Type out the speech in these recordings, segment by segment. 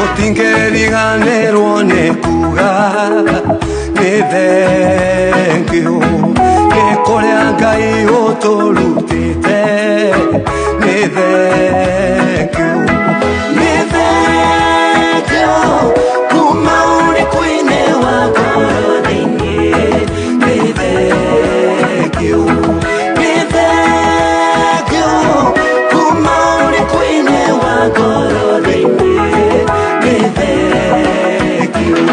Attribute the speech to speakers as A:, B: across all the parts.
A: Tũtingĩriganĩrwo nĩ kuga nĩ thengiũ nĩ kũrĩa Ngai ũtũrutĩte nĩ thengiũ nĩ thengiũ kuma ũrĩkũ-inĩ wa ngoro thĩinĩ nĩ thengiũ nĩ thengiũ kuma ũrĩkũ-inĩ wa ngoro thĩinĩ nĩ thengiũ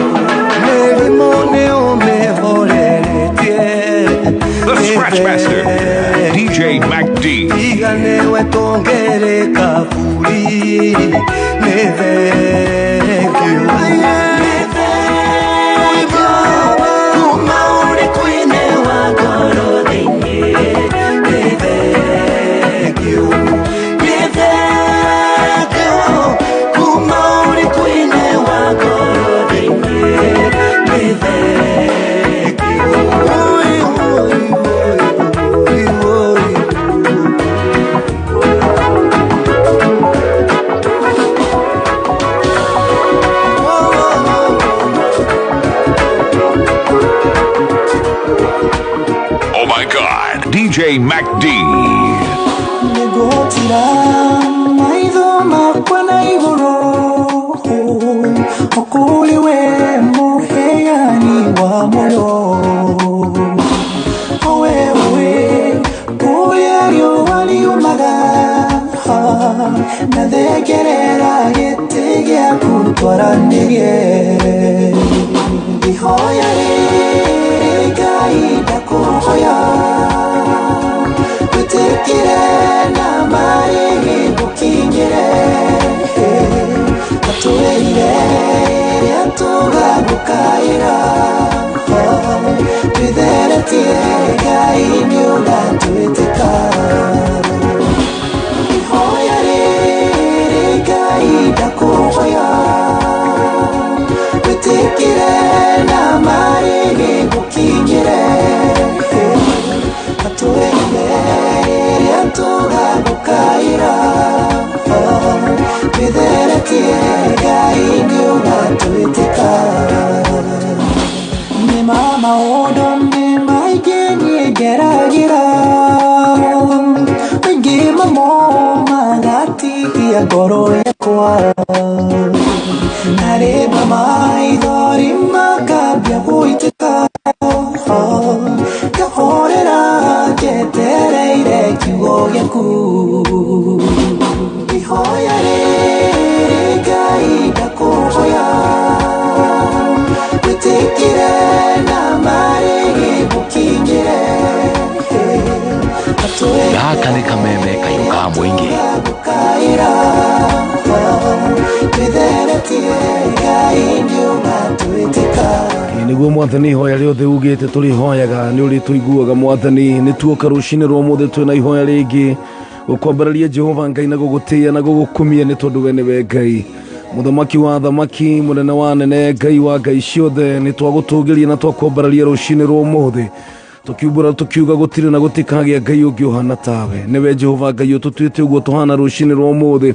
A: mĩrimũ nĩ ũmĩhoreretie
B: The Scratch Master, DJ Mac D.
A: tiga nĩwe tũngĩrĩ kaburi nĩ thengiũ nĩ thengiũ kuma ũrĩkũ-inĩ wa ngoro thĩinĩ nĩ thengiũ nĩ thengiũ kuma ũrĩkũ-inĩ wa ngoro thĩinĩ nĩ thengiũ. Oi, oi, oi, oi, oi.
B: Oh my God, DJ Mac D.
C: Nĩngũtira maitho makwa na igũrũ ũkũrĩ we mũheani wa muoyo owe owe kũrĩa riũa riumaga na thengerera gĩtĩ gĩaku twaranĩrie ihoya rĩrĩ Ngai ndakũhoya wĩtĩkĩre na marĩhi gũkinyĩre atwĩrire rĩrĩa tũgagũkaĩra twĩtheretie Ngai nĩ ũgatwĩtĩka ihoya rĩrĩ Ngai ndakũhoya wĩtĩkĩre na marĩhi gũkinyĩre atwĩrire rĩrĩa tũgagũkaĩra twĩtheretie Ngai nĩ ũgatwĩtĩka nĩ ma maũndũ nĩ maingĩ niĩ ngeragĩra maingĩ mamo magatihia ngoro yakwa na rĩmwe maithori makambia gũitĩka ngahorera njetereire kiugo gĩaku ihoya rĩrĩ Ngai ndakũhoya wĩtĩkĩre na marĩhi gũkinyĩre
D: Gaka nĩ kameme kayũ ka mũingĩ.
C: Gũkaĩra twĩtheretie Ngai nĩ ũgatwĩtĩka.
E: Nĩguo mwathani, ihoya rĩothe ugĩte tũrĩhoyaga nĩ ũrĩ tũiguaga. Mwathani, nĩ tuoka rũcinĩ rwa ũmũthĩ twĩna ihoya rĩngĩ gũkwambararia Jehova Ngai na gũgũtĩĩa na gũgũkumia nĩ tondũ we nĩwe Ngai, mũthamaki wa thamaki, mũnene wa nene, Ngai wa ngai ciothe. Nĩ twagũtũgĩria na twakwambararia rũcinĩ rwa ũmũthĩ tũkiumbũra tũkiuga gũtirĩ na gũtikagĩa Ngai ũngĩ ũhana tawe. Nĩwe Jehova Ngai ũtũtuĩte ũguo tũhana rũcinĩ rwa ũmũthĩ.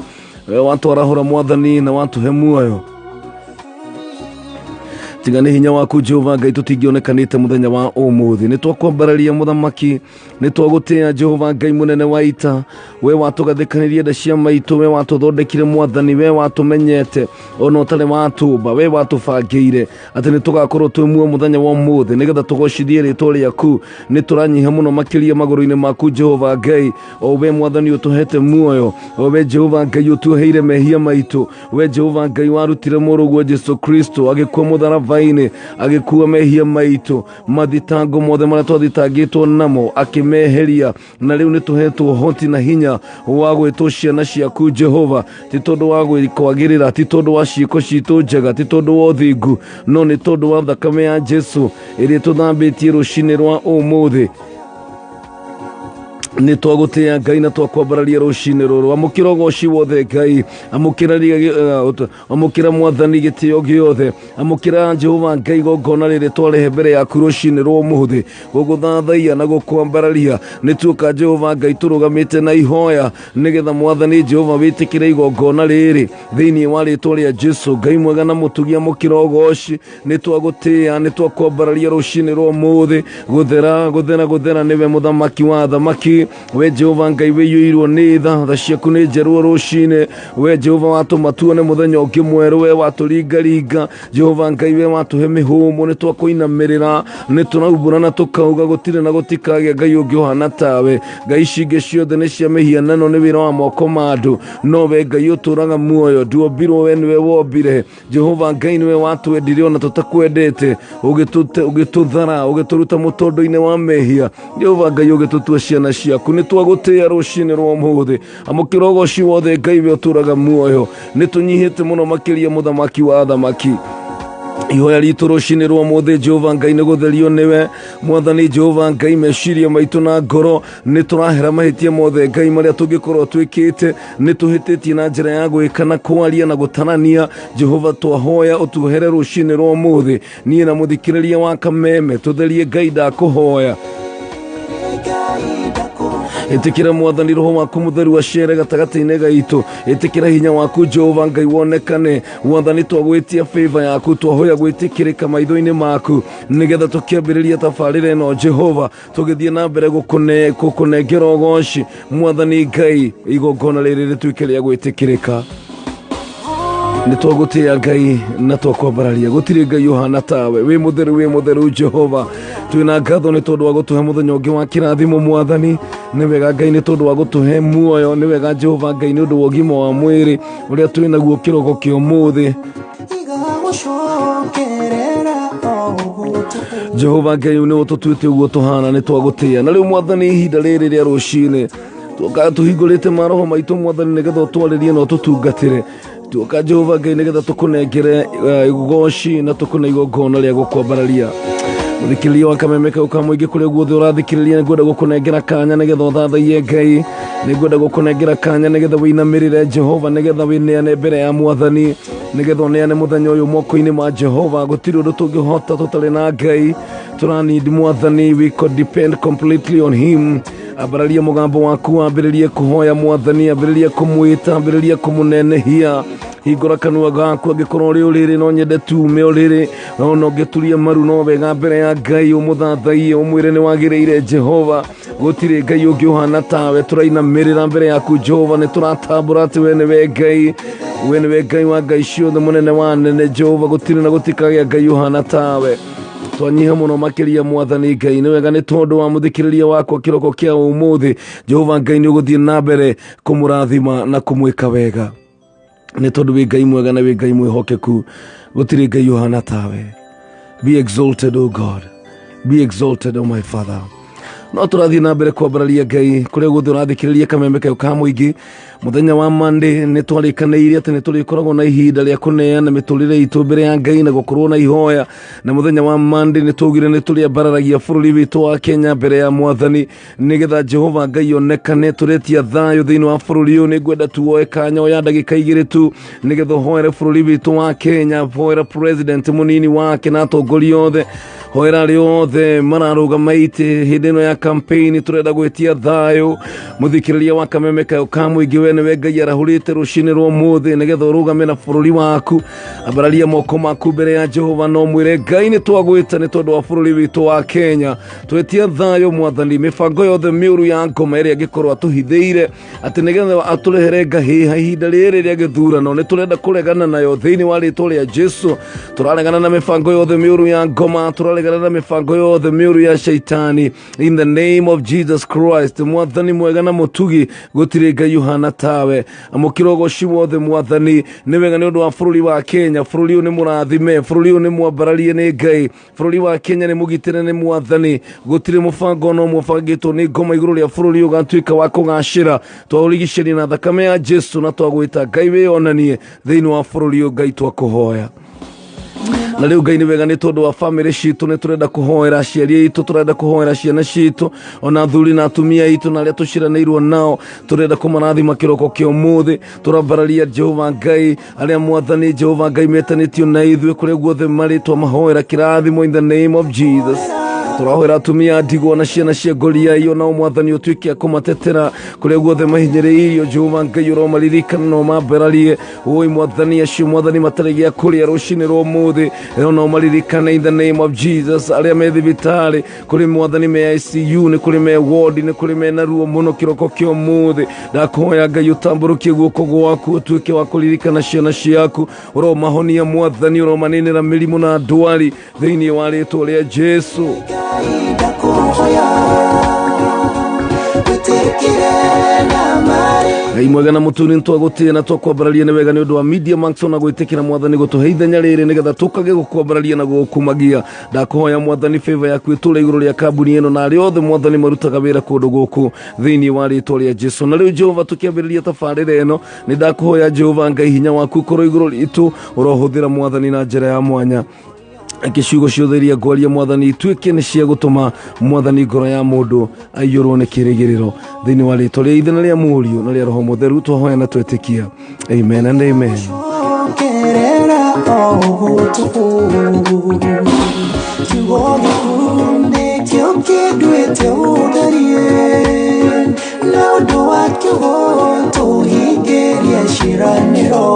E: We watwarahũra mwathani na watũhe muoyo. Tiga nĩ hinya waku Jehova Ngai tũtingĩonekanĩte mũthenya wa ũmũthĩ. Nĩ twakwambararia mũthamaki, nĩ twagũtĩĩa Jehova Ngai mũnene wa ita. We watũgathĩkanĩrie nda cia maitũ, we watũthondekire mwathani, we watũmenyete ona ũtarĩ watũmba, we watũbangĩire atĩ nĩ tũgakorwo twĩ muoyo mũthenya wa ũmũthĩ nĩgetha tũgocithie rĩtwa rĩaku. Nĩ tũranyiha mũno makĩria magũrũ-inĩ maku Jehova Ngai, o we mwathani ũtũhete muoyo, o we Jehova Ngai ũtuoheire mehia maitũ, we Jehova Ngai warutire mũrũguo Jesu Kristo agĩkua mũtharaba-inĩ, agĩkua mehia maitũ, mathitango mothe marĩa twathitangĩtwo namo akĩmeheria, na rĩu nĩ tũhetwo hoti na hinya wa gwĩtwo ciana ciaku Jehova. Ti tondũ wa kwagĩrĩra, ti tondũ wa ciĩko citũ njega, ti tondũ wa ũthingu, no nĩ tondũ wa thakame ya Jesu ĩrĩa tũthambĩtie rũcinĩ rwa ũmũthĩ. Nĩ twagũtĩa Ngai na twakwambararia rũcinĩ rũrũ. Amũkĩra ũgoci wothe Ngai, amũkĩra amũkĩra Mwathani gĩtĩo gĩothe, amũkĩra Jehova Ngai igongona rĩrĩ twarehe mbere yaku rũcinĩ rwa ũmũthĩ gũgũthathaiya na gũkwambararia. Nĩ tuoka Jehova Ngai tũrũgamĩte na ihoya nĩgetha Mwathani Jehova wĩtĩkĩre igongona rĩrĩ thĩinĩ wa rĩtwa rĩa Jesu. Ngai mwega na mũtugi, amũkĩra ũgoci. Nĩ twagũtĩa, nĩ twakwambararia rũcinĩ rwa ũmũthĩ. Gũthera, gũthera, gũthera nĩwe mũthamaki wa athamaki. We Jehova Ngai wĩiyũirwo nĩ tha, tha ciaku nĩ njerũ rũcinĩ. We Jehova watũma tuone mũthenya ũngĩ mwerũ, we watũringaringa. Jehova Ngai we watũhe mĩhũmũ, nĩ twakũinamĩrĩra, nĩ tũraumbũra na tũkauga gũtirĩ na gũtikagĩa Ngai ũngĩ ũhana tawe. Ngai ici ingĩ ciothe nĩ cia mĩhianano, nĩ wĩra wa moko ma andũ, no we Ngai ũtũraga muoyo. Nduombirwo, we nĩwe wombire. Jehova Ngai nĩwe watwendire ona tũtakwendete, ũgĩtũthara, ũgĩtũruta mũtondo-inĩ wa mehia. Jehova Ngai ũgĩtũtua ciana ciaku. Nĩ twagũtĩa rũcinĩ rwa ũmũthĩ. Amũkĩra ũgoci wothe Ngai we ũtũraga muoyo. Nĩ tũnyihĩte mũno makĩria mũthamaki wa athamaki. Ihoya ritũ rũcinĩ rwa ũmũthĩ Jehova Ngai nĩ gũtherio nĩwe Mwathani Jehova Ngai. Meciria maitũ na ngoro nĩ tũrahera mahĩtia mothe Ngai marĩa tũngĩkorwo twĩkĩte. Nĩ tũhĩtĩtie na njĩra ya gwĩka na kwaria na gũtarania. Jehova twahoya ũtuohere rũcinĩ rwa ũmũthĩ. Niĩ na mũthikĩrĩria wa kameme tũtherie Ngai, ndakũhoya ĩtĩkĩra Mwathani roho waku mũtheru acere gatagatĩ-inĩ gaitũ. Ĩtĩkĩra hinya waku Jehova Ngai wonekane. Mwathani twagwĩtia favor yaku, twahoya gwĩtĩkĩrĩka maitho-inĩ maku nĩgetha tũkĩambĩrĩria tabarĩra ĩno Jehova tũgĩthiĩ na mbere gũkũnengera ũgoci. Mwathani Ngai, igongona rĩrĩ rĩtuĩke rĩa gwĩtĩkĩrĩka. Nĩ twagũtĩa Ngai na twakwambararia. Gũtirĩ Ngai ũhana tawe, wĩ mũtheru, wĩ mũtheru Jehova. Twĩna ngatho nĩ tondũ wa gũtũhe mũthenya ũngĩ wa kĩrathimo. Mwathani nĩ wega Ngai nĩ tondũ wa gũtũhe muoyo. Nĩ wega Jehova Ngai nĩ ũndũ wa ũgima wa mwĩrĩ ũrĩa twĩ naguo kĩroko kĩa ũmũthĩ.
C: Igagũcokerera o ũguo tũhũ.
E: Jehova Ngai nĩ ũtũtuĩte ũguo tũhana, nĩ twagũtĩa. Na rĩu Mwathani, ihinda rĩrĩ rĩa rũcinĩ tuoka tũhingũrĩte maroho maitũ Mwathani nĩgetha ũtwarĩrie na ũtũtungatĩre. Tuoka Jehova Ngai nĩgetha tũkũnengere ũgoci na tũkũne igongona rĩa gũkwambararia. Mũthikĩrĩria wa kameme kau ka mũingĩ kũrĩa guothe ũrathikĩrĩria, nĩngwenda gũkũnengera kanya nĩgetha ũthathaiye Ngai. Nĩngwenda gũkũnengera kanya nĩgetha wĩinamĩrĩre Jehova, nĩgetha wĩneane mbere ya Mwathani, nĩgetha ũneane mũthenya ũyũ moko-inĩ ma Jehova. Gũtirĩ ũndũ tũngĩhota tũtarĩ na Ngai. Tũranid Mwathani, we could depend completely on him. Ambararia mũgambo waku, ambĩrĩrie kũhoya Mwathani, ambĩrĩrie kũmwĩta, ambĩrĩrie kũmũnenehia. Hingũra kanua gaku angĩkorwo ũrĩ ũrĩrĩ, no nyende tume ũrĩrĩ no ũngĩturia maru no wega mbere ya Ngai, ũmũthathaiye, ũmwĩre nĩ wagĩrĩire Jehova. Gũtirĩ Ngai ũngĩ ũhana tawe. Tũrainamĩrĩra mbere yaku Jehova, nĩ tũratambũra atĩ we nĩwe Ngai, we nĩwe Ngai wa ngai ciothe, mũnene wa nene Jehova. Gũtirĩ na gũtikagĩa Ngai ũhana tawe. Twanyiha mũno makĩria Mwathani Ngai. Nĩ wega nĩ tondũ wa mũthikĩrĩria wakwa kĩroko kĩa ũmũthĩ. Jehova Ngai nĩ ũgũthiĩ na mbere kũmũrathima na kũmwĩka wega nĩ tondũ wĩ Ngai mwega na wĩ Ngai mwĩhokeku. Gũtirĩ Ngai ũhana tawe. Be exalted, O God, be exalted, O my Father. No tũrathiĩ na mbere kwambararia Ngai kũrĩa guothe ũrathikĩrĩria kameme kayo ka mũingĩ. Mũthenya wa Monday nĩ twarĩkanĩire atĩ nĩ tũrĩkoragwo na ihinda rĩa kũneana mĩtũrĩre itũ mbere ya Ngai na gũkorwo na ihoya. Na mũthenya wa Monday nĩ twaugire nĩ tũrĩambararagia bũrũri witũ wa Kenya mbere ya Mwathani nĩgetha Jehova Ngai onekane. Tũretia thayũ thĩinĩ wa bũrũri ũyũ. Nĩ ngwenda tuoe kanya oya ndagĩka 2 tu nĩgetha ũhoere bũrũri witũ wa Kenya. Hoera president, mũnini wake na atongoria othe. Hoera arĩa othe mararũgama itĩ hĩndĩ ĩno ya campaign. Tũrenda gwĩtia thayũ. Mũthikĩrĩria wa kameme kayo ka mũingĩ, we nĩwe Ngai arahũrĩte rũcinĩ rwa ũmũthĩ nĩgetha ũrũgame na bũrũri waku. Ambararia moko maku mbere ya Jehova no mwĩre Ngai nĩ twagwĩta nĩ tondũ wa bũrũri witũ wa Kenya. Twetia thayũ Mwathani. Mĩbango yothe mĩũru ya ngoma ĩrĩa angĩkorwo atũhithĩire atĩ nĩgetha atũrehere ngahĩha ihinda rĩrĩ rĩa gĩthurano, nĩ tũrenda kũregana nayo thĩinĩ wa rĩtwa rĩa Jesu. Tũraregana na mĩbango yothe mĩũru ya ngoma, tũraregana na mĩbango yothe mĩũru ya shaitani in the name of Jesus Christ. Mwathani mwega na mũtugi, gũtirĩ Ngai ũhana tawe. Amũkĩra ũgoci wothe Mwathani. Nĩ wega nĩ ũndũ wa bũrũri wa Kenya. Bũrũri ũyũ nĩ mũrathime, bũrũri ũyũ nĩ mwambararie nĩ Ngai. Bũrũri wa Kenya nĩ mũgitĩre nĩ Mwathani. Gũtirĩ mũbango no mũbangĩtwo nĩ ngoma igũrũ rĩa bũrũri ũgatuĩka wa kũgacĩra. Twaũrigicĩria na thakame ya Jesu na twagwĩta Ngai wĩyonanie thĩinĩ wa bũrũri ũyũ. Ngai twakũhoya. Na rĩu Ngai nĩ wega nĩ tondũ wa bamĩrĩ citũ, nĩ tũrenda kũhoera aciari aitũ, tũrenda kũhoera ciana citũ, ona athuri na atumia aitũ na arĩa tũciranĩirwo nao, tũrenda kũmarathima kĩroko kĩa ũmũthĩ. Tũrambararia Jehova Ngai arĩa mwathani Jehova Ngai metanĩtio na ithuĩ kũrĩa guothe marĩ, twamahoera kĩrathimo in the name of Jesus. Tũrahoera atumia a ndigwa na ciana cia ngoriai, onao mwathani ũtuĩke a kũmatetera kũrĩa guothe mahinyĩrĩirio. Jehova Ngai ũromaririkana na ũmambararie. Oi mwathani, acio mwathani matarĩ gĩa kũrĩa rũcinĩ rwa ũmũthĩ, onao maririkane in the name of Jesus. Arĩa me thibitarĩ, kũrĩ mwathani me ICU, nĩ kũrĩ me ward, nĩ kũrĩ me na ruo mũno kĩroko kĩa ũmũthĩ, ndakũhoya Ngai ũtambũrũkie guoko gwaku, ũtuĩke wa kũririkana ciana ciaku, ũromahonia mwathani, ũromaninĩra mĩrimũ na ndwari thĩinĩ wa rĩtwa rĩa Jesu.
C: Ngai ndakũhoya wĩtĩkĩre na marĩ
E: Ngai mwega na mũtuni, nĩtwagũtĩĩa na twakwambararia nĩ wega nĩ ũndũ wa Media Max ona gwĩtĩkĩra mwathani gũtũhe ithenya rĩrĩ nĩgetha tũkage gũkwambararia na gũgũkumagia. Ndakũhoya mwathani favor yaku ĩtũre igũrũ rĩa kambuni ĩno na arĩa othe mwathani marutaga wĩra kũndũ gũkũ thĩinĩ wa rĩtwa rĩa Jesu. Na rĩu Jehova, tũkĩambĩrĩria tabarĩra ĩno, nĩ ndakũhoya Jehova Ngai hinya waku ũkorwo igũrũ ritũ, ũrohũthĩra mwathani na njĩra ya mwanya reke ciugo ciothe iria ngwaria mwathani ituĩke nĩ cia gũtũma mwathani ngoro ya mũndũ aiyũrwo nĩ kĩrĩgĩrĩro thĩinĩ wa rĩtwa rĩa Ithe na rĩa Mũriũ na rĩa Roho Mũtheru twahoya na twetĩkia, amen and amen.
C: Kerera o ũguo tũhũ, kiugo gĩaku nĩkĩo kĩnduĩte ũtharie, na ũndũ wa kiugo tũhingĩrie ciĩranĩro.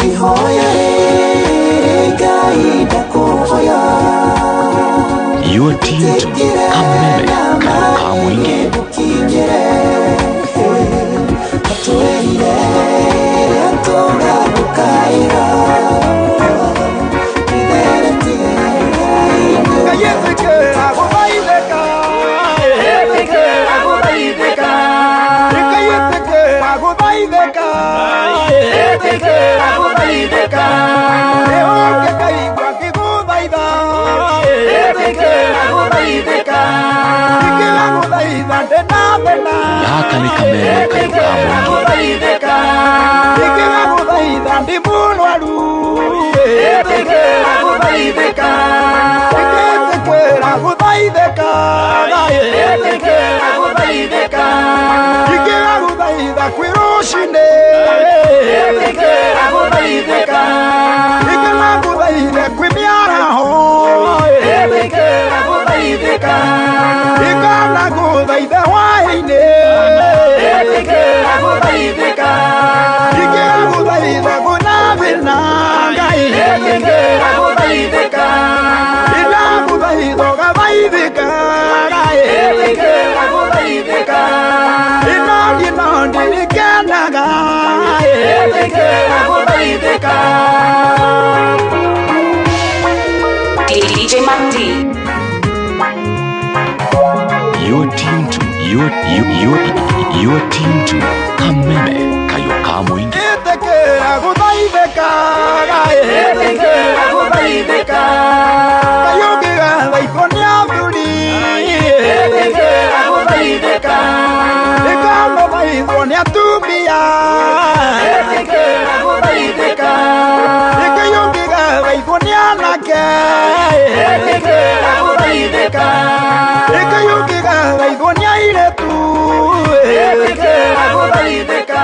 C: Ihoya rĩrĩ Ngai ndakũhoya.
D: You are tuned to Kameme Kayo ka Mũingĩ.
C: Gũkinyĩre atwĩrire rĩrĩa tũgagũkaĩra. Itheretie
A: Ngayetĩkĩra gũthaithĩka, ĩtĩkĩra gũthaithĩka, ngayetĩkĩra gũthaithĩka, ĩtĩkĩra gũthaithĩka, nĩũngĩkaigua ngĩgũthaitha, ĩtĩkĩra gũthaithĩka, ingĩgagũthaitha ndĩna thĩna,
D: Gaka nĩ kameme Kayo ka
A: ĩtĩkĩra
D: Mũingĩ.
A: gũthaithĩka, ingĩgagũthaitha ndĩ mũrwaru, ĩtĩkĩra gũthaithĩka, ingĩtĩkĩra gũthaithĩka, ĩtĩkĩra gũthaithĩka, ingĩgagũthaitha kwĩ rũcinĩ, ĩtĩkĩra gũthaithĩka, ingĩgagũthaitha kwĩ mĩaraho, ĩtĩkĩra gũthaithĩka, ingĩgagũthaitha hwaĩ-inĩ, ĩtĩkĩra gũthaithĩka, ingĩgagũthaitha kwĩna thĩna, Ngai, ĩtĩkĩra gũthaithĩka, indagũthaitha ũgathaithĩka, Ngai, ĩtĩkĩra gũthaithĩka, inoniĩ no ndirikenaga, ĩtĩkĩra gũthaithĩka.
F: DJ Mac D.
D: You're tuned to you're tuned to Kameme Kayo ka Mũingĩ.
A: Ĩtĩkĩra gũthaithĩka, Ngai, ĩtĩkĩra gũthaithĩka, Ngai ũngĩgathaithwo nĩ athuri, ĩtĩkĩra gũthaithĩka, ĩkanothaithwo nĩ atumia, ĩtĩkĩra gũthaithĩka, Ngai ũngĩgathaithwo nĩ anake, ĩtĩkĩra gũthaithĩka, Ngai ũngĩgathaithwo nĩ airĩtu, ĩtĩkĩra gũthaithĩka,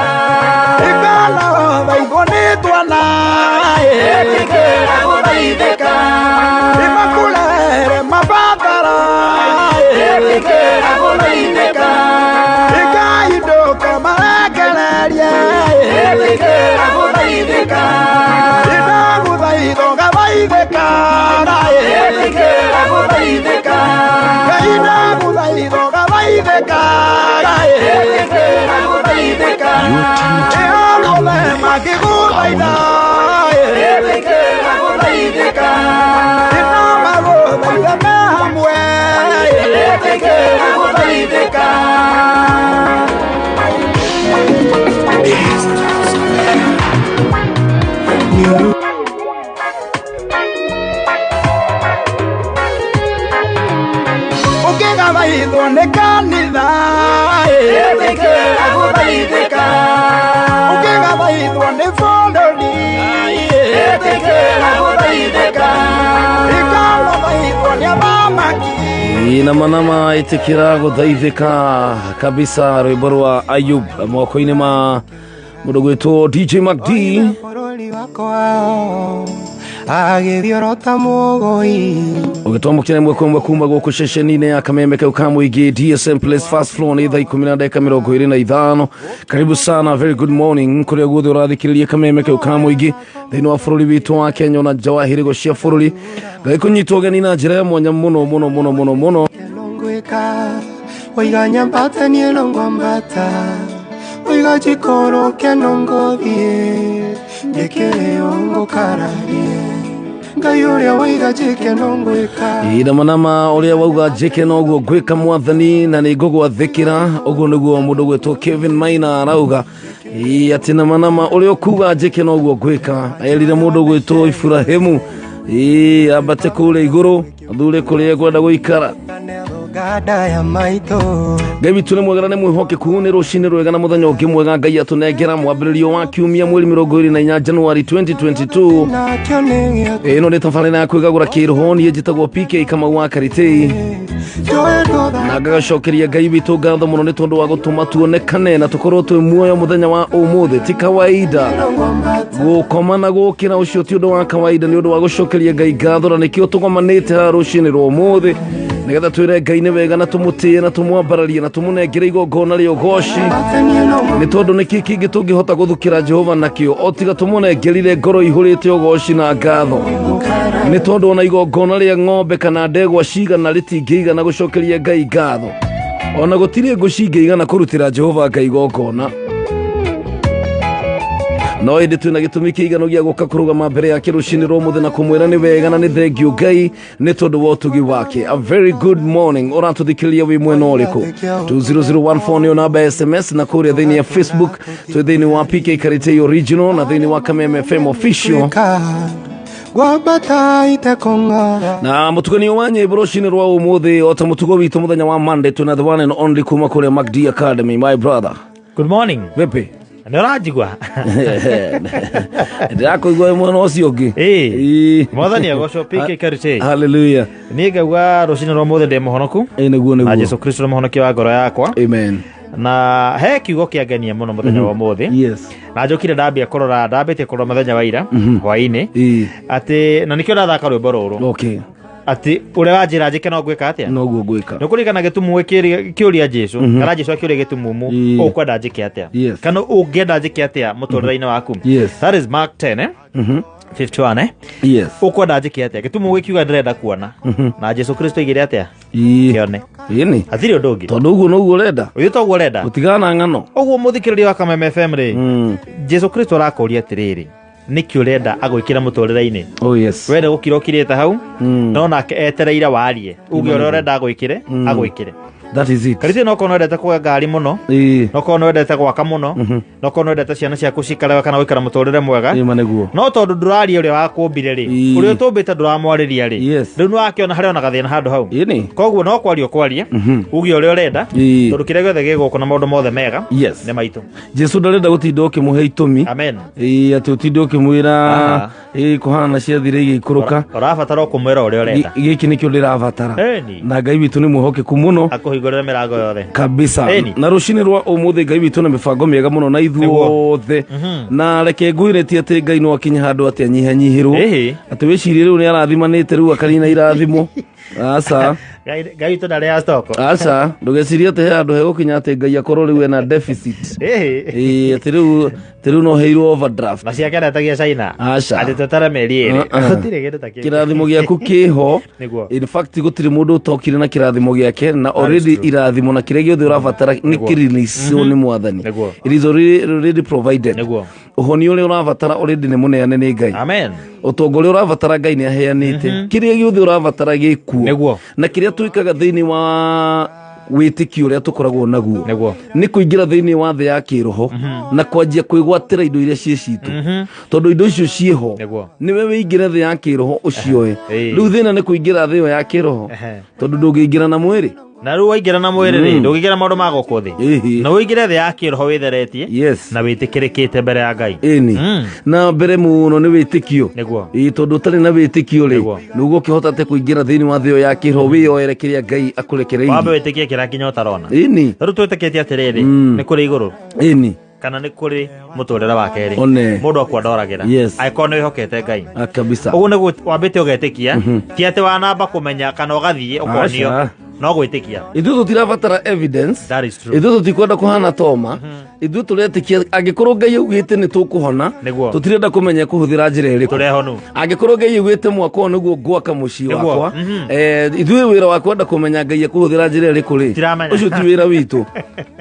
E: Ina manama ĩtĩkĩra gũthaithĩka kabisa rwĩmbo rwa Ayub moko-inĩ ma mũndũ gwĩtwo DJ MacD.
C: Bũrũri wakwa agĩthiorota mũgoi.
E: Ũgĩtwamũkĩra ĩmwe kwa ĩmwe kuma gũkũ ceceni-inĩ ya Kameme kau ka mũingĩ, DSM Place, first floor. Nĩ thaa 10:25. Karibu sana, very good morning kũrĩa guothe ũrathikĩrĩria Kameme kau ka mũingĩ thĩinĩ wa bũrũri witũ wa Kenya ona nja wa hĩrĩgo cia bũrũri. Ngai kũnyitwo ũgeni na njĩra ya mwanya mũno mũno mũno mũno mũno.
C: Nongwĩka oiga nyambata niĩ nongwambata, oiga njikũrũke nongũthiĩ, njĩkĩre ũngũkararie. Ngai ũrĩa waiga njĩke nongwĩka.
E: Ina manama ũrĩa wauga njĩke noguo ngwĩka, Mwathani, na nĩ ngũgwathĩkĩra. Ũguo nĩguo mũndũ gwĩtwo Kevin Maina arauga. Ĩ, atĩ na manama ũrĩa ũkuga njĩke noguo ngwĩka. Erire mũndũ gwĩtwo Iburahĩmu, ĩ, ambate kũrĩa igũrũ athure kũrĩa ekwenda gũikara.
C: Nganda ya maitũ.
E: Ngai witũ nĩ mwega na nĩ mwĩhokeku. Nĩ rũcinĩ rwega na mũthenya ũngĩ mwega Ngai atũnengera, mwambĩrĩrio wa kiumia, mweri 24 Januari 2022.
C: Nakĩo nĩ gĩaku.
E: Ĩno nĩ tabarĩra ya kwĩgagũra kĩroho. Niĩ njĩtagwo PK Kamau wa Karitei.
C: Njũĩ ndũtha.
E: Na ngagacokeria Ngai witũ ngatho mũno nĩ tondũ wa gũtũma tuonekane na tũkorwo twĩ muoyo mũthenya wa ũmũthĩ. Ti kawaida gũkoma na gũkĩra, ũcio ti ũndũ wa kawaida. Nĩ ũndũ wa gũcokeria Ngai ngatho, na nĩkĩo tũgomanĩte haha rũcinĩ rwa ũmũthĩ nĩgetha twĩre Ngai nĩ wega na tũmũtĩe na tũmwambararie na tũmũnengere igongona rĩa ũgoci, nĩ tondũ nĩkĩ kĩngĩ tũngĩhota gũthukĩra Jehova nakĩo o tiga tũmũnengerire ngoro ihũrĩte ũgoci na ngatho? Nĩ tondũ ona igongona rĩa ng'ombe kana ndegwa cigana rĩtingĩigana gũcokeria Ngai ngatho, ona gũtirĩ ngũ cingĩigana kũrutĩra Jehova Ngai igongona. No ĩndĩ twĩna gĩtũmi kĩiganu gĩa gũka kũrũgama mbere yake rũcinĩ rwa ũmũthĩ na kũmwĩra nĩ wega na nĩ thengio Ngai nĩ tondũ wa ũtugi wake. A very good morning. Ũratũthikĩrĩria wĩ mwena ũrĩkũ? 20014 nĩyo namba ya SMS, na kũrĩa thĩinĩ ya Facebook twĩ thĩinĩ wa PK Karitei Original na thĩinĩ wa Kameme FM Official.
C: Gwambata itekũng'ara.
E: Na mũtukanio wa nyĩmbo rũcinĩ rwa ũmũthĩ, o ta mũtugo witũ mũthenya wa Monday, twĩna the one and only kuma kũrĩa MacD Academy, my brother.
G: Good morning.
E: Vipi?
G: Nĩ ũranjigua?
E: Ndĩrakũigua wĩ mwena ũcio ũngĩ.
G: Ĩĩ.
E: Ĩĩ.
G: Mwathani agocwo. PK Karite.
E: Hallelujah.
G: Niĩ ngauga rũcinĩ rwa mũthĩ ndĩ mũhonoku.
E: Ĩĩ, nĩguo.
G: Na
E: Nĩguo.
G: Jesu Kristo nĩ mũhonokia wa ngoro yakwa.
E: Amen.
G: Na he kiugo kĩangenia mũno mũthenya wa ũmũthĩ. Na njũkire ndambia kũrora, ndambĩtie kũrora mũthenya wa ira hwaĩ-inĩ, atĩ na nĩkĩo ndathaka rwĩmbo rũrũ, atĩ ũrĩa wanjĩra njĩke no ngwĩka atĩa?
E: Noguo ngwĩka.
G: Nĩ kũririkana gĩtumumu kĩũria Jesu, kana Jesu akĩũria gĩtumumu, ũkwenda njĩke atĩa? Kana ũngĩenda njĩke atĩa mũtũrĩre-inĩ waku? That is Mark 10 51 Ũkwenda njĩke atĩa? Gĩtumumu gĩkiuga, ndĩrenda kuona. Na Jesu Kristo aigire atĩa? Kĩone.
E: Ĩni.
G: Hatirĩ ũndũ ũngĩ.
E: Tondũ ũguo noguo ũrenda.
G: Ũyũ toguo ũrenda.
E: Gũtigana na ng'ano.
G: Ũguo mũthikĩrĩria wa Kameme FM rĩ, Jesu Kristo arakũria atĩrĩrĩ, nĩkĩ ũrenda agwĩkĩra mũtũrĩre-inĩ?
E: Oh yes.
G: Wende gũkira ũkirĩte hau, no nake etereire warie uge ũrĩa ũrenda agwĩkĩre, agwĩkĩre.
E: That is it.
G: Karĩtĩ, no korwo nĩwendete kũgĩa ngari mũno, no korwo nĩwendete gwaka mũno, no korwo nĩwendete ciana ciaku cikare kana gũikara mũtũrĩre mwega,
E: Ĩma nĩguo.
G: no tondũ ndũraria ũrĩa wakũmbire rĩ, ũrĩa ũtũmbĩte ndũramwarĩria rĩ, rĩu nĩwakĩona harĩa ona gathĩna handũ hau.
E: Ĩni.
G: Koguo no kwaria ũkwaria uge ũrĩa ũrenda, tondũ kĩrĩa gĩothe gĩ gũkũ na maũndũ mothe mega nĩ maitũ.
E: Jesu ndarenda gũtinda ũkĩmũhe itũmi.
G: Amen.
E: Ĩĩ, atĩ ũtinde ũkĩmwĩra. Ĩĩ, kũhana ciathire igĩikũrũka.
G: Ũrabatara o kũmwĩra ũrĩa ũrenda.
E: Gĩkĩ nĩkĩo ndĩrabatara.
G: Ĩni.
E: Na Ngai witũ nĩ mwĩhokeku mũno.
G: Akũhingũrĩre mĩrango yothe.
E: Kabisa.
G: Ĩni.
E: Na rũcinĩ rwa ũmũthĩ Ngai witũ na mĩbango mĩega mũno na ithuothe. Na reke ngwĩre, ti atĩ Ngai no akinye handũ atĩ anyihanyihĩrwo, atĩ wĩcirie rĩu nĩ arathimanĩte, rĩu akarina irathimo. Aca.
G: Ngai witũ ndarĩ ya stoko.
E: Aca, ndũgecirie atĩ he handũ hegũkinya atĩ Ngai akorwo rĩu ena deficit. Ĩĩ, atĩ rĩu no heirwo overdraft.
G: Na ciake aretagia China.
E: Aca.
G: Atĩ twetere mĩeri 2.
E: Uh-uh.
G: Gũtirĩ kĩndũ ta kĩu.
E: Kĩrathimo gĩaku kĩho. In fact, gũtirĩ mũndũ ũtokire na kĩrathimo gĩake, na already
G: true.
E: irathimo na kĩrĩa gĩothe ũrabatara nĩ kĩreleaswo nĩ Mwathani. It is already provided. Ũhonio ũrĩa ũrabatara already nĩ mũneane nĩ Ngai.
G: Amen.
E: Ũtonga ũrĩa ũrabatara Ngai nĩ aheanĩte. Kĩrĩa gĩothe ũrabatara gĩkuo. Na kĩrĩa twĩkaga thĩinĩ wa wĩtĩkio ũrĩa tũkoragwo naguo nĩ kũingĩra thĩinĩ wa thĩ ya kĩroho na kwanjia kwĩgwatĩra indo iria ciĩ citũ, tondũ indo icio ciĩho. Nĩwe wĩingĩre thĩ ya kĩroho ũcioe. Rĩu thĩna nĩ kũingĩra thĩ ĩyo ya kĩroho, tondũ ndũngĩingĩra na mwĩrĩ.
G: Na rĩu waingĩra na mwĩrĩ rĩ, ndũngĩingĩra maũndũ ma gũkũ thĩ.
E: Ĩhĩ.
G: Na ũingĩre thĩ ya kĩroho wĩtheretie
E: Yes.
G: na wĩtĩkĩrĩkĩte mbere ya Ngai.
E: Ĩni. Na mbere mũno nĩ wĩtĩkio.
G: Nĩguo.
E: Ĩĩ, tondũ ũtarĩ na wĩtĩkio rĩ,
G: Nĩguo.
E: nĩguo ũkĩhota atĩa kũingĩra thĩinĩ wa thĩ ĩyo ya kĩroho wĩyoere kĩrĩa Ngai akũrekereirie.
G: Wambe wĩtĩkie kĩrĩa nginya ũtarona.
E: Ĩni.
G: Tarĩu twĩtĩkĩtie atĩrĩrĩ, nĩ kũrĩ igũrũ
E: Ĩni.
G: kana nĩ kũrĩ mũtũrĩre wa kerĩ.
E: One.
G: Mũndũ akua ndoragĩra.
E: Yes.
G: Angĩkorwo nĩ wĩhokete Ngai.
E: Ah, kabisa.
G: Ũguo nĩguo wambĩte ũgetĩkia, ti atĩ wanamba kũmenya kana ũgathiĩ ũkonio,
E: Aca.
G: no gwĩtĩkia.
E: Ithuĩ tũtirabatara evidence.
G: That is true.
E: Ithuĩ tũtikwenda kũhana Toma. Ithuĩ tũretĩkia angĩkorwo Ngai augĩte nĩ tũkũhona,
G: Nĩguo.
E: tũtirenda kũmenya kũhũthĩra njĩra ĩrĩkũ.
G: Tũrĩ ahonu.
E: Angĩkorwo Ngai augĩte mwaka ũyũ nĩguo ngwaka mũciĩ
G: Nĩguo.
E: wakwa, ithuĩ wĩra wa kwenda kũmenya Ngai ekũhũthĩra njĩra ĩrĩkũ rĩ,
G: Tiramenya.
E: ũcio ti wĩra witũ.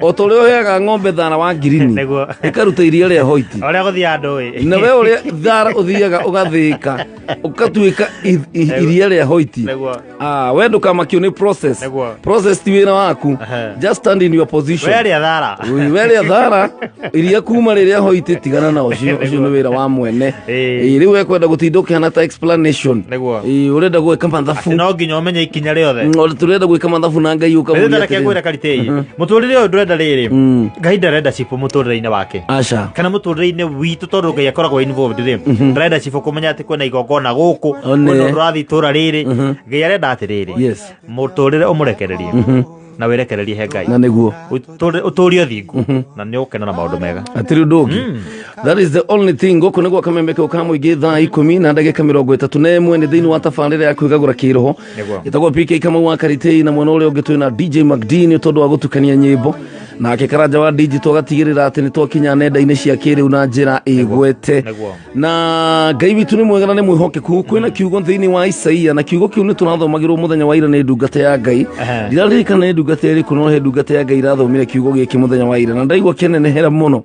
E: O ta ũrĩa ũheaga ng'ombe thara wa ngirini,
G: Nĩguo.
E: ĩkaruta iria rĩa hoiti.
G: Ũrĩa gũthiaga ndũĩ.
E: Na we ũrĩa thara ũthiaga ũgathĩĩka, ũkatuĩka iria rĩa hoiti.
G: Nĩguo.
E: Ah, we ndũkamakio nĩ process.
G: Nĩguo.
E: Process ti wĩra waku.
G: Ehe.
E: Just stand in your position.
G: We rĩa thara.
E: Ui, we rĩa thara iria kuma rĩrĩa hoiti tigana na ũcio, ũcio nĩ wĩra wa mwene.
G: Ĩĩ.
E: Ĩĩ, rĩu we kwenda gũtinda ũkĩhana ta explanation.
G: Nĩguo.
E: Ĩĩ, ũrenda gwĩka mathabu.
G: Atĩ no nginya ũmenye ikinya rĩothe.
E: Tũrenda gwĩka mathabu na Ngai ũkamũria
G: Rĩrĩa reke
E: atĩrĩrĩ.
G: ngwĩre karitĩi, mũtũrĩre ũyũ ndũrenda rĩrĩ, Ngai ndarenda cibũ mũtũrĩre-inĩ wake.
E: Aca.
G: Kana mũtũrĩre-inĩ witũ tondũ Ngai akoragwo involved rĩ, ndarenda cibũ kũmenya atĩ kwĩna igongona gũkũ,
E: One.
G: kwĩna ũndũ ũrathiĩ itũũra rĩrĩ. Ngai arenda atĩrĩrĩ,
E: Yes.
G: mũtũrĩre ũmũrekererie na wĩrekererie he Ngai.
E: Na nĩguo.
G: Ũtũrie ũthingu na nĩ ũgũkena na maũndũ mega.
E: Hatirĩ ũndũ ũngĩ. That is the only thing. Gũkũ nĩ gwa Kameme kau ka mũingĩ thaa ikũmi na ndagĩka mĩrongo ĩtatũ na ĩmwe nĩ thĩinĩ wa tabarĩra ya kwĩgagũra kĩroho.
G: Nĩguo.
E: Ĩtagwo PK Kamau wa Karitei na mwena ũrĩa ũngĩ twĩna DJ MacD nĩ tondũ wa gũtukania nyĩmbo. Nake Karanja wa digital agatigĩrĩra atĩ nĩ twakinya nenda-inĩ cia kĩrĩu na njĩra ĩgwete.
G: Nĩguo.
E: Na Ngai witũ nĩ mwega na nĩ mwĩhokeku. Kwĩna kiugo thĩinĩ wa Isaia na kiugo kĩu nĩ tũrathomagĩrwo mũthenya wa ira nĩ ndungata ya Ngai.
G: Ehe.
E: Ndiraririkana nĩ ndungata ĩrĩkũ no he ndungata ya Ngai irathomire kiugo gĩkĩ mũthenya wa ira na ndaigua kĩnenehera mũno.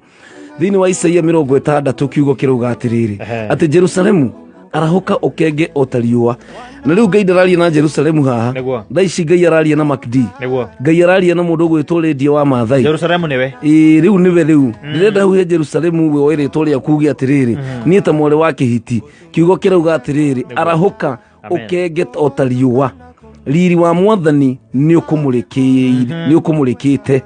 E: Thĩinĩ wa Isaia mĩrongo ĩtandatũ kiugo kĩrauga atĩrĩrĩ,
G: Ehe.
E: atĩ Jerusalemu arahũka ũkenge o ta riũa. Na rĩu Ngai ndararia na Jerusalemu haha.
G: Nĩguo.
E: Thaa ici Ngai araria na MacD.
G: Nĩguo.
E: Ngai araria na mũndũ ũgwĩtwo Lydia wa Maathai.
G: Jerusalemu nĩwe.
E: Ĩĩ, rĩu nĩwe rĩu. Ndĩrenda hau he Jerusalemu we woe rĩtwa rĩaku uge atĩrĩrĩ, niĩ ta mwarĩ wa kĩhiti, kiugo kĩrauga atĩrĩrĩ, arahũka
G: Amen.
E: ũkenge o ta riũa. Riri wa mwathani nĩ ũkũmũrĩkĩte.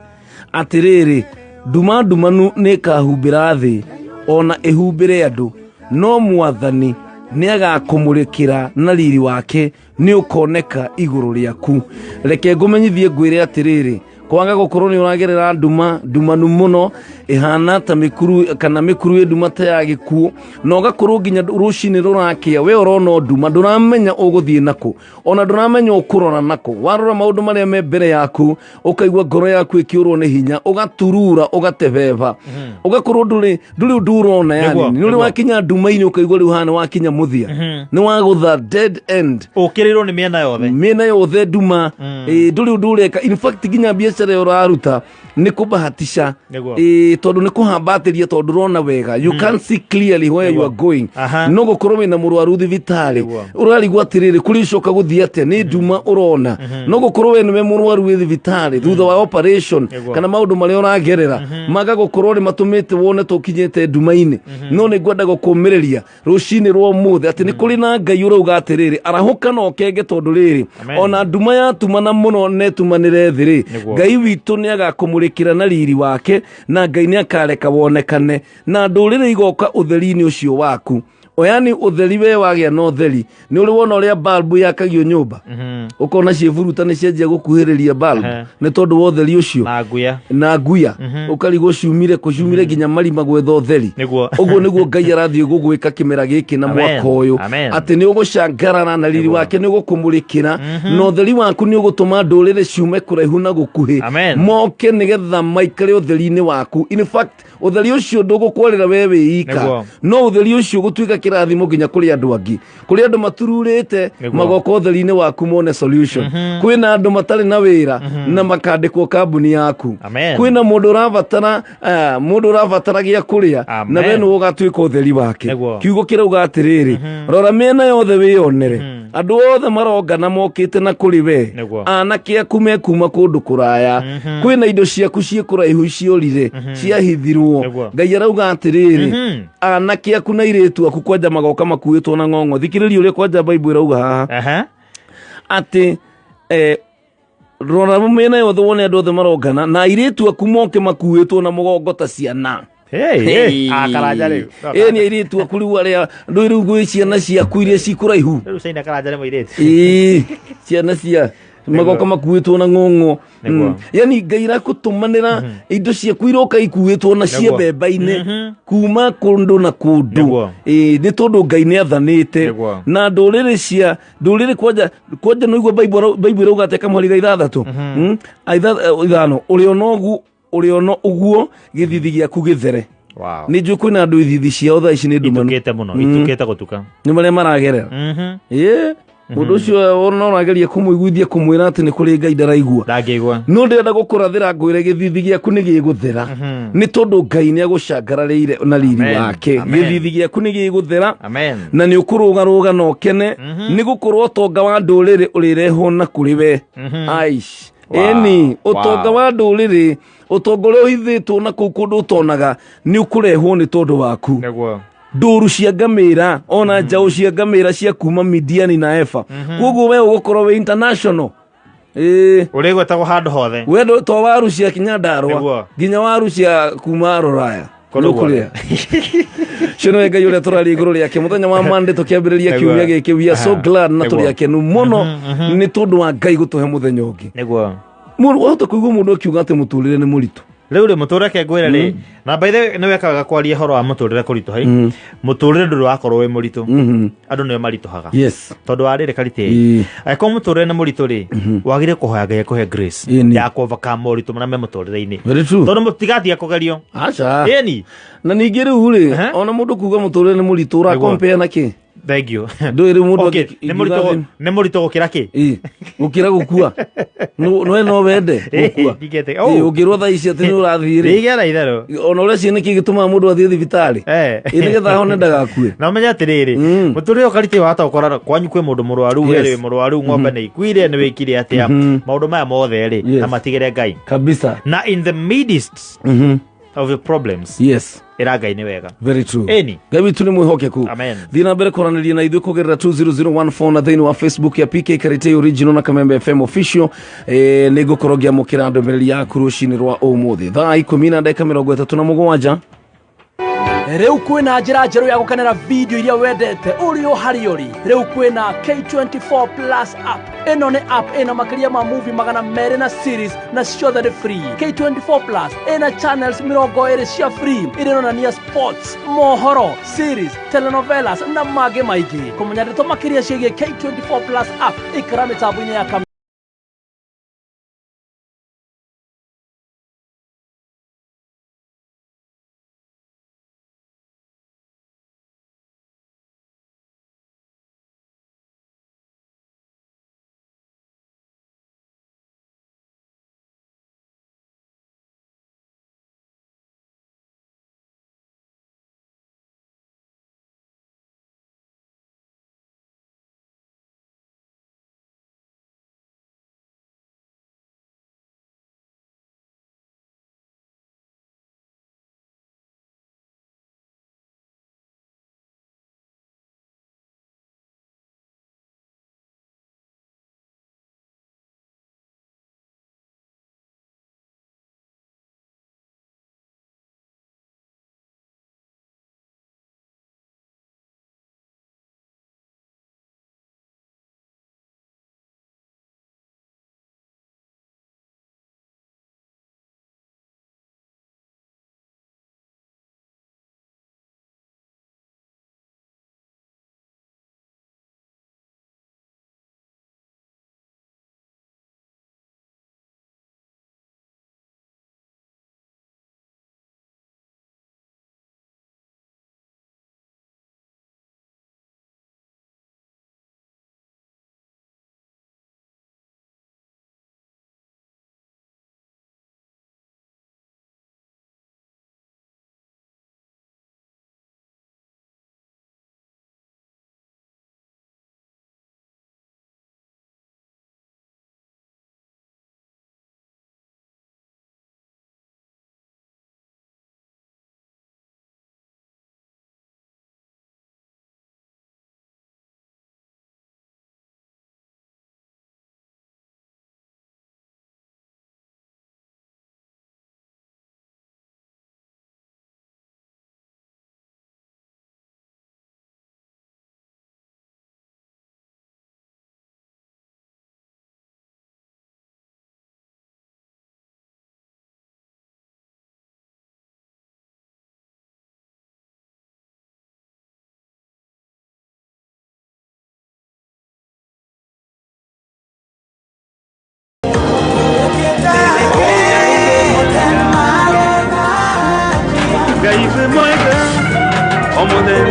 E: Atĩrĩrĩ, nduma ndumanu nĩ ĩkahumbĩra thĩ ona ĩhumbĩre andũ, no mwathani nĩ agakũmũrĩkĩra na riri wake nĩ ũkoneka igũrũ rĩaku. Reke ngũmenyithie ngwĩre atĩrĩrĩ, kwaga gũkorwo nĩ ũragerera nduma ndumanu mũno ĩhana ta mĩkuru kana mĩkuru ĩ nduma ta ya gĩkuũ, na ũgakorwo nginya rũcinĩ rũrakĩa we ũrona nduma, ndũramenya ũgũthiĩ nakũ, ona ndũramenya ũkũrora nakũ. Warora maũndũ marĩa me mbere yaku ũkaigua ngoro yaku ĩkĩũrwo nĩ hinya, ũgaturura, ũgatebeba, ũgakorwo ndũrĩ ũndũ ũrona, yani
G: Nĩguo,
E: nĩ ũrĩ
G: nĩguo.
E: wakinya nduma-inĩ ũkaigua rĩu haha nĩ wakinya mũthia, nĩ wagũtha dead end.
G: Ũkĩrĩirwo nĩ mĩena yothe.
E: Mĩena yothe nduma, ĩĩ, ndũrĩ ũndũ ũreka. In fact nginya biacara ĩyo ũraruta nĩ kũbahatisha.
G: Nĩguo.
E: Ĩĩ, tondũ nĩ kũhambatĩria, tondũ ndũrona wega, you can't see clearly where you are going.
G: Aha.
E: No gũkorwo wĩna mũrwaru thibitarĩ
G: Nĩguo.
E: ũrarigwo atĩrĩrĩ, kũrĩ ũcoka gũthiĩ atĩa, nĩ nduma ũrona. No gũkorwo we nĩwe mũrwaru wĩ thibitarĩ thutha wa operation
G: Nĩguo.
E: kana maũndũ marĩa ũragerera maga gũkorwo nĩ matũmĩte wone tũkinyĩte nduma-inĩ. No nĩ ngwenda gũkũmĩrĩria rũcinĩ rwa ũmũthĩ atĩ nĩ kũrĩ na Ngai ũrauga atĩrĩrĩ, arahũka na ũkenge, tondũ rĩrĩ,
G: Amen.
E: ona nduma yatumana mũno na ĩtumanĩre thĩ rĩ,
G: Nĩguo.
E: Ngai witũ nĩ agakũmũrĩkĩra na riri wake, na Ngai nĩ akareka wonekane, na ndũrĩrĩ igoka ũtheri-inĩ ũcio waku. O yani ũtheri, we wagĩa na ũtheri nĩ ũrĩ wona ũrĩa bulb yakagio nyũmba, ũkona ciĩburuta nĩ cianjia gũkuhĩrĩria bulb nĩ tondũ wa ũtheri ũcio.
G: Na nguya.
E: Na nguya ũkarigwo ciumire kũ, ciumire nginya marima gwetha ũtheri.
G: Nĩguo.
E: Ũguo nĩguo Ngai arathiĩ gũgwĩka kĩmera gĩkĩ na
G: Amen.
E: mwaka ũyũ,
G: Amen.
E: atĩ nĩ ũgũcangarara na riri wake nĩ ũgũkũmũrĩkĩra, na ũtheri waku nĩ ũgũtũma ndũrĩrĩ ciume kũraihu na gũkuhĩ
G: Amen.
E: moke nĩgetha maikare ũtheri-inĩ waku. In fact ũtheri ũcio ndũgũkwarĩra we wĩ ika,
G: Nĩguo.
E: no ũtheri ũcio ũgũtuĩka kĩrathimo nginya kũrĩ andũ angĩ, kũrĩ andũ matururĩte
G: Nĩguo.
E: magoka ũtheri-inĩ waku mone solution. Kwĩna andũ matarĩ na wĩra na makandĩkwo kambuni yaku.
G: Amen.
E: Kwĩna mũndũ ũrabatara, mũndũ ũrabatara gĩa kũrĩa, na
G: Amen.
E: we nĩwe ũgatuĩka ũtheri wake.
G: Nĩguo.
E: Kiugo kĩrauga atĩrĩrĩ, rora mĩena yothe wĩyonere, andũ othe marongana mokĩte na kũrĩ we.
G: Nĩguo.
E: Anake aku mekuma kũndũ kũraya, kwĩna indo ciaku ciĩ kũraihu ciorire, ciahithirwo.
G: Nĩguo.
E: Ngai arauga atĩrĩrĩ, anake aku na airĩtu aku kwanja magoka makuĩtwo na ng'ong'o. Thikĩrĩria ũrĩa kwanja Bible ĩrauga haha,
G: Aha.
E: atĩ Rora mĩena yothe wone andũ othe marongana na airĩtu aku moke makuĩtwo na mũgongo ta ciana.
G: Hey, hey, akaranja rĩu.
E: Ĩ nĩ airĩtu aku rĩu arĩa ndũĩ rĩu gwĩ ciana ciaku iria cikũraihu.
G: Rĩu China karanja nĩ mũirĩtu.
E: Ĩĩ, ciana cia magoka makuĩtwo na ng'ong'o.
G: Nĩguo.
E: Yani Ngai irakũtũmanĩra indo ciaku iroka ikuĩtwo na ciembemba-inĩ kuma kũndũ na kũndũ.
G: Nĩguo.
E: Ĩĩ, nĩ tondũ Ngai nĩ athanĩte.
G: Nĩguo.
E: Na ndũrĩrĩ cia ndũrĩrĩ kwanja kwanja nĩguo Bible ĩrauga atĩ kamũhari ga ithathatũ. Ithano ũrĩ ona ũguo gĩthithi gĩaku gĩthere.
G: Wow.
E: Nĩ njũĩ kwĩna andũ ithithi ciao thaa ici nĩ ndumanu.
G: Itukĩte mũno, itukĩte gũtuka.
E: Nĩ marĩa maragerera. Ĩĩ, mũndũ ũcio ona ũrageria kũmũiguithia kũmwĩra atĩ nĩ kũrĩ Ngai ndaraigua.
G: Ndangĩigua.
E: No ndĩrenda gũkũrathĩra ngwĩre gĩthithi gĩaku nĩ gĩgũthera. Nĩ tondũ Ngai nĩ agũcangararĩire na riri wake. Gĩthithi gĩaku nĩ gĩgũthera.
G: Amen.
E: Na nĩ ũkũrũgarũga na ũkene. Nĩ gũkorwo ũtonga wa ndũrĩrĩ ũrĩrehwo na kũrĩ we. Aish. Ĩni, ũtonga wa ndũrĩrĩ, ũtonga ũrĩa ũhithĩtwo na kũu kũndũ ũtonaga nĩ ũkũrehwo nĩ tondũ waku.
G: Nĩguo.
E: Ndũru cia ngamĩra ona njaũ cia ngamĩra cia kuma Midiani na Efa. Koguo we ũgũkorwo wĩ international. Ĩĩ.
G: Ũrĩgwetagwo handũ hothe.
E: We to waru cia Nyandarũa nginya waru cia kuma Rũraya. Nĩũkũrĩa. Ũcio nĩwe Ngai ũrĩa tũraria igũrũ rĩake mũthenya wa Monday tũkĩambĩrĩria kiumia gĩkĩ. We are so glad na tũrĩ akenu mũno nĩ tondũ wa Ngai gũtũhe mũthenya ũngĩ.
G: Nĩguo.
E: Mũndũ wahota kũigua mũndũ akiuga atĩ mũtũrĩre nĩ mũritũ.
G: Rĩu rĩ mũtũrĩre ke ngwĩre rĩ na by the way nĩ weka wega kwaria ũhoro wa mũtũrĩre kũritũha. Mũtũrĩre ndũrĩ wakorwo wĩ mũritũ. Andũ nĩo maritũhaga.
E: Yes.
G: Tondũ wa rĩrĩ karĩtĩ. Angĩkorwo mũtũrĩre nĩ mũritũ rĩ wagĩrĩire kũhoya Ngai akũhe grace ya kũ-overcome moritũ marĩa me mũtũrĩre-inĩ.
E: Very true.
G: Tondũ mũtigatiga kũgerio.
E: Aca.
G: Ĩni.
E: Na ningĩ rĩu rĩ ona mũndũ kuga mũtũrĩre nĩ mũritũ ũrakompea na kĩ?
G: Thank you.
E: Ndũĩ rĩu mũndũ
G: nĩ mũritũ gũkĩra kĩ?
E: Gũkĩra gũkua. No no wende gũkua. Ũngĩrwo thaa ici atĩ nĩ ũrathiĩ rĩ.
G: Ndigera itherũ.
E: Ona ũreciria nĩkĩ gĩtũmaga mũndũ athiĩ thibitarĩ? Nĩgetha ahone ndagakue.
G: Na ũmenye atĩrĩrĩ, mũtũrĩre ũkarĩtĩ wahota gũkora kwanyu kwĩ mũndũ mũrwaru, we wĩ mũrwaru, ng'ombe nĩ ikuire, nĩ wĩkire atĩa. Maũndũ maya mothe rĩ, na matigĩre Ngai.
E: Kabisa.
G: Na in the midst of your problems.
E: Yes.
G: Ĩra Ngai nĩ wega.
E: Very true.
G: Ĩni.
E: Ngai witũ nĩ mwĩhokeku.
G: Amen.
E: Thiĩ na mbere kwaranĩria na ithuĩ kũgerera 20014 na thĩinĩ wa Facebook ya PK Karitei Original na Kamembe FM Official. Nĩ ngũkorwo ngĩamũkĩra ndũmĩrĩri yaku rũcinĩ rwa ũmũthĩ thaa 10:37.
H: Rĩu kwĩna njĩra njerũ ya gũkenera video iria wendete ũrĩ o harĩa ũrĩ. Rĩu kwĩna K24 Plus app. Ĩno nĩ app ĩna makĩria ma movie 200 na series na ciothe nĩ free. K24 Plus ĩna channels 20 cia free iria ironania sports, mohoro, series, telenovelas na mangĩ maingĩ. Kũmenya ndeto makĩria ciĩgiĩ K24 Plus app ikara mĩtambo-inĩ ya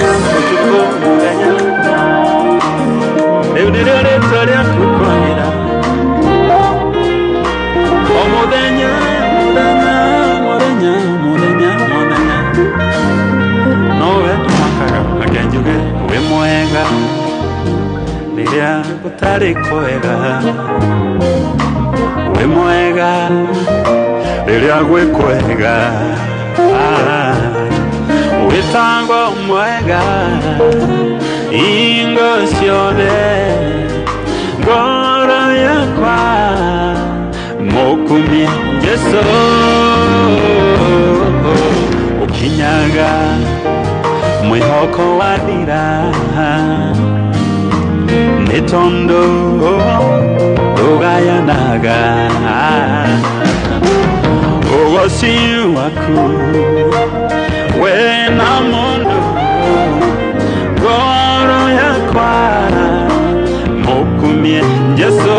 I: Ũtukũ mũthenya rĩu nĩrĩo rĩtwa rĩaku kwagĩra o mũthenya mũthenya mũthenya mũthenya mũthenya nowe tũmakaga reke njuge wĩ mwega rĩrĩa gũtarĩ kwega wĩ mwega rĩrĩa gwĩ kwega wĩtagwo mwega ingo ciothe ngoro yakwa mũkumie Jesũ ũkinyaga mwĩhoko wathira nĩ tondũ ndũgayanaga ũgoci waku wena mũndũ ngoro yakwa mũkumie Jesũ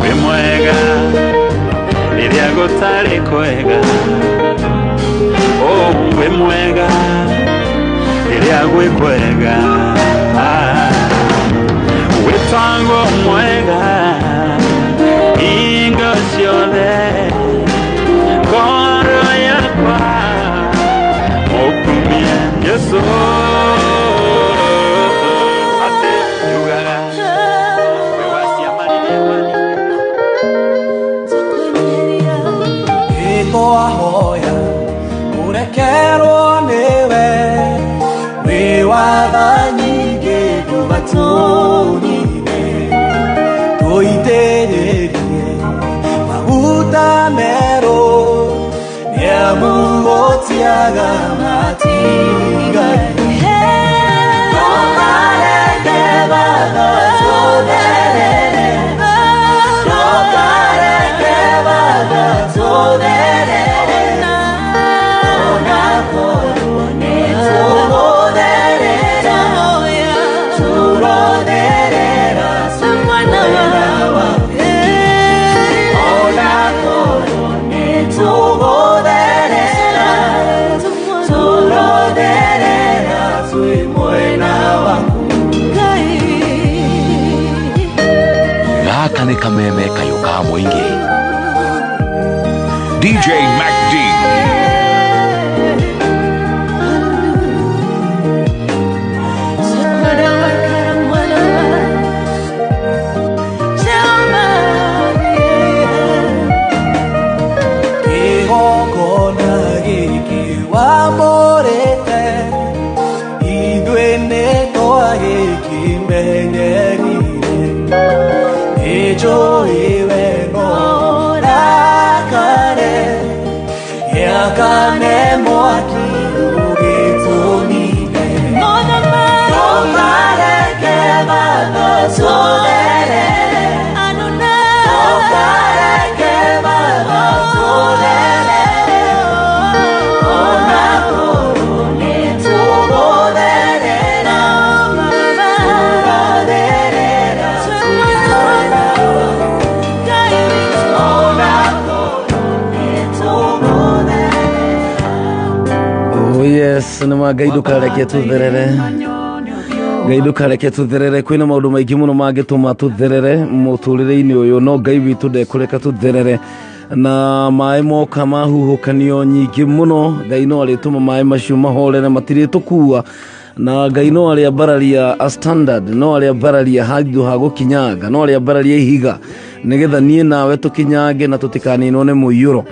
I: wĩ mwega rĩrĩa gũtarĩ kwega oh wĩ mwega rĩrĩa gwĩ kwega wĩtagwo mwega ingo ciothe ngoro yakwa mũkumie Jesũ atĩ njugaga wĩ wa ciama rĩrĩa waninga
C: Nĩtwahoya kũrekerwo nĩwe wĩ watha nyingĩ tũgatũnine tũitĩrĩrie maguta merũ nĩamu gũtiaga matigari Ndũkareke bagatũtherere Ndũkareke bagatũtherere Onakorwo nĩtũgũtherera Tũrotherera twĩ mwena waku Onakorwo nĩtũgũtherera Tũrotherera twĩ mwena waku
D: Gaka nĩ kameme kayũ ka mũingĩ.
B: DJ Mac D.
C: Kĩgongona gĩkĩ wamũrĩte ithuĩ nĩtwagĩkĩmenyerire nĩnjũĩ we no ũrakare gĩakane mwaki ũgĩtũnine Ndũkareke bagatũtherere Ndũkareke bagatũtherere Onakorwo nĩtũgũtherera Tũrotherera twĩ mwena waku Onakorwo nĩtũgũtherera
E: Oh yes, nĩ ma Ngai ndũkareke tũtherere Ngai ndũkareke tũtherere kwĩna maũndũ maingĩ mũno mangĩtũma tũtherere mũtũrĩre-inĩ ũyũ no Ngai witũ ndekũreka tũtherere na maĩ moka mahuhũkanio nyingĩ mũno Ngai no arĩtũma maĩ macio mahorere matirĩtũkua na Ngai no arĩambararia a standard no arĩambararia handũ ha gũkinyanga no arĩambararia ihiga nĩgetha niĩ nawe tũkinyange na tũtikaninwo nĩ mũiyũro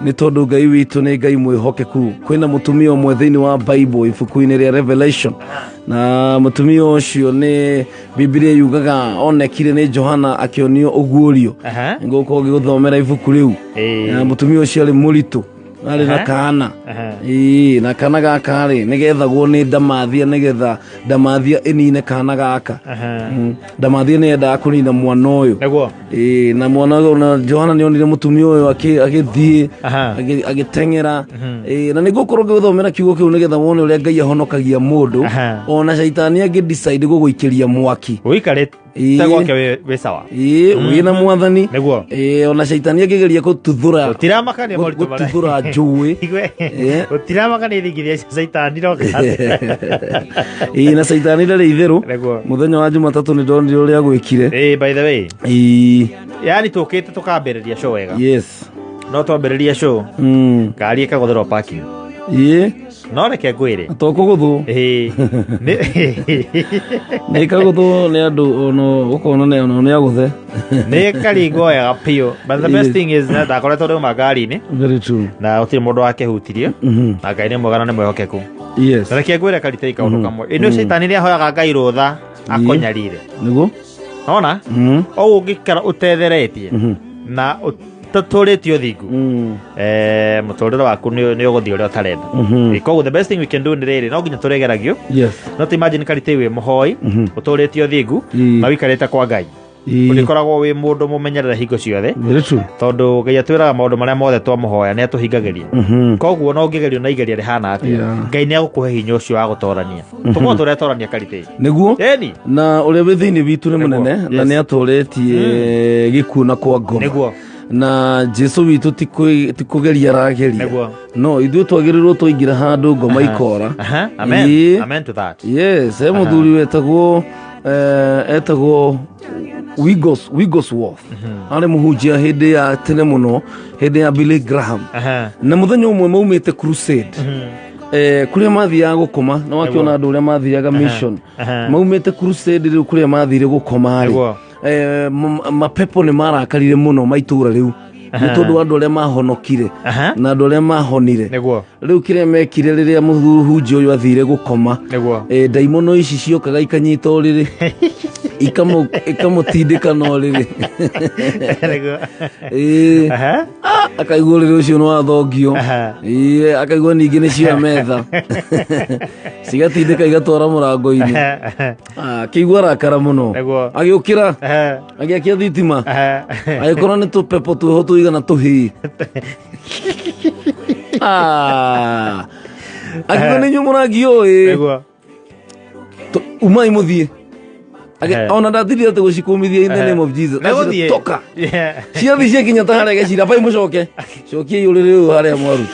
E: nĩ tondũ Ngai witũ nĩ Ngai mwĩhokeku kwĩna mũtumia ũmwe thĩinĩ wa Bible ibuku-inĩ rĩa Revelation na mũtumia ũcio nĩ Biblia yugaga onekire nĩ Johana akĩonio ũguũrio ngũkorwo ngĩgũthomera ibuku rĩu na mũtumia ũcio arĩ mũritũ arĩ na kana Ĩĩ, na kana gaka rĩ nĩgethagwo nĩ ndamathia nĩgetha ndamathia ĩnine kana gaka ndamathia nĩ yendaga kũnina mwana ũyũ
G: Nĩguo.
E: Ĩĩ, na mwana ũyũ na Johana nĩ onire mũtumia ũyũ agĩthiĩ agĩteng'era Ĩĩ, na nĩngũkorwo ngĩgũthomera kiugo kĩu nĩgetha wone ũrĩa Ngai ahonokagia mũndũ ona caitani angĩ decide gũgũikĩria mwaki
G: Ũikare Tegwake wĩ sawa.
E: Ĩĩ, wĩna mwathani.
G: Nĩguo.
E: Ĩĩ, ona caitani akĩgeria gũtuthũra,
G: Gũtiramakania moritũ marĩa-
E: gũtuthũra njũĩ.
G: Igwe.
E: Ĩĩ.
G: Gũtiramakania ithingithia cia caitani no
E: Ĩĩ, na caitani ndarĩ itherũ.
G: Nĩguo.
E: Mũthenya wa Jumatatũ nĩ ndonire ũrĩa gwĩkire.
G: Ĩĩ, by the way,
E: Ĩĩ,
G: yani tũkĩte tũkambĩrĩria show wega.
E: Yes.
G: No twambĩrĩria show, ngari ĩkagũthĩrwo parking.
E: Ĩĩ.
G: No reke ngwĩre.
E: To kũgũthwo.
G: Ĩĩ.
E: Nĩ ĩkagũthwo nĩ andũ ono ũkona nĩ ono nĩ agũthe.
G: Nĩ ĩkaringwo wega biũ. But the best
E: Ĩĩ.
G: thing is na ndakoretwo ndĩuma ngari-inĩ
E: Very true.
G: na gũtirĩ mũndũ wakĩhutirie, na Ngai nĩ mwega na nĩ mwĩhokeku. Na reke ngwĩre karitei kaũndũ kamwe. Ĩ nĩ caitani nĩ ahoyaga Ngai rũtha akũnyarire.
E: Nĩguo.
G: Ona o ũngĩikara ũtetheretie na ũtatũrĩtie ũthingu, mũtũrĩre waku nĩ ũgũthiĩ ũrĩa ũtarenda. Koguo the best thing we can do nĩ rĩrĩ, no nginya tũrĩgeragio. No to imagine karitei wĩ mũhoi, ũtũrĩtie ũthingu, na ũikarĩte kwa Ngai, ũrĩkoragwo wĩ mũndũ mũmenyerere hingo ciothe.
E: Very true.
G: Tondũ Ngai atwĩraga maũndũ marĩa mothe twamũhoya nĩ atũhingagĩria. Koguo no ũngĩgerio na igeria rĩhana atĩa, Ngai nĩ agũkũhe hinya ũcio wa gũtorania. Tũkorwo tũretorania karitei.
E: Nĩguo.
G: Ĩni.
E: Na ũrĩa wĩ thĩinĩ witũ nĩ mũnene na nĩ atoretie gĩkuũ na kwa ngoma.
G: Nĩguo.
E: Na Jesu witũ ti kũgeria arageria.
G: Nĩguo.
E: No ithuĩ twagĩrĩirwo twaingĩra handũ ngoma ikora.
G: Aha, amen.
E: Ĩĩ.
G: Amen to that.
E: Yes, he mũthuri wetagwo etagwo Wigglesworth. Arĩ mũhunjia hĩndĩ ya tene mũno, hĩndĩ ya Billy Graham. Na mũthenya ũmwe maumĩte crusade, kũrĩa mathiaga gũkoma, na wakĩona andũ ũrĩa mathiaga mission, maumĩte crusade rĩu kũrĩa mathire gũkoma rĩ,
G: Nĩguo.
E: mapepo nĩ marakarire mũno ma itũra rĩu nĩ tondũ wa andũ arĩa mahonokire na andũ arĩa mahonire.
G: Nĩguo.
E: Rĩu kĩrĩa mekire rĩrĩa mũhunjia ũyũ athire gũkoma,
G: Nĩguo.
E: Ndaimono ici ciokaga ikanyita ũrĩrĩ, ikamũtindĩka na ũrĩrĩ.
G: Nĩguo.
E: Ĩĩ. Akaigua ũrĩrĩ ũcio nĩ wathongio. Ĩĩ, akaigua ningĩ nĩ cioya metha cigatindĩka igatwara mũrango-inĩ. Akĩigua arakara mũno.
G: Nĩguo.
E: Agĩũkĩra, agĩakia thitima, agĩkora nĩ tũpepo twĩho tũigana tũhĩĩ. Akiuga nĩ inyuĩ mũrangio ĩ.
G: Nĩguo.
E: Umai mũthiĩ. Ona ndatindire atĩ gũcikũmithia in the name of Jesus.
G: Nĩ gũthiĩ.
E: Acira, toka. Ciathi ciakinya ta harĩa gĩcira bai mũcoke cokiai ũrĩrĩ ũyũ harĩa mwaruta.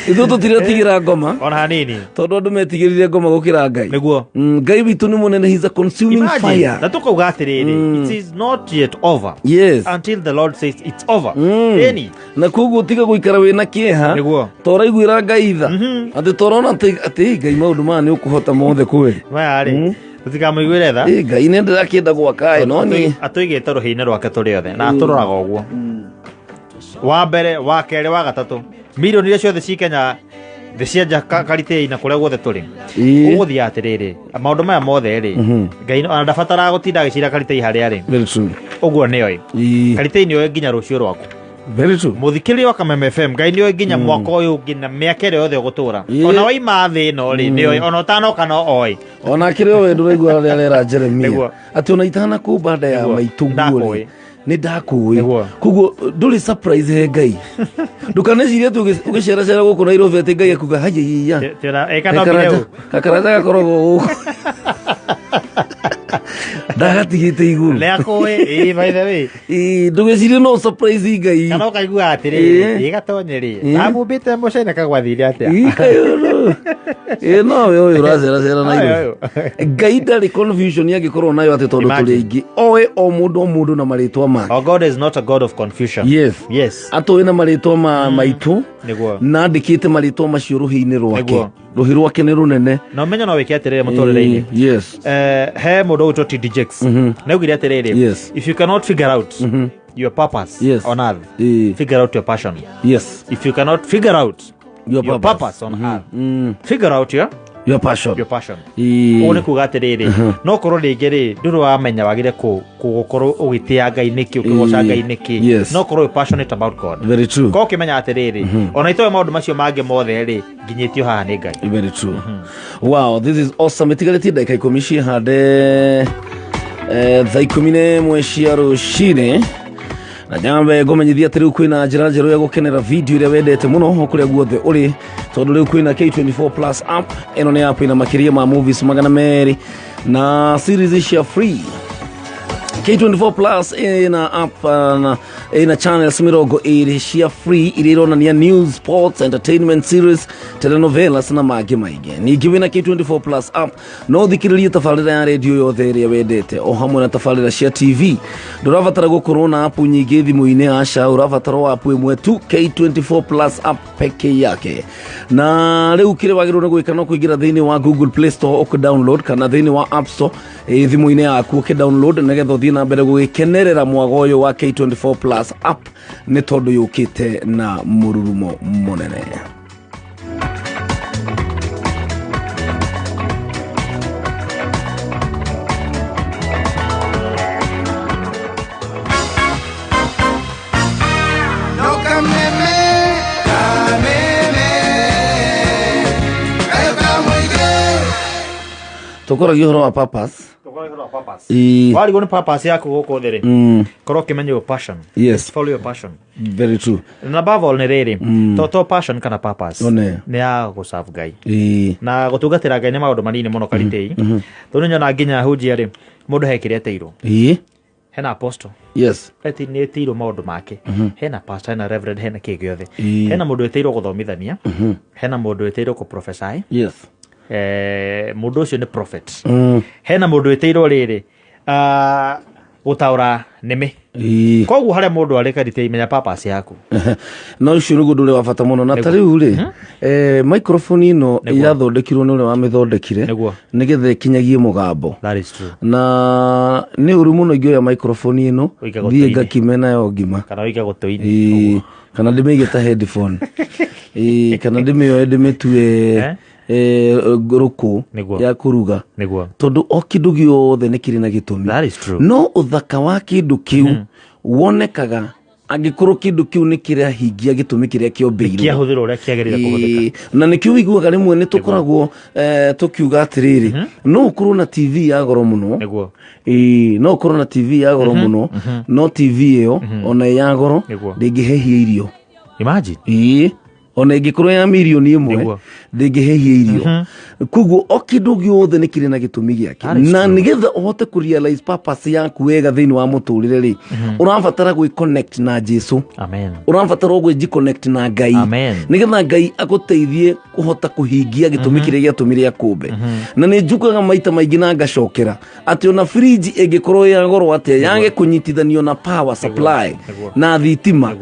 E: Ithuĩ tũtiretigĩra ngoma
G: ona hanini,
E: tondũ andũ metigĩrire ngoma gũkĩra Ngai.
G: Nĩguo.
E: Ngai witũ nĩ mũnene, he's a consuming
G: Imagine,
E: fire.
G: Na tukauga atĩrĩrĩ, it is not yet over until the Lord says it's over. Ĩni.
E: Na koguo tiga gũikara wĩna kĩeha.
G: Nĩguo.
E: Toraiguĩra Ngai tha atĩ torona atĩ Ngai maũndũ maya nĩ ũkũhota mothe kweli.
G: Maya rĩ, tũtikamũiguĩre tha.
E: Ĩ, Ngai nĩ ndĩrakĩenda gwaka ĩ, no niĩ
G: Atũigĩte rũhĩ-inĩ rwake tũrĩ othe na atũroraga ũguo, wa mbere, wa kerĩ, wa gatatũ, milioni iria ciothe ci Kenya, thĩ cia nja, karitei na kũrĩa guothe tũrĩ. Ũgũthiĩ atĩrĩrĩ, maũndũ maya mothe rĩ, Ngai ona ndabataraga gũtinda agĩcira karitei harĩa rĩ.
E: Very true.
G: Ũguo nĩoĩ karitei, nĩoĩ nginya rũciũ rwaku.
E: Very true.
G: Mũthikĩrĩria wa Kameme FM, Ngai nĩoĩ nginya mwaka ũyũ ũngĩ na mĩaka ĩrĩa yothe ũgũtũra. Ona waima thĩ ĩno rĩ, nĩoĩ, ona ũtanoka no oĩ.
E: Ona kĩrĩ o wendo ũraigua arĩa arera Jeremia
G: Nĩguo.
E: atĩ ona itanakũmba nda ya
G: Nĩguo.
E: maitũ guo rĩ,
G: Ndakũĩ.
E: nĩ ndakũĩ. Koguo ndũrĩ surprise he Ngai. Ndũkanecirie atĩ ũgĩceracera gũkũ Nairobi atĩ Ngai akuga hayiya gakaraja gakoragwo gũkũ ndagatigĩte igũrũ.
G: Nĩakũĩ. Ĩĩ, by the way.
E: Ĩĩ, ndũgecirie no surprise Ngai.
G: Kana ũkaigua atĩrĩrĩ,
E: Ĩĩ.
G: ĩ gatonye rĩ,
E: Ĩĩ.
G: amumbĩte mũcene kagwathire atĩa?
E: Ĩĩ, kayũrũ. Ĩĩ, nowe ũyũ ũraceracera
G: Nowe
E: Nairobi. Ngai ndarĩ confusion angĩkorwo nayo atĩ tondũ tũrĩ
G: Imagine.
E: aingĩ, oĩ o mũndũ o mũndũ na marĩtwa make.
G: Our God is not a God of confusion.
E: Yes.
G: Yes.
E: Atũĩ na marĩtwa ma maitũ
G: Nĩguo.
E: na andĩkĩte marĩtwa macio rũhĩ-inĩ rwake.
G: Nĩguo.
E: Rũhĩ rwake nĩ rũnene.
G: Na ũmenye no wĩke atĩrĩrĩ mũtũrĩre-inĩ.
E: Ĩĩ, yes.
G: He mũndũ ũgwĩtwo TD Jakes. Nĩaugire atĩrĩrĩ, if you cannot figure out your purpose on earth, figure out your passion. If you cannot figure out
E: your
G: purpose on earth, figure out your
E: your passion.
G: Your passion.
E: Ĩĩ.
G: Ũguo nĩ kuga atĩrĩrĩ, no korwo rĩngĩ rĩ, ndũrĩ wamenya wagĩre gũkorwo ũgĩtĩa Ngai nĩkĩ, ũkĩgoca Ngai nĩkĩ, no korwo wĩ passionate about God.
E: Very true.
G: Korwo ũkĩmenya atĩrĩrĩ, ona itoĩ maũndũ macio mangĩ mothe rĩ, nginyĩtio haha nĩ Ngai.
E: Very true. Wow, this is awesome. Ĩtigarĩtie ndagĩka 10 ciĩhande 11:30 cia rũcinĩ. Na nyambe ngũmenyithia atĩ rĩu kwĩna njĩra njerũ ya gũkenera video ĩrĩa wendete mũno o kũrĩa guothe ũrĩ, tondũ rĩu kwĩna K24 Plus app. Ĩno nĩ app ĩna makĩria ma movies 200 na series cia free. K24 Plus ĩna app na ĩna channels 20 cia free iria ironania news, sports, entertainment series, telenovelas na mangĩ maingĩ. Ningĩ wĩna K24 Plus app no ũthikĩrĩrie tabarĩra ya redio yothe ĩrĩa wendete o hamwe na tabarĩra cia TV. Ndũrabatara gũkorwo na app nyingĩ thimũ-inĩ, aca, ũrabatara o app ĩmwe tu, K24 Plus app peke yake. Na rĩu kĩrĩa wagĩrĩirwo nĩ gwĩka no kũingĩra thĩinĩ wa Google Play Store ũkĩ download kana thĩinĩ wa App Store thimũ-inĩ yaku ũkĩ download nĩgetha ũthiĩ na mbere gũgĩkenerera mwago ũyũ wa K24 Plus app, nĩ tondũ yũkĩte na mũrurumo mũnene.
A: No kameme, kameme, kayo kamũige.
E: Tũkoragia ũhoro wa purpose. Ĩĩ.
G: Warigwo nĩ purpose yaku gũkũ thĩ rĩ, korwo ũkĩmenya your passion. Follow your passion.
E: Very true.
G: Na above all nĩ rĩrĩ, to passion kana purpose
E: One.
G: nĩ ya gũserve Ngai na gũtungatĩra Ngai nĩ maũndũ manini mũno karitĩi, tondũ nĩ nyona nginya hunjia rĩ, mũndũ he kĩrĩa etĩirwo. Hena apostle, eti nĩ ĩtĩirwo maũndũ make, hena pastor, hena reverend, hena kĩ gĩothe. Hena mũndũ ĩtĩirwo gũthomithania, hena mũndũ ĩtĩirwo kũprophesy, mũndũ ũcio nĩ prophet, hena mũndũ ĩtĩirwo rĩrĩ gũtaũra nĩmĩ. Koguo harĩa mũndũ arĩ karitĩ, menya purpose yaku.
E: Na ũcio nĩguo ũndũ ũrĩa wa bata mũno. Na ta rĩu rĩ, microphone ĩno yathondekirwo nĩ ũrĩa wamĩthondekire nĩgetha ĩkinyagie mũgambo.
G: That is true.
E: Na nĩ ũru mũno ingĩoya microphone ĩno
G: Ũige
E: thiĩ
G: gũtũ-inĩ.
E: ngakime nayo ngima
G: kana ũige gũtũ-inĩ.
E: Ĩĩ, kana ndĩmĩige ta headphone. Ĩĩ, kana ndĩmĩoe ndĩmĩtue rũkũ ya kũruga, tondũ o kĩndũ gĩothe nĩ kĩrĩ na gĩtũmi.
G: That is true.
E: No ũthaka wa kĩndũ kĩu wonekaga angĩkorwo kĩndũ kĩu nĩ kĩrahingia gĩtũmi kĩrĩa kĩombĩirwo.
G: Kĩahũthĩrwo ũrĩa kĩagĩrĩire kũhũthĩka.
E: Ĩĩ, na nĩkĩo wĩiguaga rĩmwe nĩ tũkoragwo tũkiuga atĩrĩrĩ, no ũkorwo na TV ya goro mũno. Ĩĩ, no ũkorwo na TV ya goro mũno, no TV ĩyo ona ĩ ya goro ndĩngĩhehia irio.
G: Imagine.
E: Ĩĩ, ona ĩngĩkorwo ya mirioni 1 ndĩngĩhehia irio. Koguo o kĩndũ gĩothe nĩ kĩrĩ na gĩtũmi gĩake.
G: That is
E: Na
G: true.
E: nĩgetha ũhote kũ realize purpose yaku wega thĩinĩ wa mũtũrĩre rĩ, ũrabatara gwĩ connect na Jesu.
G: Amen.
E: Ũrabatara gwĩ connect na Ngai.
G: Amen.
E: Nĩgetha Ngai agũteithie kũhota kũhingia gĩtũmi kĩrĩa gĩatũmire akũmbe. Na nĩ njugaga maita maingĩ na ngacokera atĩ ona fridge ĩngĩkorwo ya goro atĩa, yage kũnyitithanio na power supply na thitima,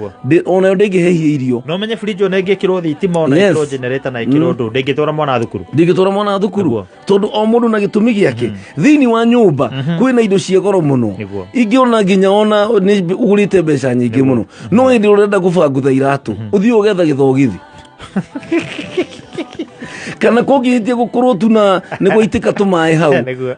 E: onayo ndĩngĩhehia irio.
G: No menye fridge ona ĩngĩkĩrwo thitima, ona ĩkĩrwo generator na ĩkĩrwo ndũ, ndĩngĩtwara mwana thukuru.
E: Ndingĩtwara mwana thukuru. Tondũ o mũndũ na gĩtũmi gĩake. Thĩinĩ wa nyũmba kwĩna indo cia goro mũno, ingĩ ona nginya ona nĩ ũgũrĩte mbeca nyingĩ mũno, no hĩndĩ ĩrĩa ũrenda kũbangutha iratũ, ũthiĩ ũgetha gĩthogithi kana kũngĩhĩtia gũkorwo tu na nĩ gwaitĩka tũmaĩ hau.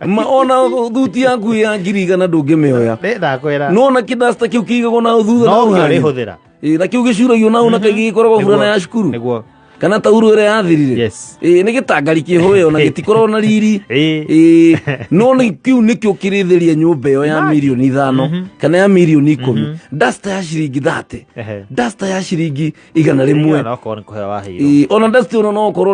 E: Ma ona thuti yaku ya 100,000 ndũngĩmĩoya.
G: Nĩ ndakwĩra.
E: No ona kĩdasta kĩu kĩigagwo na thutha
G: No
E: na hau
G: kĩo
E: hanyu.
G: ũrĩhũthĩra.
E: Ĩĩ, na kĩu gĩcuragio na na kaingĩ gĩkoragwo burana ya cukuru kana tauro ĩrĩa yathirire. Ĩĩ, nĩ gĩtangari kĩho ĩyo na gĩtikoragwo na riri. Ĩĩ, no nĩ kĩu nĩkĩo kĩrĩthĩria nyũmba ĩyo ya 5 mirioni kana ya 10 mirioni, dasta ya ciringi 30, dasta ya ciringi 100.
G: Na okorwo nĩ kũheo waheirwo.
E: Ĩĩ, ona dasta ĩno no ũkorwo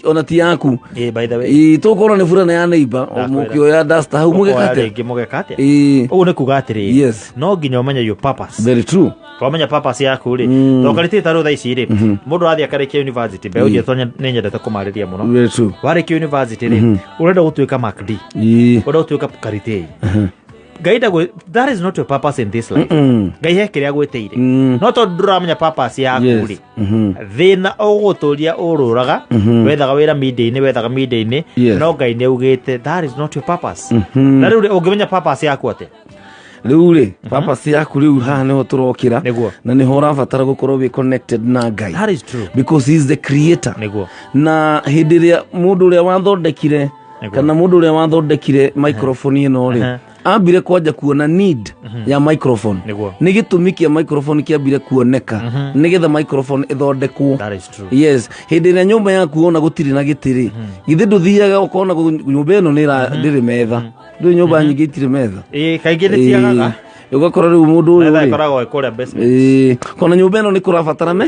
E: ona ti yaku.
G: Ĩĩ, by the way.
E: Ĩĩ, tũkorwo nĩ burana ya neighbor,
G: Ndakwĩra.
E: mũkĩoya dasta hau
G: Ũkoya
E: mũgĩkate.
G: rĩngĩ mũgeka atĩa?
E: Ĩĩ.
G: Ũguo nĩ kuga atĩrĩrĩ, no nginya ũmenye your purpose.
E: Very true.
G: Wamenya purpose yaku rĩ, tokarĩtĩ ta rĩu thaa ici rĩ, mũndũ athiĩ akarĩkia university, mbeũ njĩtwo nĩ nyendete kũmarĩria mũno.
E: Very true.
G: Warĩkia university rĩ, ũrenda gũtuĩka Mark D, ũrenda gũtuĩka Karitei. Ngai ndagwĩ, that is not your purpose in this life. Ngai he kĩrĩa agwĩtĩire, no tondũ ndũramenya purpose yaku rĩ, thĩna ũgũtũria ũrũraga, wethaga wĩra media-inĩ, wethaga media-inĩ, no Ngai nĩ augĩte that is not your purpose. Na rĩu rĩ, ũngĩmenya purpose yaku atĩa?
E: Rĩu rĩ, purpose yaku rĩu haha nĩho tũrokĩra na nĩho ũrabatara gũkorwo wĩ connected na Ngai.
G: That is true.
E: Because he is the creator. Na hĩndĩ ĩrĩa mũndũ ũrĩa wathondekire kana mũndũ ũrĩa wathondekire microphone ĩno rĩ, ambire kwanja kuona need ya microphone. Nĩ gĩtũmi kĩa microphone kĩambire kuoneka nĩgetha microphone ĩthondekwo.
G: That is true.
E: Yes, hĩndĩ ĩrĩa nyũmba yaku ona gũtirĩ na gĩtĩ rĩ, githĩ ndũthiaga ũkona nyũmba ĩno ndĩrĩ metha? Ndũĩ nyũmba nyingĩ itirĩ metha.
G: Ĩĩ, kaingĩ nĩ ciagaga.
E: Ũgakora rĩu mũndũ ũyũ
G: Metha
E: rĩ,
G: ĩkoragwo ĩ kũrĩa basement.
E: Ĩĩ, kona nyũmba ĩno nĩ kũrabatara me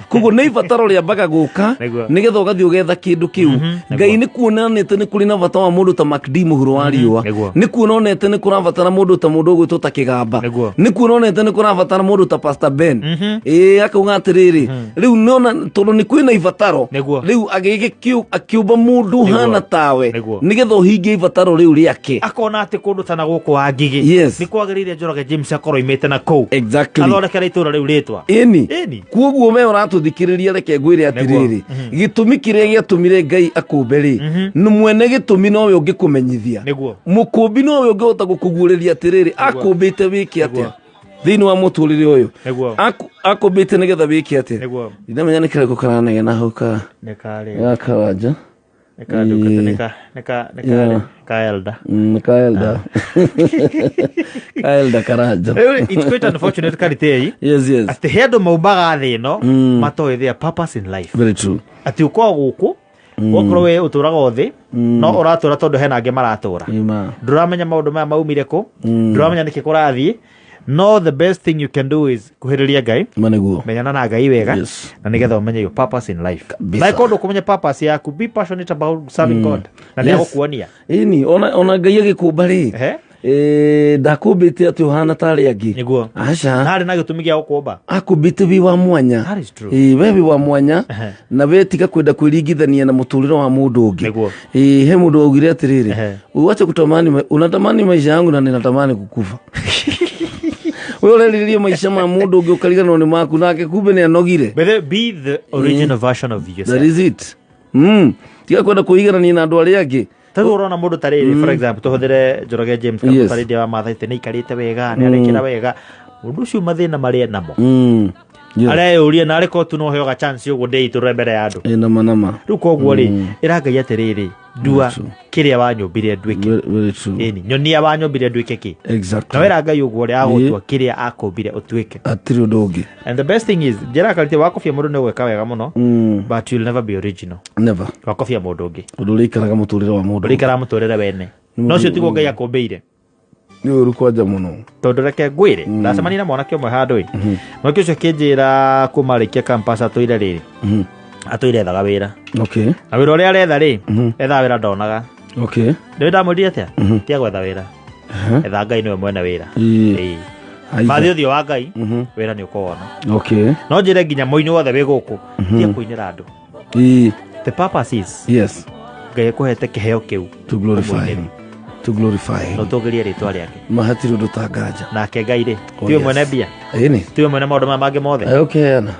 E: koguo nĩ ibataro rĩambaga gũka
G: Nĩguo.
E: nĩgetha ũgathiĩ ũgetha kĩndũ kĩu. Ngai nĩ kuonanĩte nĩ kũrĩ na bata wa mũndũ ta Macd mũhuro wa riũa.
G: Nĩguo.
E: Nĩ kuonanĩte nĩ kũrabatara mũndũ ta mũndũ ũgwĩtwo ta Kĩgamba.
G: Nĩguo.
E: Nĩ kuonanĩte nĩ kũrabatara mũndũ ta Pastor Ben. Ĩĩ, akauga atĩrĩrĩ, rĩu nĩona tondũ nĩ kwĩna ibataro.
G: Nĩguo.
E: Rĩu akĩũmba mũndũ ũhana tawe
G: Nĩguo.
E: nĩgetha ũhingie ibataro rĩu rĩake.
G: Akona atĩ kũndũ ta na gũkũ wa Ngigĩ
E: Yes.
G: nĩ kwagĩrĩire Njoroge James akorwo oimĩte na kũu,
E: Exactly.
G: athondekere itũra rĩu rĩtwa.
E: Ĩni.
G: Ĩni.
E: Kuoguo we ũratũthikĩrĩria, reke ngwĩre atĩrĩrĩ, gĩtũmi kĩrĩa gĩatũmire Ngai akũmbe rĩ, nĩ mwene gĩtũmi nowe ũngĩkũmenyithia.
G: Nĩguo.
E: Mũkũmbi nowe ũngĩhota gũkũguũrĩria atĩrĩrĩ, akũmbĩte wĩke atĩa thĩinĩ wa mũtũrĩre ũyũ.
G: Nĩguo.
E: Akũmbĩte nĩgetha wĩke atĩa.
G: Nĩguo.
E: Ndinamenya nĩ kĩrĩkũ karanegena hau ka
G: Nĩ karĩ
E: gakaraja.
G: Nĩ ka ndungata, nĩ ka nĩ ka nĩ ka
E: Yeah.
G: ka elder.
E: Nĩ ka elder, ka elder Karanja.
G: Rĩu it's quite unfortunate, Karitei,
E: Yes.
G: atĩ he andũ maumbaga thĩ ĩno matoĩ their purpose in life.
E: Very true.
G: Atĩ ũkorwo gũkũ, ũgakorwo we ũtũraga o thĩ, no ũratũra tondũ hena angĩ maratũra.
E: Ima.
G: Ndũramenya maũndũ maya maumire kũ, ndũramenya nĩkĩ kũrathiĩ, no the best thing you can do is kuhĩrĩria Ngai.
E: Ma nĩguo.
G: Menyana na Ngai wega
E: Yes.
G: na nĩgetha ũmenye your purpose in life.
E: Kabisa.
G: Na ĩkorwo ndũkũmenya purpose yaku, be passionate about serving God na nĩ
E: Yes.
G: agũkuonia.
E: Ĩni, ona Ngai agĩkũmba rĩ,
G: Ehe.
E: ndakũmbĩte atĩ ũhana ta arĩa angĩ.
G: Nĩguo.
E: Aca.
G: Na arĩ na gĩtũmi gĩa gũkũmba.
E: Akũmbĩte wĩ wa mwanya.
G: That is true.
E: Ĩĩ, we wĩ wa mwanya.
G: Ehe.
E: Na we tiga kwenda kwĩringithania na mũtũrĩre wa mũndũ ũngĩ.
G: Nĩguo.
E: Ĩĩ, he mũndũ waugire atĩrĩrĩ,
G: Ehe.
E: uache kutamani unatamani maisha yangu na ninatamani kukufa. We ũrerirĩria maica ma mũndũ ũngĩ ũkariganĩrwo nĩ maku, nake kumbe nĩ anogire.
G: But then be the original version of
E: That
G: yourself.
E: is it. Tiga kwenda kwĩiganania na andũ arĩa angĩ.
G: Tarĩu ũrona mũndũ ta rĩrĩ, for example, tũhũthĩre Njoroge James kana mũtarĩria wa Maathai, nĩ aikarĩte wega, nĩ arekĩra wega, mũndũ ũcio mathĩna marĩa namo
E: Yes.
G: areyũria na arĩ tu no heoga chance ũguo ndĩitũrũre mbere ya andũ.
E: Ĩ, nama nama.
G: Rĩu koguo rĩ, ĩra Ngai atĩrĩrĩ, ndua kĩrĩa wanyũmbire nduĩke.
E: Very, very true.
G: Ĩni, nyonia wanyũmbire nduĩke kĩ.
E: Exactly.
G: Na wĩra Ngai ũguo rĩ, agũtua kĩrĩa akũmbire ũtuĩke.
E: Hatirĩ ũndũ ũngĩ.
G: And the best thing is, njĩra karĩte wakobia mũndũ nĩ gwĩka wega mũno, but you'll never be original.
E: Never.
G: Wakobia mũndũ ũngĩ.
E: Ũndũ ũrĩa ikaraga mũtũrĩre wa mũndũ.
G: Ũrĩikaraga mũtũrĩre wene, no ũcio tiguo Ngai akũmbĩire.
E: Nĩ ũru kwanja mũno.
G: Tondũ reke ngwĩre, ndacemania na mwanake ũmwe handũ ĩ, mwanake ũcio akĩnjĩra kuma arĩkia campus atũire rĩrĩ, atũire ethaga wĩra. Na wĩra ũrĩa aretha rĩ, ethaga wĩra ndonaga. Nĩ ndamwĩrire atĩa, tiga gwetha wĩra, etha Ngai, nĩwe mwene wĩra.
E: Ĩĩ.
G: Ĩĩ.
E: Aiza.
G: Mathi ũthiũ wa Ngai, wĩra nĩ ũkũwona. No njĩre nginya mũini wothe wĩ gũkũ, tiga kũinĩra andũ. The purpose is Ngai akũhete kĩheo kĩu
E: To glorify him. To glorify him.
G: na ũtũgĩrie rĩtwa rĩake.
E: Ma hatirĩ ũndũ ta nganja.
G: Nake Ngai rĩ,
E: Oh,
G: tiwe
E: yes.
G: mwene mbia?
E: Ĩni.
G: Tiwe mwene maũndũ maya mangĩ mothe?
E: Ũkĩheana.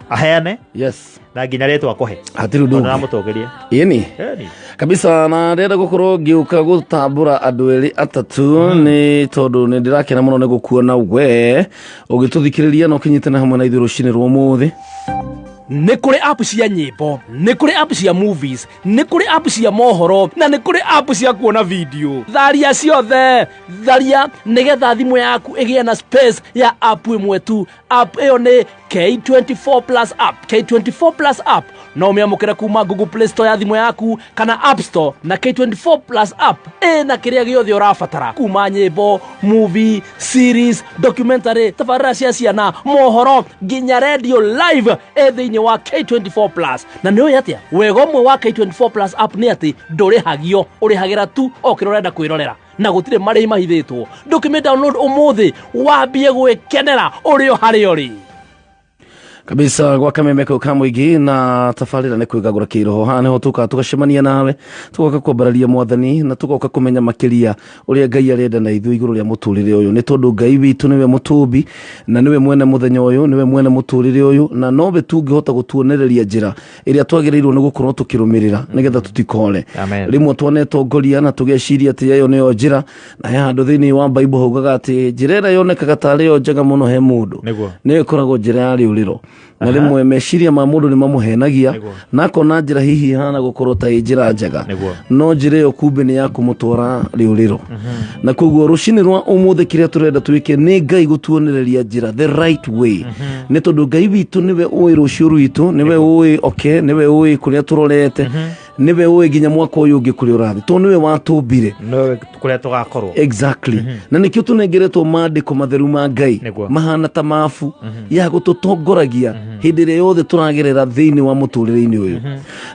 G: Aheane.
E: Yes.
G: Na nginya rĩtwa kũhe.
E: Hatirĩ ũndũ
G: Tondũ
E: ũngĩ.
G: aramũtũgĩria.
E: Ĩni.
G: Ĩni.
E: Kabisa, na ndĩrenda gũkorwo ngĩũka gũtambũra andũ erĩ atatũ, nĩ tondũ nĩ ndĩrakena mũno nĩ gũkuona we ũgĩtũthikĩrĩria na ũkĩnyitana hamwe na ithuĩ rũcinĩ rwa ũmũthĩ.
H: Nĩ kũrĩ app cia nyĩmbo, nĩ kũrĩ app cia movies, nĩ kũrĩ app cia mohoro, na nĩ kũrĩ app cia kuona video. Tharia ciothe, tharia nĩgetha thimũ yaku ĩgĩe na space ya app ĩmwe tu. App ĩyo nĩ K24 Plus app. K24 Plus app no ũmĩamũkĩre kuma Google Play Store ya thimũ yaku kana App Store, na K24 Plus app ĩna kĩrĩa gĩothe ũrabatara, kuma nyĩmbo, movie, series, documentary, tabarĩra cia ciana, mohoro, nginya radio live ĩ thĩinĩ wa K24 Plus. Na nĩ ũĩ atĩa wega ũmwe wa K24 Plus app nĩ atĩ ndũrĩhagio, ũrĩhagĩra tu o kĩrĩa ũrenda kwĩrorera, na gũtirĩ marĩhi mahithĩtwo. Ndũkĩmĩ download ũmũthĩ wambie gwĩkenera ũrĩ o harĩa ũrĩ.
E: Kabisa, gwa kameme kau ka mũingĩ na tabarĩra nĩ kwĩgagũra kĩroho. Haha nĩho tũkaga tũgacemania nawe, tũgoka kwambararia mwathani na tũgoka kũmenya makĩria ũrĩa Ngai arenda na ithuĩ igũrũ rĩa mũtũrĩre ũyũ, nĩ tondũ Ngai witũ nĩwe mũtũmbi na nĩwe mwene mũthenya ũyũ, nĩwe mwene mũtũrĩre ũyũ, na nowe tungĩhota gũtuonereria njĩra ĩrĩa twagĩrĩirwo nĩ gũkorwo tũkĩrũmĩrĩra nĩgetha tũtikore.
G: Amen.
E: Rĩmwe twanetongoria na tũgeciria atĩ ĩyo nĩyo njĩra, na he handũ thĩinĩ wa Bible haugaga atĩ njĩra ĩrĩa yonekaga tarĩ yo njega mũno he mũndũ
G: Nĩguo.
E: nĩyo ĩkoragwo njĩra ya rĩũrĩro. Na rĩmwe meciria ma mũndũ nĩ mamũhenagia
G: Nĩguo.
E: na akona njĩra hihi ihana gũkorwo ta ĩ njĩra njega,
G: Nĩguo.
E: no njĩra ĩyo kumbe nĩ ya kũmũtwara rĩũrĩro. Na koguo rũcinĩ rwa ũmũthĩ kĩrĩa tũrenda twĩke nĩ Ngai gũtuonereria njĩra, the right way, nĩ tondũ Ngai witũ nĩwe ũĩ rũciũ rwitũ, nĩwe ũĩ okay, nĩwe ũĩ kũrĩa tũrorete, nĩwe ũĩ nginya mwaka ũyũ ũngĩ kũrĩa ũrathiĩ, tondũ nĩwe watũmbire.
G: Nowe kũrĩa tũgakorwo.
E: Exactly. Na nĩkĩo tũnengeretwo maandĩko matheru ma Ngai
G: Nĩguo.
E: mahana ta mabu ya gũtũtongoragia hĩndĩ ĩrĩa yothe tũragerera thĩinĩ wa mũtũrĩre-inĩ ũyũ.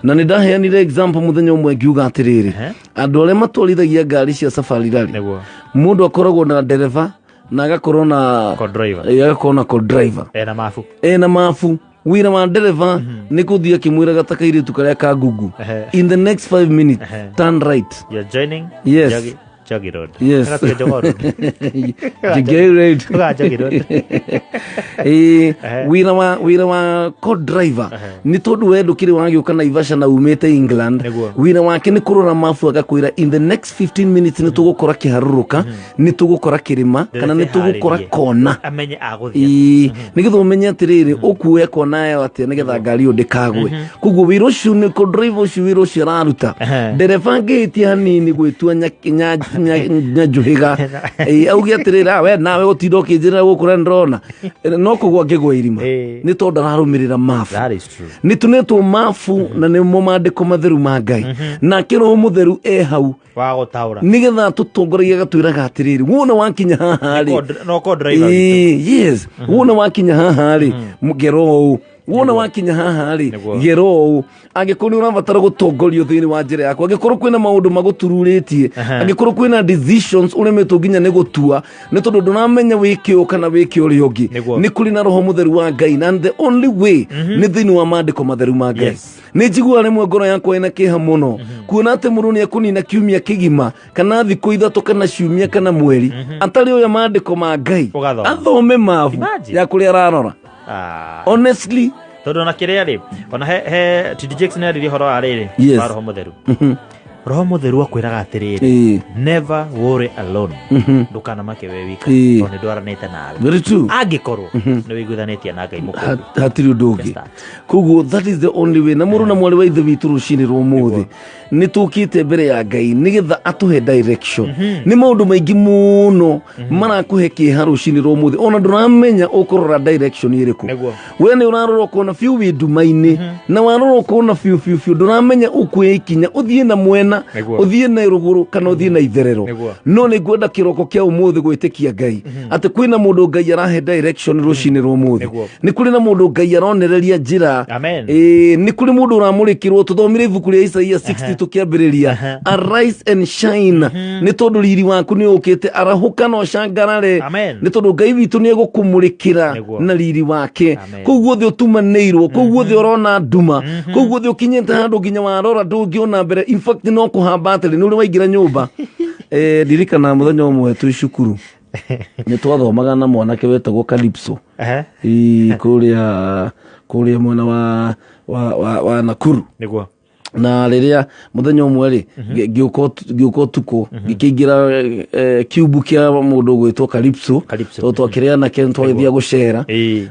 E: Na nĩ ndaheanire example mũthenya ũmwe ngiuga atĩrĩrĩ, andũ arĩa matwarithagia ngari cia safari rally,
G: Nĩguo.
E: mũndũ akoragwo na ndereba na agakorwo na
G: Co-driver.
E: Agakorwo na co-driver
G: Ena mabu.
E: Ena mabu. Wĩra wa ndereba nĩ kũthiĩ akĩmwĩraga ta kairĩtu karĩa ka ngungu, "In the next 5 minutes, turn right."
G: You're joining
E: Yes.
G: Jogi Road.
E: Yes.
G: Gatuĩke Jogoo Road.
E: Jogoo Road.
G: Ũgaa Jogi Road.
E: Wĩra wa co-driver, nĩ tondũ we ndũkĩrĩ wagĩũka Naivasha na umĩte England,
G: Nĩguo.
E: wĩra wake nĩ kũrora mabu agakwĩra, "In the next 15 minutes nĩ tũgũkora kĩharũrũka, nĩ tũgũkora kĩrĩma kana nĩ tũgũkora
G: Ndĩreharĩrie.
E: kona."
G: Amenye agũthiĩ.
E: Ĩĩ, nĩgetha ũmenye atĩrĩrĩ, ũkuoya kona yayo atĩa nĩgetha ngari ĩyo ndĩkagwe. Koguo wĩra ũcio nĩ co-driver ũcio, wĩra ũcio araruta. Ndereba angĩhĩtia hanini gwĩtua nyanjũhĩga, auge atĩrĩrĩ, "Ah, we nawe ũtinda ũkĩnjĩra gũkũ na ndĩrona no kũgwa ngĩgwa irima," nĩ tondũ ndararũmĩrĩra mabu.
G: That is true.
E: Nĩ tũnetwo mabu na nĩmo maandĩko matheru ma Ngai, nake Roho Mũtheru e hau
G: Wa gũtaũra.
E: Nĩgetha tũtongoragia, agatwĩraga atĩrĩrĩ, wona wakinya haha rĩ,
G: No co-driver witũ.
E: Yes, wona wakinya haha rĩ, gera ũũ, wona wakinya haha rĩ,
G: Nĩguo.
E: gera ũũ. Angĩkorwo nĩ ũrabatara gũtongorio thĩinĩ wa njĩra yaku, angĩkorwo kwĩna maũndũ magũtururĩtie, angĩkorwo kwĩna decisions ũremetwo nginya nĩ gũtua nĩ tondũ ndũramenya wĩke ũũ kana wĩke ũrĩa ũngĩ,
G: Nĩguo.
E: nĩ kũrĩ na Roho Mũtheru wa Ngai, and the only way nĩ thĩinĩ wa maandĩko matheru ma Ngai. Nĩ njiguaga rĩmwe ngoro yakwa ĩna kĩeha mũno kuona atĩ mũndũ nĩ ekũnina kiumia kĩgima kana thikũ 3 kana ciumia kana mweri atarĩ ũya maandĩko ma Ngai
G: Ũgathoma.
E: athome mabu
G: Imagine.
E: ya kũrĩa ararora.
G: Ah.
E: Honestly.
G: Tondũ ona kĩrĩa rĩ, ona he TD Jakes nĩ aririe ũhoro wa rĩrĩ, wa Roho Mũtheru. Roho Mũtheru akwĩraga atĩrĩrĩ, "Never worry alone." Ndũkanamake we wika, tondũ nĩ ndwaranĩte nawe.
E: Very true.
G: Angĩkorwo nĩ wĩiguithanĩtie na Ngai mũkũndũ.
E: Hatirĩ ũndũ ũngĩ.
G: Just that.
E: Koguo that is the only way. Na mũrũ na mwarĩ wa ithe witũ, rũcinĩ rwa ũmũthĩ nĩ tũkĩte mbere ya Ngai nĩgetha atũhe direction. Nĩ maũndũ maingĩ mũno marakũhe kĩeha rũcinĩ rwa ũmũthĩ, ona ndũramenya ũkũrora direction ĩrĩkũ. We nĩ ũrarora ũkona biũ wĩ nduma-inĩ, na warora ũkona biũ biũ biũ ndũramenya ũkuoya ikinya ũthiĩ na mwena, ũthiĩ na rũgũrũ kana ũthiĩ na itherero. No nĩ ngwenda kĩroko kĩa ũmũthĩ gwĩtĩkia Ngai atĩ kwĩna mũndũ Ngai arahe direction rũcinĩ rwa ũmũthĩ. Nĩ kũrĩ na mũndũ Ngai aronereria njĩra.
G: Amen.
E: Ĩĩ, nĩ kũrĩ mũndũ ũramũrĩkĩrwo. Tũthomire ibuku rĩa Isaia 60 tũkĩambĩrĩria, "Arise and shine, nĩ tondũ riri waku nĩ ũkĩte, arahũka na ũcangarare,"
G: Amen.
E: nĩ tondũ Ngai witũ nĩ egũkũmũrĩkĩra na riri wake.
G: Amen.
E: Kũu guothe ũtumanĩirwo, kũu guothe ũrona nduma, kũu guothe ũkinyĩte handũ nginya warora ndũngĩona mbere, in fact no kũhamba atĩrĩ nĩ ũrĩ waingĩra nyũmba. Ndirikana mũthenya ũmwe twĩ cukuru nĩ twathomaga na mwanake wetagwo Calypso. Ĩĩ, kũrĩa mwena wa Nakuru. Na rĩrĩa mũthenya ũmwe rĩ, ngĩũka ũtukũ ngĩkĩingĩra kiumbu kĩa mũndũ ũgwĩtwo Calypso,
G: Calypso.
E: tondũ twakĩrĩ anake twagĩthiĩ gũcera.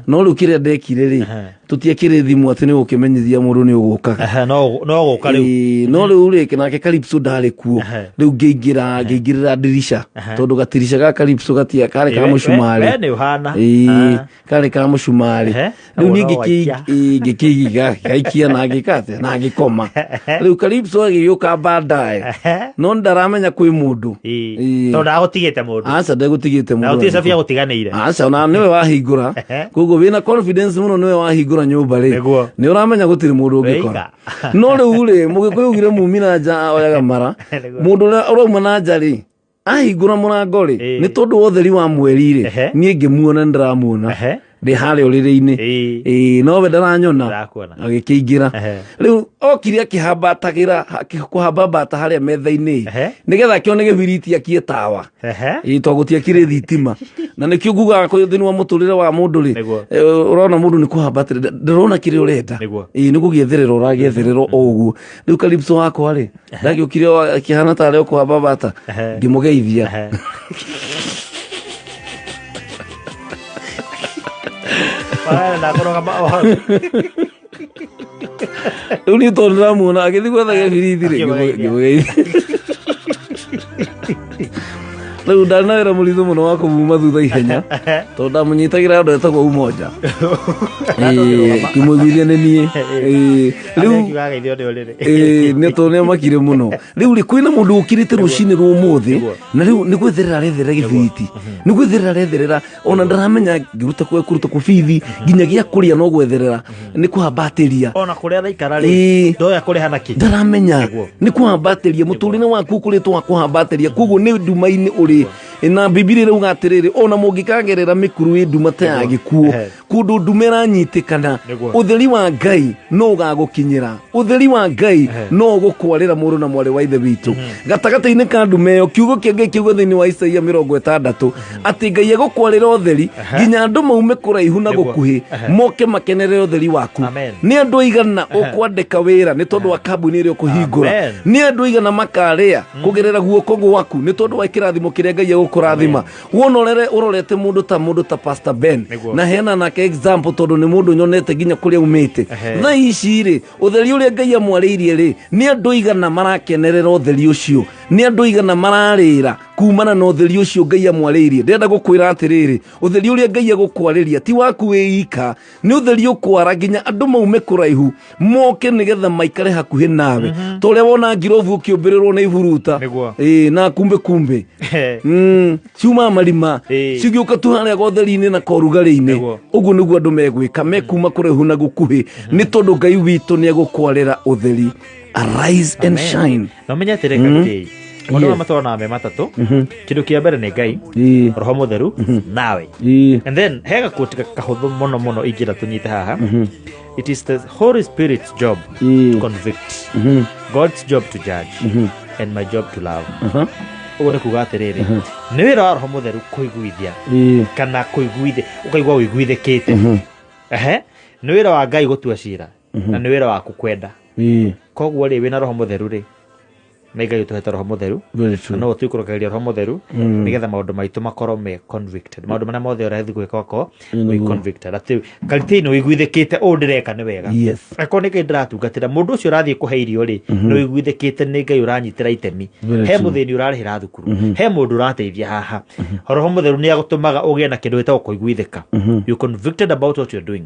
E: No rĩu kĩrĩa ndekire rĩ, tũtiekĩrĩ thimũ atĩ nĩ gũkĩmenyithia mũndũ nĩ ũgũkaga.
G: No gũka rĩu.
E: Ĩĩ, no rĩu rĩ, nake Calypso ndarĩ kuo. Rĩu ngĩingĩrĩra ndirica, tondũ gatirica ga Calypso gatia karĩ ka mũcumarĩ.
G: We nĩ ũhana.
E: Ĩĩ, karĩ ka mũcumarĩ. Rĩu niĩ
G: Naguo no waikia.
E: ngĩkĩiga gaikia na ngĩka atĩa na ngĩkoma. Rĩu Calypso agĩgĩũka baadaye, no ndaramenya kwĩ mũndũ.
G: Tondũ ndagũtigĩte mũndũ.
E: Aca, ndegũtigĩte
G: Na
E: mũndũ.
G: gũtirĩ cabi agũtiganĩire.
E: Aca, ona nĩwe wahingũra. Koguo wĩna confidence mũno nĩwe wahingũra nyũmba rĩ, nĩ ũramenya gũtirĩ mũndũ ũngĩkora.
G: Wĩika.
E: No rĩu rĩ, mũgĩkũyũ ugire mumi na nja oyaga mara. Mũndũ ũrĩa ũrauma na nja rĩ, ahingũra mũrango rĩ, nĩ tondũ wa ũtheri wa mweri rĩ, niĩ ngĩmuona, nĩ ndĩramuona ndĩ harĩa ũrĩrĩ-inĩ. Ĩĩ, nowe ndaranyona.
G: Ndarakuona.
E: Agĩkĩingĩra. Rĩu okire akĩhambatagĩra kũhambambata harĩa metha-inĩ nĩgetha akĩone gĩbiriti akie tawa. Ĩĩ, tondũ gũtiakĩrĩ thitima. Na nĩkĩo ngugaga kũrĩ thĩinĩ wa mũtũrĩre wa mũndũ rĩ, ũrona mũndũ nĩ kũhambatĩra, ndĩrona kĩrĩa ũrenda. Ĩĩ, nĩ gũgĩetherera ũragĩetherera o ũguo. Rĩu Calypso wakwa rĩ, ndagĩũkire o akĩhana tarĩ o kũhambambata, ngĩmũgeithia.
G: Barara ndakũrũgama o hau.
E: Rĩu niĩ tondũ ndĩramuona agĩthiĩ gwetha gĩbirithi rĩ,
G: Akĩmũgeithia.
E: ngĩmũgeithia. Rĩu ndarĩ na wĩra mũritũ mũno wa kũmuma thutha ihenya tondũ ndamũnyitagĩra andũ etagwo umoja. Ngĩmũiguithia nĩ niĩ. Ĩĩ, rĩu
G: Akiuga ageithio nĩ ũrĩrĩ.
E: Ĩĩ, nĩ tondũ nĩ amakire mũno. Rĩu rĩ, kwĩna mũndũ ũkĩrĩte rũcinĩ rwa ũmũthĩ na rĩu nĩ gwetherera aretherera gĩbiriti, nĩ gwetherera aretherera, ona ndaramenya ngĩruta kũruta kũ bithi nginya gĩa kũrĩa no gwetherera, nĩ kũhambatĩria.
G: Ona kũrĩa araikara rĩ,
E: Ĩĩ.
G: ndoya kũrĩha na kĩ?
E: Ndaramenya.
G: Nĩguo.
E: Nĩ kũhambatĩria mũtũrĩre waku ũkũrĩtwo wa kũhambatĩria, koguo nĩ nduma-inĩ ũrĩ, na Bibilia ĩrauga atĩrĩrĩ, ona mũngĩkagerera mĩkuru ĩ nduma ta ya gĩkuũ, kũndũ nduma ĩranyitĩkana, ũtheri wa Ngai no ũgagũkinyĩra, ũtheri wa Ngai no ũgũkwarĩra mũrũ na mwarĩ wa ithe witũ gatagatĩ-inĩ ka nduma ĩyo. Kiugo kĩa Ngai kiugo thĩinĩ wa Isaia 60 atĩ Ngai egũkwarĩra ũtheri nginya andũ maume kũraihu na gũkuhĩ moke makenerere ũtheri waku.
G: Amen.
E: Nĩ andũ aigana ũkwandĩka wĩra nĩ tondũ wa kambuni ĩrĩa ũkũhingũra?
G: Amen.
E: Nĩ andũ aigana makarĩa kũgerera guoko gwaku nĩ tondũ wa kĩrathimo kĩrĩa Ngai egũkũrathima? Wona ũrere ũrorete mũndũ ta Pastor Ben, na heana nake example tondũ nĩ mũndũ nyonete nginya kũrĩa umĩte. Thaa ici rĩ, ũtheri ũrĩa Ngai amwarĩirie rĩ, nĩ andũ aigana marakenerera ũtheri ũcio? Nĩ andũ aigana mararĩra kumana na ũtheri ũcio Ngai amwarĩirie? Ndĩrenda gũkwĩra atĩrĩrĩ, ũtheri ũrĩa Ngai egũkwarĩria ti waku wĩ ika, nĩ ũtheri ũkwara nginya andũ maume kũraihu moke nĩgetha maikare hakuhĩ nawe, ta ũrĩa wona ngirobu ũkĩũmbĩrĩrwo nĩ iburuta. Ĩĩ, na kumbe kumbe ciuma marima cigĩũka tu harĩa gotheri-inĩ na korugarĩ-inĩ. Ũguo nĩguo andũ megwĩka mekuma kũraihu na gũkuhĩ, nĩ tondũ Ngai witũ nĩ egũkwarĩra ũtheri. Arise and shine.
G: Na ũmenye atĩrĩ, Karĩtĩi, maũndũ maya matwaranaga me matatũ. Kĩndũ kĩa mbere nĩ Ngai, Roho Mũtheru, nawe. And then he gakuoti kahũthũ mũno mũno ingĩenda tũnyite haha. It is the Holy Spirit's job to convict, God's job to judge, and my job to love. Ũguo nĩ kuga atĩrĩrĩ, nĩ wĩra wa Roho Mũtheru kũiguithia kana kũiguithia ũkaigua ũiguithĩkĩte. Ehe, nĩ wĩra wa Ngai gũtua cira, na nĩ wĩra waku kwenda. Koguo rĩ, wĩna Roho Mũtheru rĩ, nĩ Ngai ũtũhete Roho Mũtheru,
E: Very true.
G: na no tũikũrũkagĩria Roho Mũtheru nĩgetha maũndũ maitũ makorwo me convicted, maũndũ marĩa mothe ũrathiĩ gwĩka ũkorwo wĩ convicted, atĩ karitĩ nĩ ũiguithĩkĩte ũũ ndĩreka nĩ wega. Akorwo nĩ Ngai ndĩratungatĩra, mũndũ ũcio ũrathiĩ kũhe irio rĩ, nĩ ũiguithĩkĩte nĩ Ngai ũranyitĩra itemi.
E: Very
G: He
E: true.
G: mũthĩni ũrarĩhĩra thukuru, he mũndũ ũrateithia haha, Roho Mũtheru nĩ agũtũmaga ũgĩe na kĩndũ gĩtagwo kũiguithĩka. You convicted about what you're doing,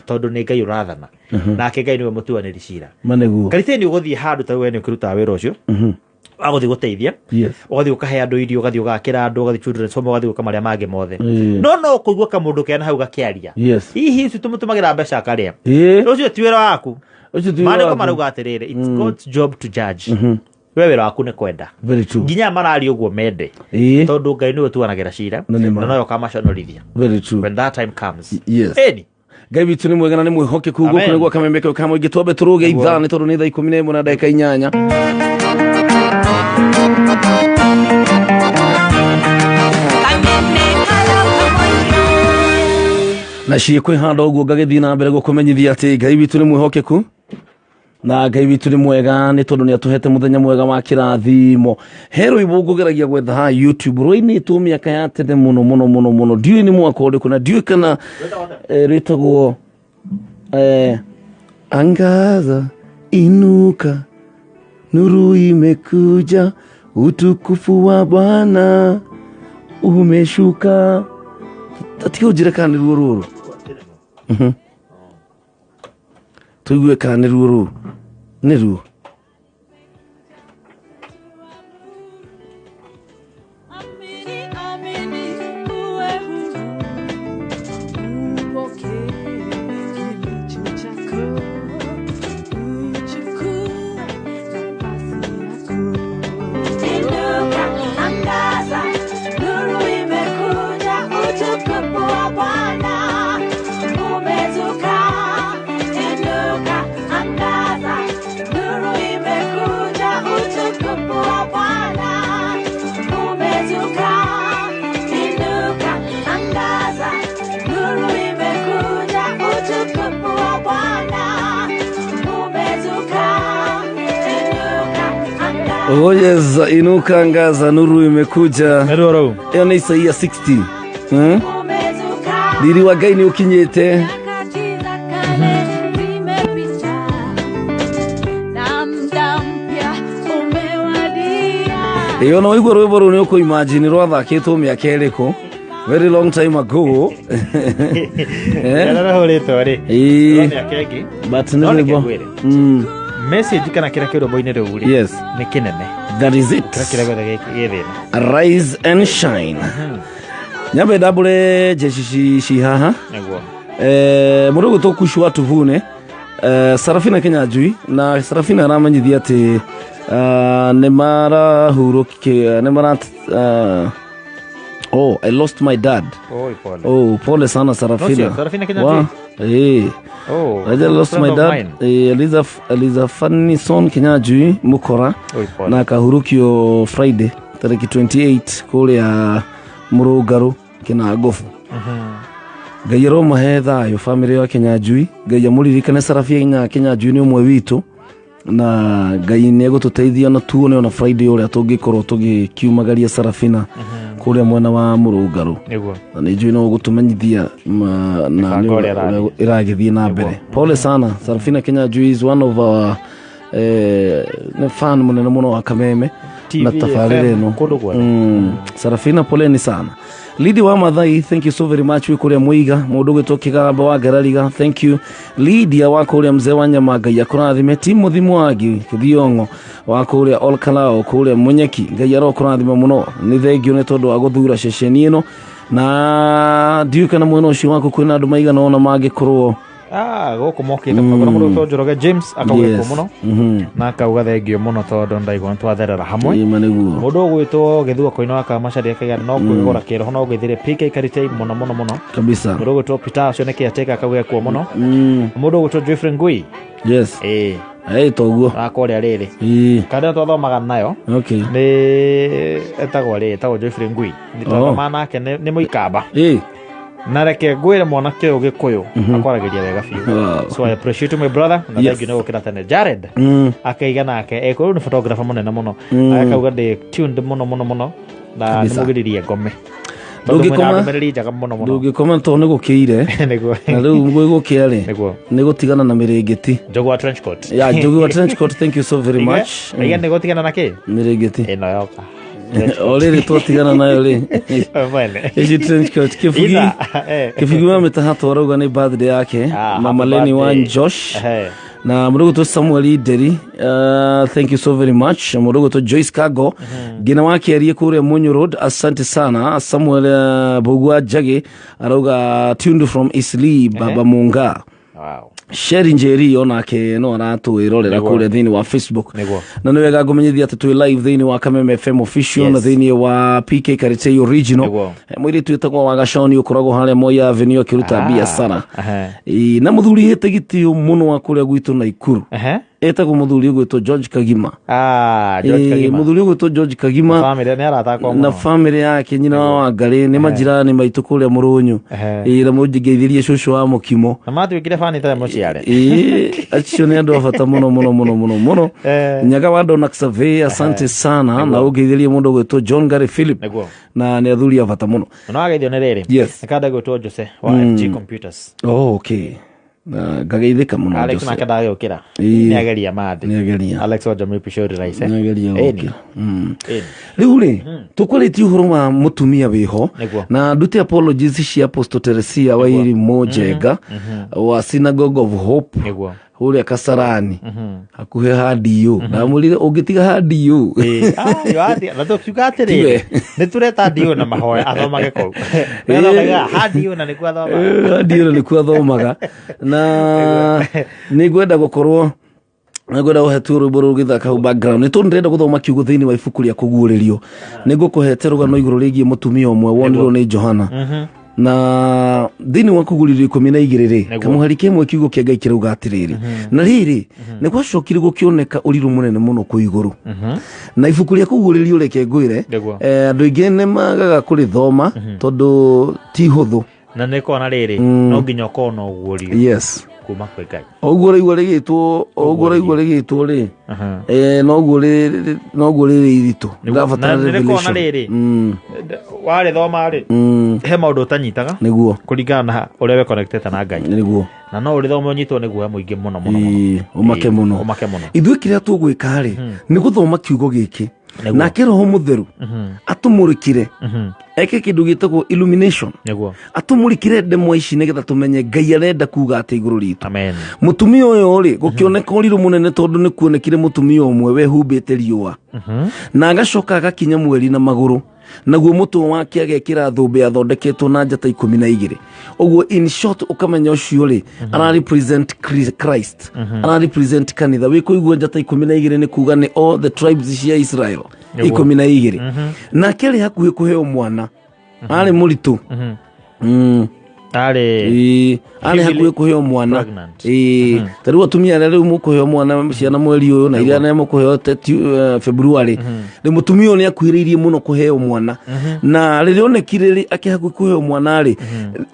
G: tondũ nĩ Ngai ũrathana, nake Ngai nĩwe mũtuanĩri cira.
E: Ma nĩguo.
G: Karitĩ nĩ ũgũthiĩ handũ ta we nĩ ũkĩrutaga wĩra ũcio wa gũthiĩ gũteithia, ũgathiĩ ũkahe andũ irio, ũgathiĩ ũgakĩra andũ, ũgathiĩ children's home, ũgathiĩ gwĩka marĩa mangĩ mothe, no kũigua kamũndũ kena hau gakĩaria, hihi ũcio tũmũtũmagĩra mbeca akarĩa, ũcio ti wĩra waku.
E: Ũcio ti wĩra
G: Maandĩko
E: waku.
G: marauga atĩrĩrĩ, it's God's job to judge, we wĩra waku nĩ kwenda.
E: Very true.
G: Nginya mararia ũguo mende, tondũ Ngai nĩwe ũtuanagĩra cira,
E: Na nĩ ma.
G: na nowe ũkamaconorithia
E: Very true.
G: when that time comes. Ĩni.
E: Ngai witũ nĩ mwega na nĩ mwĩhokeku.
G: Amen.
E: Gũkũ nĩguo kameme kau ka mũingĩ. Twambe tũrũge ithaa nĩ tondũ nĩ thaa 11:08. Na ciĩkwĩhanda ũguo, ngagĩthiĩ na mbere gũkũmenyithia atĩ Ngai witũ nĩ mwĩhokeku na Ngai witũ nĩ mwega, nĩ tondũ nĩ atũhete mũthenya mwega wa kĩrathimo. He rwĩmbo ngũgeragia gwetha haha YouTube rwainĩtwo mĩaka ya tene mũno mũno mũno mũno, ndiũĩ nĩ mwaka ũrĩkũ na ndiũĩ kana rwĩtagwo angaza inuka, nuru imekuja, utukufu wa Bwana umeshuka. Tiga ũnjĩre kana nĩ ruo rũrũ. Tũigue kana nĩ ruo rũu, nĩ ruo.
J: Amini, amini, uwe huru, upokee kilicho chako, uchukue nafasi yako.
K: Inuka, angaza, nuru imekuja, utukufu wa Bwana umezuka. Inuka, angaza, nuru imekuja, utukufu wa Bwana umezuka. Inuka, angaza, nuru imekuja, utukufu wa Bwana umezuka. Inuka, angaza.
E: Oh yes, inuka angaza, nuru imekuja.
G: Nĩ ruo rũu.
E: Ĩyo nĩ Isaia 60. Riri wa Ngai nĩ ũkinyĩte.
J: kale zimepita na muda mpya umewadia.
E: Ĩyo no waigua rwĩmbo rũu nĩ ũkũ-imagine rwathakĩtwo mĩaka ĩrĩkũ, very long time ago. Eh?
G: Rarahũrĩtwo rĩ
E: Ĩĩ.
G: mĩaka ĩngĩ.
E: But nĩ
G: No reke
E: rwĩmbo
G: ngwĩre. Message kana kĩrĩa kĩ rwĩmbo-inĩ rũu rĩ
E: Yes.
G: nĩ kĩnene.
E: That is it.
G: Kĩrĩa kĩrĩa gĩothe gĩ thĩna.
E: Rise and shine. Nyambe ndambũre jeshi ci haha.
G: Nĩguo.
E: Mũndũ ũgwĩtwo Kushwa Tuvune, Sarafina Kinyanjui, na Sarafina aramenyithia atĩ nĩ marahurũki, nĩ mara oh, I lost my dad.
G: Oi, pole.
E: Oh, pole sana Sarafina.
G: Nocio, Sarafina Kinyanjui?
E: Eh.
G: Oh,
E: I just lost
G: friend
E: my
G: of
E: dad.
G: mine.
E: Eliza Fanison Kinyanjui Mukora
G: Oi, pole.
E: na akahurũkio Friday tarĩki 28 kũrĩa Mũrũngarũ Kĩnangobu. Ngai aromahe thayũ bamĩrĩ ya Kinyanjui. Ngai amũririkane. Sarafina Kinyanjui nĩ ũmwe witũ na Ngai nĩ egũtũteithia na tuone ona Friday ũrĩa tũngĩkorwo tũgĩkiumagaria Sarafina kũrĩa mwena wa Mũrũngarũ.
G: Nĩguo.
E: Na nĩ njũĩ no ũgũtũmenyithia na
G: Mĩbango
E: nĩ
G: ũrĩa ĩrathiĩ.
E: ũrĩa ĩragĩthiĩ na mbere. Pole sana Sarafina Kinyanjui is one of our nĩ fan mũnene mũno wa Kameme
G: TV,
E: na tabarĩra
G: FM,
E: ĩno.
G: kũndũ guothe.
E: Sarafina, poleni sana. Lidi wa Mathai, thank you so very much, wĩ kũrĩa Mũiga. Mũndũ ũgwĩtwo Kĩgamba wa Ngarariga, thank you. Lydia wa kũrĩa Mzee wa Nyama, Ngai akũrathime. Timothy Mwangi Kĩthiongo wa kũrĩa Olkalao kũrĩa Mũnyeki, Ngai arokũrathima mũno. Nĩ thengio nĩ tondũ wa gũthura ceceni ĩno, na ndiũĩ kana mwena ũcio waku kwĩna andũ maigana ũna mangĩkorwo.
G: Ah, gũkũ mokĩte mũno. Kuna mũndũ ũgwĩtwo Njoroge James akauga kuo mũno na akauga thengio mũno tondũ ndaigua nĩ twatherera hamwe.
E: Ĩma nĩguo.
G: Mũndũ ũgwĩtwo Gĩthua Koino wa Kamacaria akauga no kwĩgũra kĩroho no gwĩthire PK Karitei mũno mũno mũno.
E: Kabisa.
G: Mũndũ ũgwĩtwo Peter ũcio nĩ caretaker akauga kuo mũno. Mũndũ ũgwĩtwo Geoffrey Ngui.
E: Yes.
G: Ĩĩ.
E: Ĩ toguo.
G: Akũrĩa rĩrĩ.
E: Ĩĩ.
G: Kana twathomaga nayo. Nĩ etagwo rĩ, etagwo Geoffrey Ngui. Nĩ twathomaga nake, nĩ mũikamba.
E: Ĩĩ.
G: Na reke ngwĩre mwanake ũyũ Gĩkũyũ akwaragĩria wega biũ. So I appreciate you, my brother, na thank you nĩ gũkĩra tene. Jared akaiga nake rĩu nĩ photographer mũnene mũno. Akauga ndĩ tuned mũno mũno mũno na nĩmũgiririe ngome tondũ mwĩna ndũmĩrĩri njega mũno mũno.
E: Ndũngĩkoma tondũ nĩ gũkĩire.
G: Nĩguo.
E: Na rĩu gwĩgũkĩa rĩ,
G: Nĩguo.
E: nĩ gũtigana na mĩrĩngĩti.
G: Njogu wa trench coat.
E: Ya Njogu wa trench coat, thank you so very much.
G: Iga nĩ gũtigana na kĩ?
E: Mĩrĩngĩti.
G: Ĩno yoka.
E: O rĩrĩ twatigana nayo rĩ.
G: Mwene.
E: Ici trench coat Kĩbugi.
G: Itha, eh.
E: Kĩbugi wa mĩtahato arauga nĩ birthday yake.
G: Ah,
E: Mama
G: happy
E: Leni wa
G: birthday.
E: Josh.
G: Ehe.
E: Na mũndũ ũgwĩtwo Samuel Nderi, thank you so very much. Mũndũ ũgwĩtwo Joyce Kago ngina wa kĩarie kũrĩa Munyu Road, asante sana. Samuel Bugua Njagi arauga tuned from Isli Baba Munga. Sheri Njeri onake no aratwĩrorera kũrĩa thĩinĩ wa Facebook.
G: Nĩguo.
E: Na nĩ wega ngũmenyithia atĩ twĩ live thĩinĩ wa Kameme FM official na thĩinĩ wa PK Karitei original.
G: Nĩguo.
E: Mũirĩtu wĩtagwo Wagaconi ũkoragwo harĩa Moi Avenue akĩruta biacara.
G: Ehe.
E: Ĩ, na mũthuri hĩte gĩtĩo mũno wa kũrĩa gwitũ Naikuru
G: Ehe.
E: etagwo mũthuri ũgwĩtwo George Kagima.
G: Ah, George
E: Ĩ,
G: Kagima.
E: Mũthuri ũgwĩtwo George Kagima
G: Family nĩ arata akwa
E: na
G: mũno.
E: family yake, nyina wa Wangarĩ, nĩ majirani maitũ kũrĩa Mũrũnyũ.
G: Ehe.
E: Ĩ, na mũngeithĩrie cũcũ wa mũkimo.
G: Na matuĩkire bani tarĩ mũciare.
E: Ĩ, acio nĩ andũ a bata mũno mũno mũno mũno mũno. Nyaga wa Donak Survey, asante sana, na ũngeithĩrie mũndũ ũgwĩtwo John Gary Philip.
G: Nĩguo.
E: Na nĩ athuri a bata mũno.
G: Na wageithio nĩ rĩrĩ.
E: Yes.
G: Nĩ kanda gwĩtwo Jose wa FG Computers.
E: Oh, okay, na ngageithĩka mũno.
G: Alex
E: Jose.
G: nake ndagĩũkĩra.
E: Ĩ.
G: Nĩ ageria mathĩ.
E: Nĩ ageria.
G: Alex wa Jamii Pishori Rice.
E: Nĩ ageria
G: Ĩni.
E: gũkĩra.
G: Ĩni.
E: Rĩu rĩ, tũkwarĩtie ũhoro wa mũtumia wĩho.
G: Nĩguo.
E: Na ndute apologies cia Apostle Teresia wa Irimũ Njenga wa Synagogue of Hope
G: Nĩguo.
E: kũrĩa Kasarani hakuhĩ ha DU. Ndamwĩrire ũngĩtiga ha DU.
G: Ĩ, ah, na tũkiuga atĩrĩrĩ,
E: Tiwe.
G: nĩ tũreta DU na mahoya athomage kũu. Athomaga ha DU na nĩkuo athomaga.
E: Ha DU na nĩkuo athomaga, na nĩ ngwenda gũkorwo nĩ ngwenda gũhe tu rwĩmbo rũgĩthaka hau background nĩ tondũ ndĩrenda gũthoma kiugo thĩinĩ wa ibuku rĩa kũguũrĩrio. Nĩ ngũkũhete rũgano igũrũ rĩgiĩ mũtumia ũmwe wonirwo nĩ Johana, na thĩinĩ wa kũguũrĩrio 12 rĩ, kamũhari kĩmwe, kiugo kĩa Ngai kĩrauga atĩrĩrĩ: na rĩrĩ, nĩ gwacokire gũkĩoneka ũrirũ mũnene mũno kũ igũrũ. Na ibuku rĩa kũguũrĩrio, reke ngwĩre, andũ aingĩ nĩ magaga kũrĩthoma tondũ ti hũthũ.
G: Na nĩ kona rĩrĩ, no nginya ũkorwo na ũguũrio.
E: Yes.
G: Kuma kwĩ Ngai.
E: Ũguo ũraigua rĩgĩtwo, ũguo ũraigua rĩgĩtwo rĩ, noguo rĩ, noguo rĩrĩ iritũ. Rĩrabatara
G: Na nĩrĩkoragwo na
E: revelation.
G: rĩrĩ. Warĩthoma rĩ, he maũndũ ũtanyitaga
E: Nĩguo.
G: kũringana na ũrĩa we connectete na Ngai.
E: Nĩguo.
G: Na no ũrĩthome ũnyitwo nĩ guoya mũingĩ mũno mũno mũno.
E: Ĩĩ, ũmake mũno.
G: Ũmake mũno.
E: Ithuĩ kĩrĩa tũgwĩka rĩ, nĩ gũthoma kiugo gĩkĩ.
G: Nĩguo.
E: Nake Roho Mũtheru atũmũrĩkire, eke kĩndũ gĩtagwo illumination.
G: Nĩguo.
E: Atũmũrĩkire ndemwa ici nĩgetha tũmenye Ngai arenda kuga atĩ igũrũ ritũ.
G: Amen.
E: Mũtumia ũyũ rĩ, gũkĩoneka ũrirũ mũnene tondũ nĩ kuonekire mũtumia ũmwe wehumbĩte riũa. Na agacoka agakinya mweri na magũrũ. Naguo mũtwe wake agekĩra thũmbĩ yathondeketwo na njata 12. Ũguo in short ũkamenya ũcio rĩ, ara represent Christ. Ara represent kanitha. Wĩ kũigua njata 12 nĩ kuga nĩ all the tribes cia Israel.
G: Nĩguo.
E: 12. Nake arĩ hakuhĩ kũheo mwana. Arĩ mũritũ.
G: Arĩ
E: Ĩĩ, arĩ
G: heavily
E: hakuhĩ kũheo mwana.
G: pregnant.
E: Ĩĩ, ta rĩu atumia arĩa rĩu mũkũheo mwana ciana mweri ũyũ na iria mũkũheo February. Rĩu mũtumia ũyũ nĩ akuhĩrĩirie mũno kũheo mwana. Na rĩrĩa onekire rĩ, akĩ hakuhĩ kũheo mwana rĩ,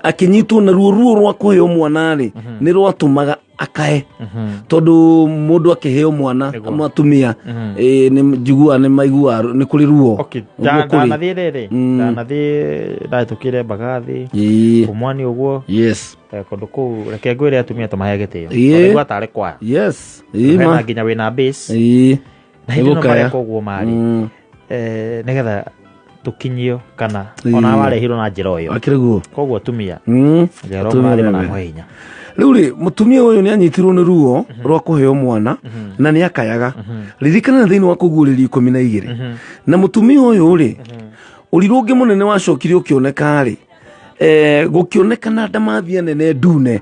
E: akĩnyitwo na ruo, ruo rwa kũheo mwana rĩ, nĩ rwatũmaga akae. Tondũ mũndũ akĩheo mwana, atumia, ĩĩ, nĩ njiguaga, nĩ maiguaga, nĩ kũrĩ ruo.
G: Okay,
E: Ũguo kũrĩ.
G: ndanathiĩ rĩrĩ, ndanathiĩ ndahĩtũkire Mbagathi, Pumwani ũguo. Kũndũ kũu, reke ngwĩre atumia tũmahe gĩtĩo. Tondũ aigua tarĩ kwaya. Hena nginya wĩna base. Na hĩndĩ ĩno
E: Nĩgũkaya.
G: mareka ũguo marĩ. Nĩgetha tũkinyio kana ona warehirwo na njĩra ĩyo.
E: Akĩrĩ guo.
G: Koguo atumia, Ngai
E: Atumia
G: aromũrathima na
E: nĩ
G: amũhe hinya.
E: Rĩu rĩ, mũtumia ũyũ nĩ anyitirwo nĩ ruo rwa kũheo mwana na nĩ akayaga. Ririkana thĩinĩ wa kũguũrĩrio 12. Na mũtumia ũyũ rĩ, ũrirũ ũngĩ mũnene wacokire ũkĩoneka rĩ, gũkĩonekana ndamathia nene ndune.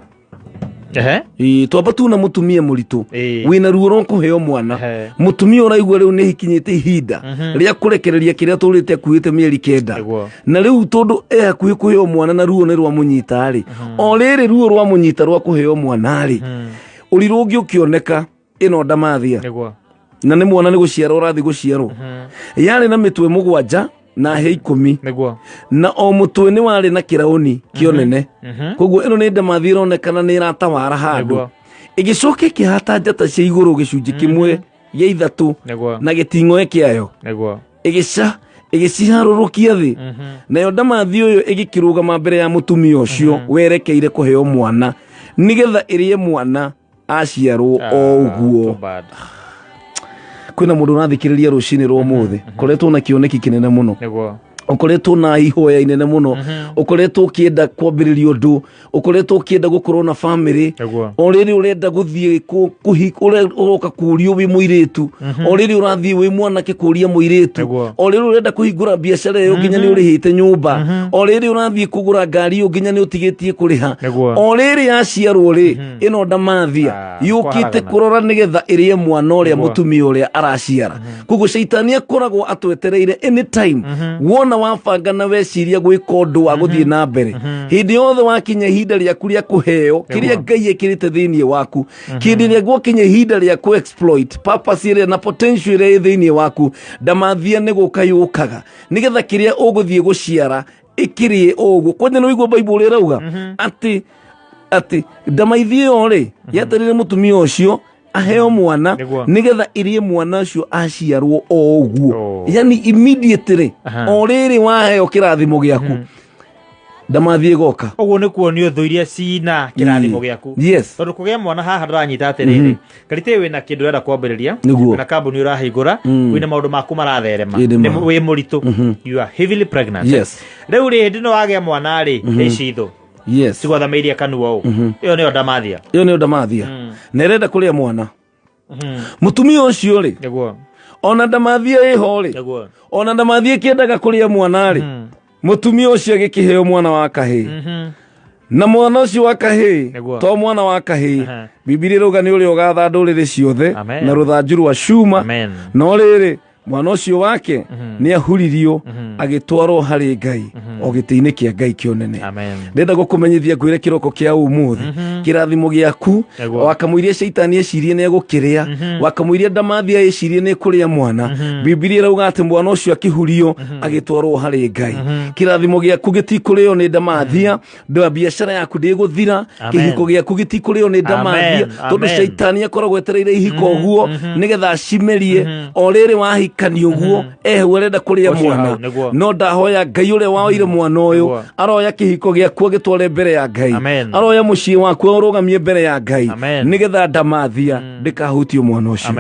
E: Ĩĩ, twamba tuna mũtumia mũritũ wĩna ruo rwa kũheo mwana. Mũtumia ũraigua rĩu nĩ hikinyĩte ihinda rĩa kũrekereria kĩrĩa tũrĩte akuĩte mĩeri 9. Na rĩu tondũ e hakuhĩ kũheo mwana na ruo nĩ rwamũnyita rĩ, o rĩrĩ ruo rwamũnyita rwa kũheo mwana rĩ, ũrirũ ũngĩ ũkĩoneka ĩno ndamathia. Na nĩ mwana nĩ gũciarwo ũrathiĩ gũciarwo. Yarĩ na mĩtwe 7 na hĩa 10. Na o mũtwe nĩ warĩ na kĩraũni kĩonene. Koguo ĩno nĩ ndamathia ĩronekana nĩ ĩratawara handũ. Ĩgĩcoka ĩkĩhata njata cia igũrũ gĩcunjĩ kĩmwe gĩa 3 na gĩting'oe kĩayo. Ĩgĩciharũrũkia thĩ. Nayo ndamathi ũyũ ĩgĩkĩrũgama mbere ya mũtumia ũcio werekeire kũheo mwana nĩgetha ĩrĩe mwana aciarwo o ũguo.
G: Too bad.
E: Kwĩna mũndũ ũrathikĩrĩria rũcinĩ rwa ũmũthĩ, ũkoretwo na kĩoneki kĩnene mũno. Ũkoretwo na ihoya inene mũno. Ũkoretwo ũkĩenda kwambĩrĩria ũndũ, ũkoretwo ũkĩenda gũkorwo na family. O rĩrĩ ũrenda gũthiĩ ũroka kũũrio wĩ mũirĩtu. O rĩrĩ ũrathiĩ wĩ mwanake kũũria mũirĩtu. O rĩrĩ ũrenda kũhingũra biacara ĩyo nginya nĩ ũrĩhĩte nyũmba. O rĩrĩ ũrathiĩ kũgũra ngari ĩyo nginya nĩ ũtigĩtie kũrĩha. O rĩrĩ yaciarwo rĩ, ĩno ndamathia yũkĩte
G: Kũharagana.
E: kũrora nĩgetha ĩrĩe mwana ũrĩa mũtumia ũrĩa araciara. Koguo caitani akoragwo atwetereire anytime. Wona wabanga na weciria gwĩka ũndũ wa gũthiĩ na mbere, hĩndĩ yothe wakinya ihinda rĩaku rĩa kũheo kĩrĩa Ngai ekĩrĩte thĩinĩ waku, kĩndĩ rĩa gwakinya ihinda rĩa kũ exploit purpose ĩrĩa na potential ĩrĩa ĩ thĩinĩ waku, ndamathia nĩ gũka yũkaga nĩgetha kĩrĩa ũgũthiĩ gũciara ĩkĩrĩe ũguo. Kwanja nĩ ũigua Bible ĩrauga atĩ ndamaithia ĩyo rĩ yeterire mũtumia ũcio aheo mwana nĩgetha ĩrĩe mwana ũcio aciarwo o ũguo. Yani immediately o rĩrĩ waheo kĩrathimo gĩaku, ndamathie goka.
G: Ũguo nĩ kuonio thũ iria cina kĩrathimo gĩaku. Tondũ kũgĩa mwana haha ndĩranyita atĩrĩrĩ, karĩtĩ wĩna kĩndũ ũrenda kwambĩrĩria, wĩna kambuni ũrahingũra, wĩna maũndũ maku maratherema,
E: Ĩĩ, nĩ ma.
G: wĩ mũritũ, you are heavily pregnant. Rĩu rĩ, hĩndĩ ĩno wagĩa mwana rĩ, ici thũ cigwathamĩirie kanua ũũ. Ĩyo nĩyo ndamathia.
E: Ĩyo nĩyo ndamathia. Na ĩrenda kũrĩa mwana. Mũtumia ũcio rĩ, ona ndamathia ĩho rĩ, ona ndamathia ĩkĩendaga kũrĩa mwana rĩ, mũtumia ũcio agĩkĩheo mwana wa kahĩĩ. Na mwana ũcio wa kahĩĩ, to mwana wa kahĩĩ, Bibilia ĩrauga nĩ ũrĩa ũgatha ndũrĩrĩ ciothe na rũthanju rwa cuma. No rĩrĩ, mwana ũcio wake nĩ ahuririo agĩtwarwo harĩ Ngai. O gĩtĩ-inĩ kĩa Ngai kĩonene.
G: Amen.
E: Ndĩrenda gũkũmenyithia ngwĩre kĩroko kĩa ũmũthĩ, kĩrathimo gĩaku wakamũiria caitani ecirie nĩ egũkĩrĩa, wakamũiria ndamathia ecirie nĩ kũrĩa mwana. Bibilia ĩrauga atĩ mwana ũcio akĩhurio agĩtwarwo harĩ Ngai. Kĩrathimo gĩaku gĩtikũrĩo nĩ ndamathia, biacara yaku ndĩgũthira, kĩhiko gĩaku gĩtikũrĩo nĩ ndamathia, tondũ caitani akoragwo etereire ihiko ũguo nĩgetha acimerie. O rĩrĩ wahikania ũguo ehu arenda kũrĩa mwana. No ndahoya Ngai ũrĩa waoire mwana ũyũ aroya kĩhiko gĩaku agĩtware mbere ya Ngai, aroya mũciĩ waku ũrũgamie mbere ya Ngai, nĩgetha ndamathia ndĩkahutio mwana ũcio.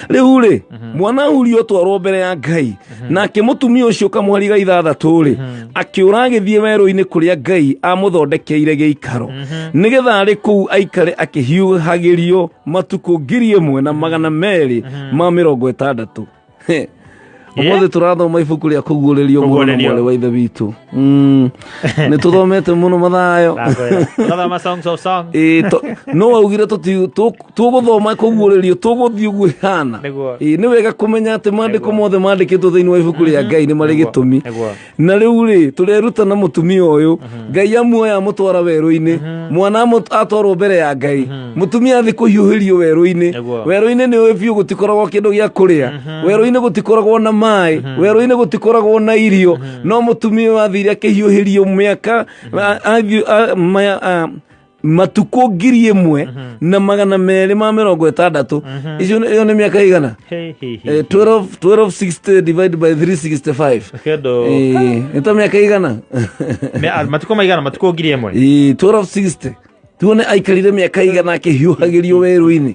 E: Rĩu rĩ, mwana ahurio twarwo mbere ya Ngai, nake mũtumia ũcio kamwariga ithathatũ rĩ, akĩũra agĩthiĩ werũ-inĩ kũrĩa Ngai amũthondekeire gĩikaro, nĩgetha arĩ kũu aikare akĩhiũhagĩrio matukũ 1260. Ũmũthĩ tũrathoma ibuku rĩa kũguũrĩrio mũno na mwarĩ wa ithe witũ. Nĩ tũthomete mũno Mathayo.
G: Tũrathoma Songs of Songs.
E: No waugire tũgũthoma kũguũrĩrio, tũgũthiĩ ũguo ĩhana. Nĩ wega kũmenya atĩ maandĩko mothe mandĩkĩtwo thĩinĩ wa ibuku rĩa Ngai nĩ marĩ gĩtũmi. Na rĩu rĩ, tũreruta na mũtumia ũyũ, Ngai amuoya amũtwara werũ-inĩ, mwana atwarwo mbere ya Ngai, mũtumia athi kũhiũhĩrio werũ-inĩ. Werũ-inĩ nĩ ũĩ biũ gũtikoragwo kĩndũ gĩa kũrĩa, werũ-inĩ gũtikoragwo na maĩ, werũ-inĩ gũtikoragwo na irio, no mũtumia ũyũ athire akĩhiũhĩrio mĩaka matukũ 1260. Icio ĩyo nĩ mĩaka igana? 1260 divided by 365. Nĩ ta mĩaka igana?
G: Matukũ maigana? Matukũ 1000?
E: 1260. Tuone aikarire mĩaka igana akĩhiũhagĩrio werũ-inĩ.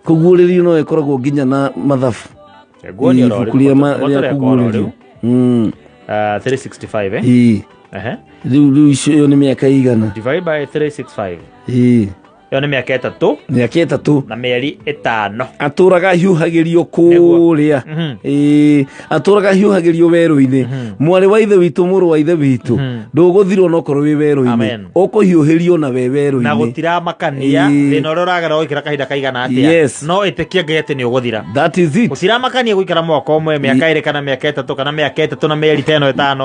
E: Kũguũrĩrio no ĩkoragwo nginya na mathabu. Ibuku rĩa kũguũrĩrio.
G: 365,
E: Rĩu icio ĩyo nĩ mĩaka igana?
G: Divide by 365. Ĩyo nĩ mĩaka 3.
E: Mĩaka 3
G: na mĩeri 5.
E: Atũraga hiũhagĩrio kũrĩa. Atũraga hiũhagĩrio werũ-inĩ. Mwarĩ wa ithe witũ, mũrũ wa ithe witũ, ndũgũthirwo no korwo wĩ werũ-inĩ, ũkũhiũhĩrio na we werũ-inĩ.
G: Na gũtiramakania thĩna ũrĩa ũragera ũgũikara kahinda kaigana atĩa, no ĩtĩkia Ngai atĩ nĩ ũgũthira.
E: That is it.
G: Gũtiramakania gũikara mwaka ũmwe, mĩaka 2 kana mĩaka 3 kana mĩaka 3 na mĩeri ta ĩno 5,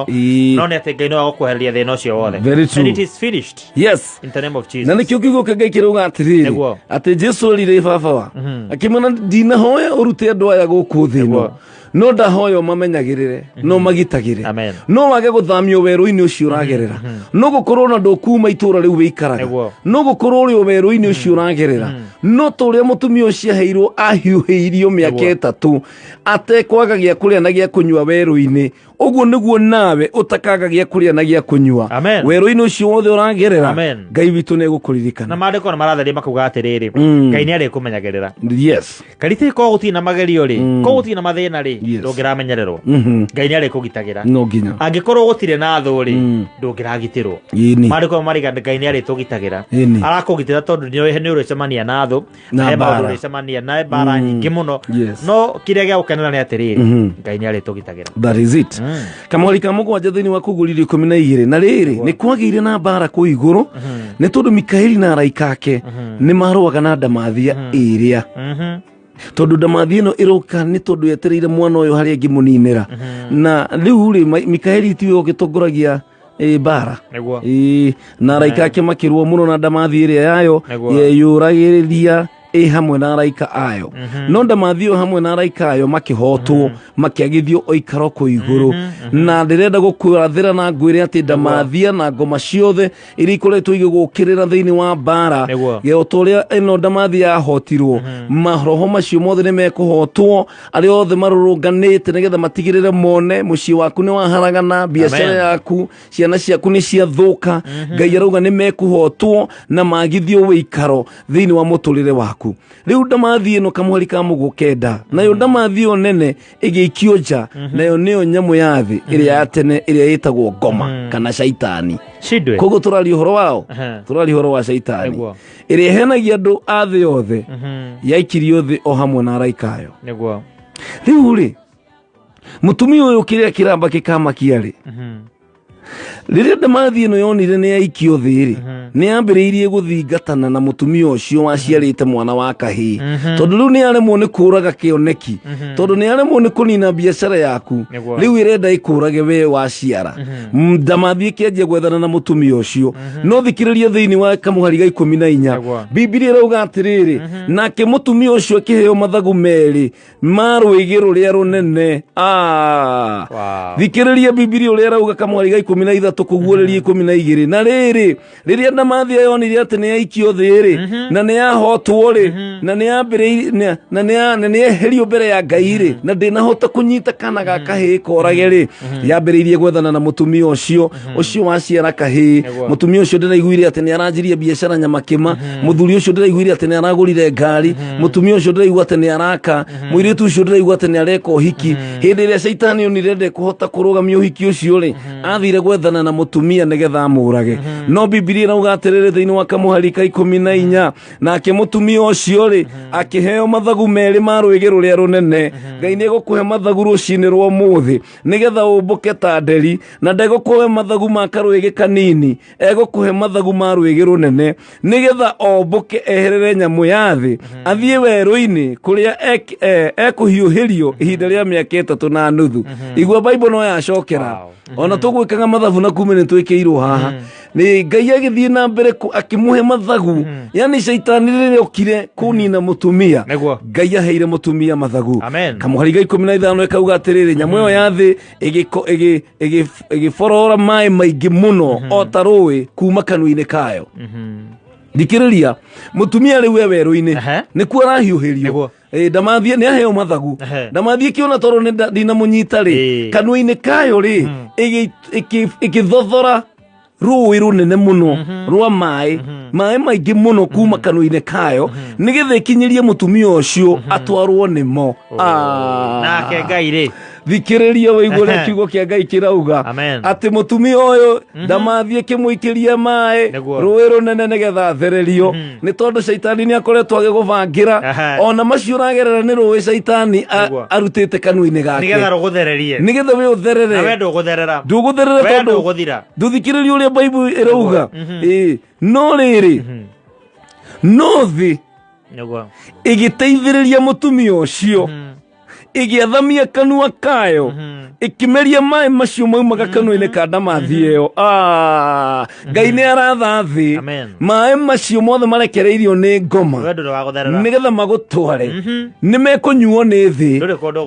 G: no nĩ atĩ Ngai no agũkwehereria thĩna ũcio wothe.
E: Very true.
G: And it is finished.
E: Yes.
G: In the name of Jesus.
E: Na nĩkĩo kiugo kĩa Ngai kĩrauga atĩrĩrĩ, atĩ Jesu erire baba wa akĩmwĩra, ndinahoya ũrute andũ aya gũkũ thĩ ĩno, no ndahoya ũmamenyagĩrĩre, no magitagĩre. No wage gũthamio werũ-inĩ ũcio ũragerera, no gũkorwo na ndũkuma itũra rĩu wĩikaraga, no gũkorwo ũrĩ o werũ-inĩ ũcio ũragerera, no ta ũrĩa mũtumia ũcio aheirwo ahiũhĩirio mĩaka 3 atekwaga gĩa kũrĩa na gĩa kũnyua werũ-inĩ, ũguo nĩguo nawe ũtakaga gĩa kũrĩa na gĩa kũnyua werũ-inĩ ũcio wothe ũragerera. Ngai witũ nĩ egũkũririkana.
G: Na maandĩko nĩ maratheria makuga atĩrĩrĩ, Ngai nĩ arĩkũmenyagĩrĩra.
E: Yes.
G: Kariti korwo gũtirĩ na magerio rĩ, korwo gũtirĩ na mathĩna rĩ, ndũngĩramenyererwo. Ngai nĩ arĩkũgitagĩra.
E: No nginya.
G: Angĩkorwo gũtirĩ na thũ rĩ, ndũngĩragitĩrwo. Maandĩko marĩga Ngai nĩ arĩtũgitagĩra. Arakũgitĩra tondũ nĩ ũrĩcemania na thũ,
E: na
G: maũndũ ũrĩcemania na mbara nyingĩ mũno. No kĩrĩa gĩa gũkenera nĩ atĩrĩrĩ, Ngai nĩ arĩtũgitagĩra.
E: That is it. Kamweri ka 7 thĩinĩ wa kũguũrĩrio 12. Na rĩrĩ, nĩ kwagĩire na mbara kũu igũrũ, nĩ tondũ Mikaeli na araika ake nĩ marũaga na ndamathia ĩrĩa, tondũ ndamathia ĩno ĩroka nĩ tondũ yetereire mwana ũyũ harĩa ĩngĩmũninĩra. Na rĩu rĩ, Mikaeli tiwe ũgĩtongoragia mbara, na araika ake makĩrũa mũno na ndamathi ĩrĩa yayo yeyũragĩrĩria ĩ hamwe na araika ayo. No ndamathi ĩyo hamwe na araika ayo makĩhotwo, makĩagithio oikaro kũu igũrũ. Na ndĩrenda gũkũrathĩra na ngwĩre atĩ ndamathia na ngoma ciothe iria ikoretwo igĩgũkĩrĩra thĩinĩ wa mbara, o ta ũrĩa ĩno ndamathia yahotirwo, maroho macio mothe nĩ mekũhotwo. Arĩa othe marũrũnganĩte nĩgetha matigĩrĩre mone mũciĩ waku nĩ waharagana, biacara yaku, ciana ciaku nĩ ciathũka, Ngai arauga nĩ mekũhotwo na magithio wĩikaro thĩinĩ wa mũtũrĩre waku. Rĩu ndamathi ĩno kamweri ka 9, nayo ndamathi ĩyo nene ĩgĩikio nja, nayo nĩyo nyamũ ya thĩ ĩrĩa ya tene ĩrĩa ĩtagwo ngoma kana caitani. Koguo tũraria ũhoro wao, tũraria ũhoro wa caitani ĩrĩa ĩhenagia andũ a thĩ yothe, yaikirio thĩ o hamwe na araika ayo. Rĩu rĩ, mũtumia ũyũ kĩrĩa kĩramba gĩkamakia rĩ, Rĩrĩa ndamathi ĩno yonire nĩ yaikio thĩ rĩ, nĩ yambĩrĩirie gũthingatana na mũtumia ũcio waciarĩte mwana wa kahĩĩ, tondũ rĩu nĩ aremwo nĩ kũraga kĩoneki, tondũ nĩ aremwo nĩ kũnina biacara yaku, rĩu ĩrenda ĩkũrage we waciara. Ndamathi ĩkĩanjia gwethana na mũtumia ũcio. No thikĩrĩria thĩinĩ wa kamũhari ga 14, Bibilia ĩrauga atĩrĩrĩ, nake mũtumia ũcio akĩheo mathagu merĩ ma rwĩgĩ rũrĩa rũnene. Thikĩrĩria Bibilia ũrĩa ĩrauga kamũhari ga 13 kũguũrĩria 12. Na rĩrĩ, rĩrĩa ndamathi yonire atĩ nĩ yaikio thĩ rĩ, na nĩ yahotwo rĩ, na nĩ yambĩrĩirie, na nĩ yeherio mbere ya Ngai rĩ, na ndĩnahota kũnyita kana ga kahĩĩ korage rĩ, yambĩrĩirie gwethana na mũtumia ũcio, ũcio waciara kahĩĩ. Mũtumia ũcio ndĩraiguire atĩ nĩ aranjirie biacara nyamakĩma, mũthuri ũcio ndĩraiguire atĩ nĩ aragũrire ngari, mũtumia ũcio ndĩraigua atĩ nĩ araka, mũirĩtu ũcio ndĩraigua atĩ nĩ areka ũhiki. Hĩndĩ ĩrĩa caitani onire ndekũhota kũrũgamia ũhiki ũcio rĩ, athire gwethana na mũtumia nĩgetha amũrage. No Bibilia ĩrauga atĩrĩrĩ thĩinĩ wa kamũhari ka 14, nake mũtumia ũcio rĩ, akĩheo mathagu merĩ ma rwĩgĩ rũrĩa rũnene. Ngai nĩ egũkũhe mathagu rũcinĩ rwa ũmũthĩ nĩgetha ũmbũke ta nderi, na ndegũkũhe mathagu ma karwĩgĩ kanini, egũkũhe mathagu ma rwĩgĩ rũnene nĩgetha ombũke eherere nyamũ ya thĩ, athiĩ werũ-inĩ kũrĩa ekũhiũhĩrio ihinda rĩa mĩaka 3.5. Igua Bible no yacokera. Ona tũgwĩkaga mathabu na kume nĩ twĩkĩirwo haha. Nĩ Ngai agĩthiĩ na mbere akĩmũhe mathagu, yani caitani rĩrĩa okire kũnina mũtumia, Ngai aheire mũtumia mathagu. Kamũhari ga 15 ĩkauga atĩrĩrĩ, nyamũ ĩyo ya thĩ ĩgĩborora maĩ maingĩ mũno o ta rũĩ kuma kanua-inĩ kayo. Thikĩrĩria, mũtumia rĩu e werũ-inĩ nĩkuo arahiũhĩrio. Ndamathie nĩ aheo mathagu, ndamathie kĩona tondũ nĩ ndinamũnyita rĩ, kanua-inĩ kayo rĩ ĩgĩthothora rũĩ rũnene mũno rwa maĩ, maĩ maingĩ mũno kuma kanua-inĩ kayo, nĩgetha ĩkinyĩrie mũtumia ũcio atwarwo nĩmo.
G: Nake Ngai rĩ,
E: thikĩrĩria wĩigue ũrĩa kiugo kĩa Ngai kĩrauga, atĩ mũtumia ũyũ ndamathie kĩmũikĩria maĩ rũĩ rũnene nĩgetha athererio, nĩ tondũ caitani nĩ akoretwo agĩgũbangĩra. Ona macio ũragerera nĩ rũĩ caitani arutĩte kanua-inĩ gake
G: nĩgetha rũgũthererie,
E: nĩgetha we ũtherere.
G: Na we ndũgũtherera,
E: ndũgũtherera tondũ
G: ndũgũthira.
E: Ndũthikĩrĩria ũrĩa Bible ĩrauga. No rĩrĩ, no thĩ ĩgĩteithĩrĩria mũtumia ũcio, ĩgĩathamia kanua kayo, ĩkĩmeria maĩ macio maumaga kanua-inĩ ka ndamathi ĩyo. Ngai nĩ aratha thĩ maĩ macio mothe marekereirio nĩ ngoma nĩgetha magũtware, nĩ mekũnyuo nĩ thĩ.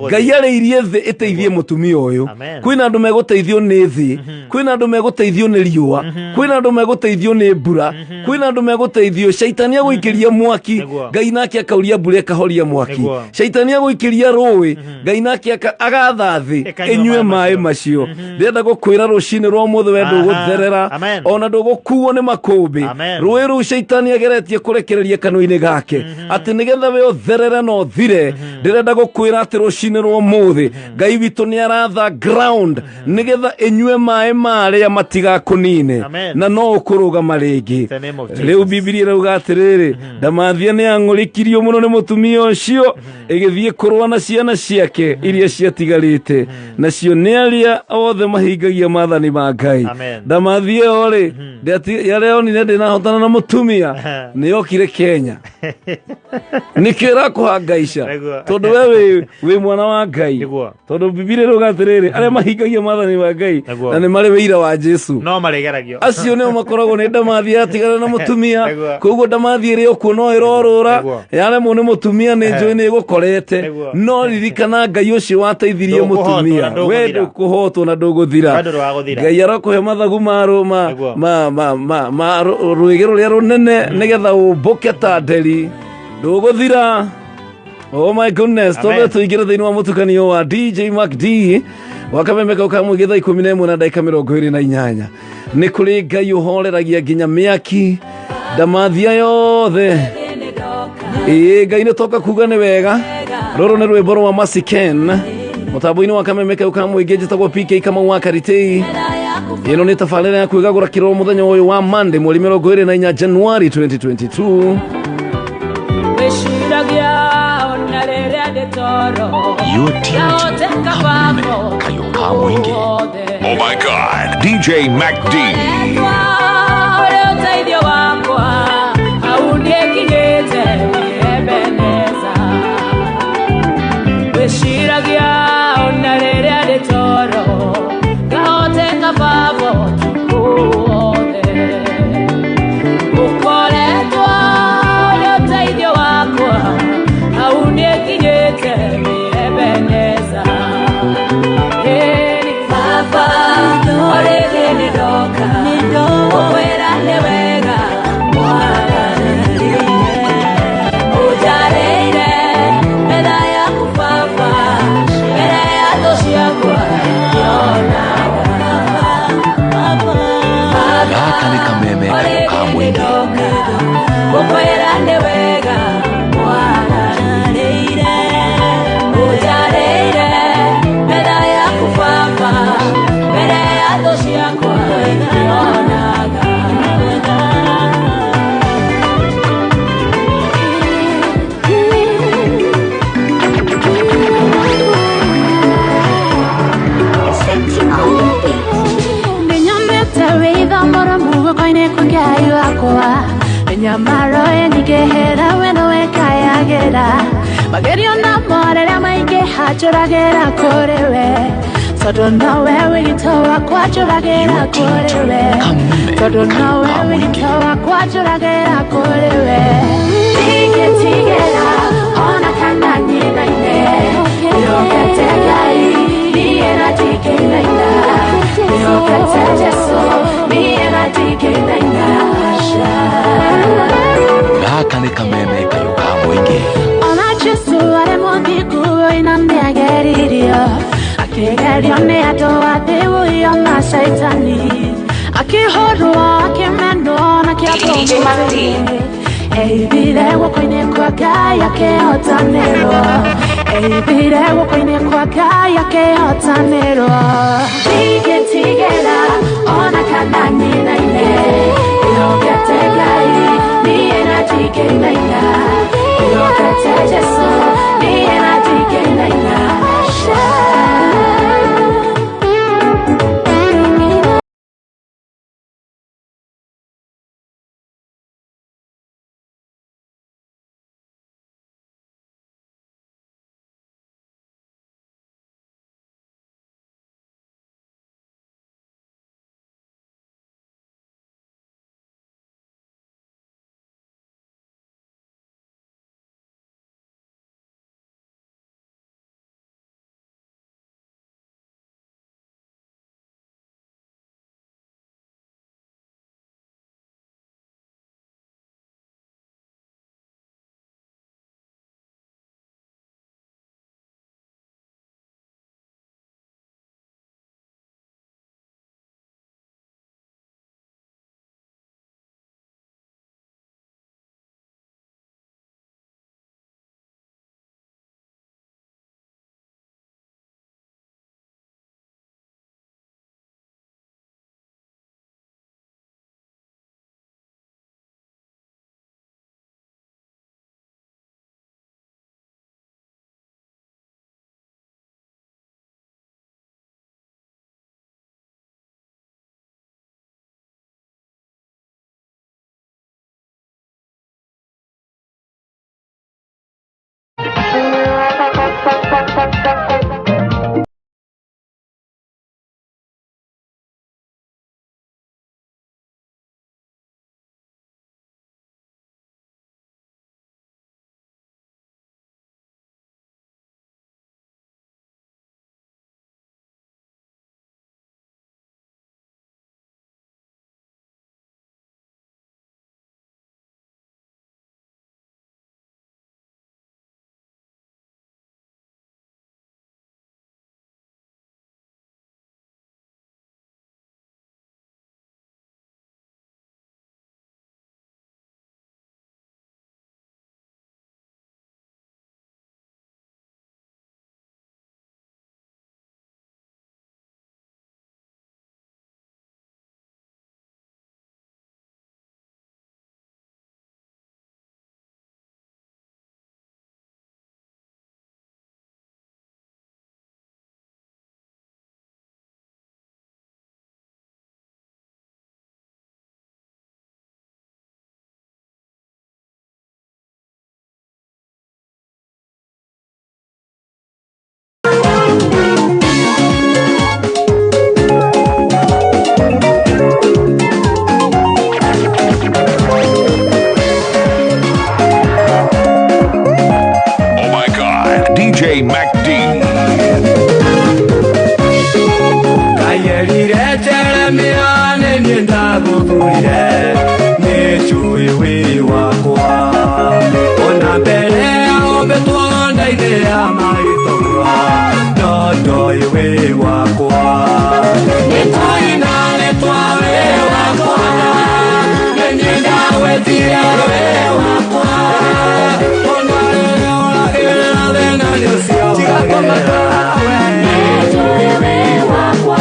E: Ngai arĩirie thĩ ĩteithie mũtumia ũyũ. Kwĩna andũ megũteithio nĩ thĩ, kwĩna andũ megũteithio nĩ riũa, kwĩna andũ megũteithio nĩ mbura, kwĩna andũ megũteithio. Caitani agũikĩria mwaki, Ngai nake akauria mbura ĩkahoria mwaki. Caitani agũikĩria rũĩ, Ngai nake agatha thĩ ĩnyue maĩ macio. Ndĩrenda gũkwĩra rũcinĩ rwa ũmũthĩ, we ndũgũtherera ona ndũgũkuo nĩ makũmbĩ. Rũĩ rũu caitani ageretie kũrekereria kanua-inĩ gake atĩ nĩgetha we ũtherere na ũthire. Ndĩrenda gũkwĩra atĩ rũcinĩ rwa ũmũthĩ Ngai witũ nĩ aratha ground nĩgetha ĩnyue maĩ marĩa matigakũnine, na no ũkũrũgama rĩngĩ. Rĩu Bibilia ĩrauga atĩrĩrĩ, ndamathia nĩ ang'ũrĩkirio mũno nĩ mũtumia ũcio, ĩgĩthiĩ kũrũa na ciana ciake iria ciatigarĩte, nacio nĩ arĩa othe mahingagia maathani ma Ngai. Ndamathia ĩyo rĩ, yarĩa yonire ndĩnahotana na mũtumia, nĩ yokire Kenya. Nĩkĩo ĩrakũhangaica, tondũ we wĩ mwana wa Ngai, tondũ Bibilia ĩrauga atĩrĩrĩ, arĩa mahingagia maathani ma Ngai na nĩ marĩ wĩira wa Jesu
G: no marĩgeragio.
E: Acio nĩo makoragwo nĩ ndamathi yatigana na mũtumia. Koguo ndamathi ĩrĩ okuo no ĩrorũra, yaremwo nĩ mũtumia nĩ njũĩ nĩ ĩgũkorete. No ririkana Ngai ũcio wateithirie mũtumia, we ndũkũhotwo na ndũgũthira. Ngai arokũhe mathagu ma rwĩgĩ rũrĩa rũnene nĩgetha ũmbũke ta nderi, ndũgũthira. Oh my goodness, twambe tũingĩre thĩinĩ wa mũtukanio wa DJ Mac D wakameme kau ka mũingĩ thaa 11:28. Nĩ kũrĩ Ngai ũhoreragia nginya mĩaki ndamathia yothe. Ĩĩ Ngai nĩ toka kuga nĩ wega. Rũrũ nĩ rwĩmbo rwa Mercy Ken mũtambo-inĩ wa kameme kau ka mũingĩ. Njĩtagwo PK Kamau wa Karitei. Ĩno nĩ tabarĩra ya kwĩgagũra kĩroro mũthenya ũyũ wa Monday mweri 24 Januari 2022.
D: You're tuned to Kameme Kayo Ka Mwingi
B: Oh my God, DJ Mac D.
D: Gaka nĩ kameme kayũ ka mũingĩ.
J: Nyamaro enyigehera wendo wekayagera magerio na morera maingi hajũragĩra kũrĩ we tondũ nowe wĩgito wakwa njũragĩra kũrĩ we tondũ nowe wĩgito wakwa njũragĩra kũrĩ we ndingĩtigĩra ona kana nyinaine ndĩhokete Ngai niĩ na ndingĩinaina ndĩhokete Jesũ niĩ na ndingĩinaina.
D: Gaka nĩ kameme kayũ ka mũingĩ.
J: Ona Jesũ arĩ mũthingu oina nĩageririo akĩgerio nĩ andũ a thĩ ũyũ na caitani akĩhũrwo akĩmenwo na kĩambwo mũtĩ eithire guoko-inĩ kwa Ngai akĩhotanĩrwo eithire guoko-inĩ kwa Ngai akĩhotanĩrwo ndingĩtigĩra ona kana nyinaine ndĩhokete Ngai niĩ na ndingĩinaina ndĩhokete Jesũ niĩ na ndingĩinaina.
B: Mac D.
A: Kayerire Jeremia nĩ niĩ ndagũthurire nĩ njũĩ wĩ wakwa ona mbere ya ũmbĩtwo nda-inĩ ya maitũgua no ndoĩ wĩ wakwa nĩtwaina rĩtwa wĩ wakwa nĩ niĩ ndagwĩtire wĩ wakwa ona rĩrĩa ũragĩrĩra thĩna nĩ ũcio wagĩrĩra nĩ njũĩ wĩ wakwa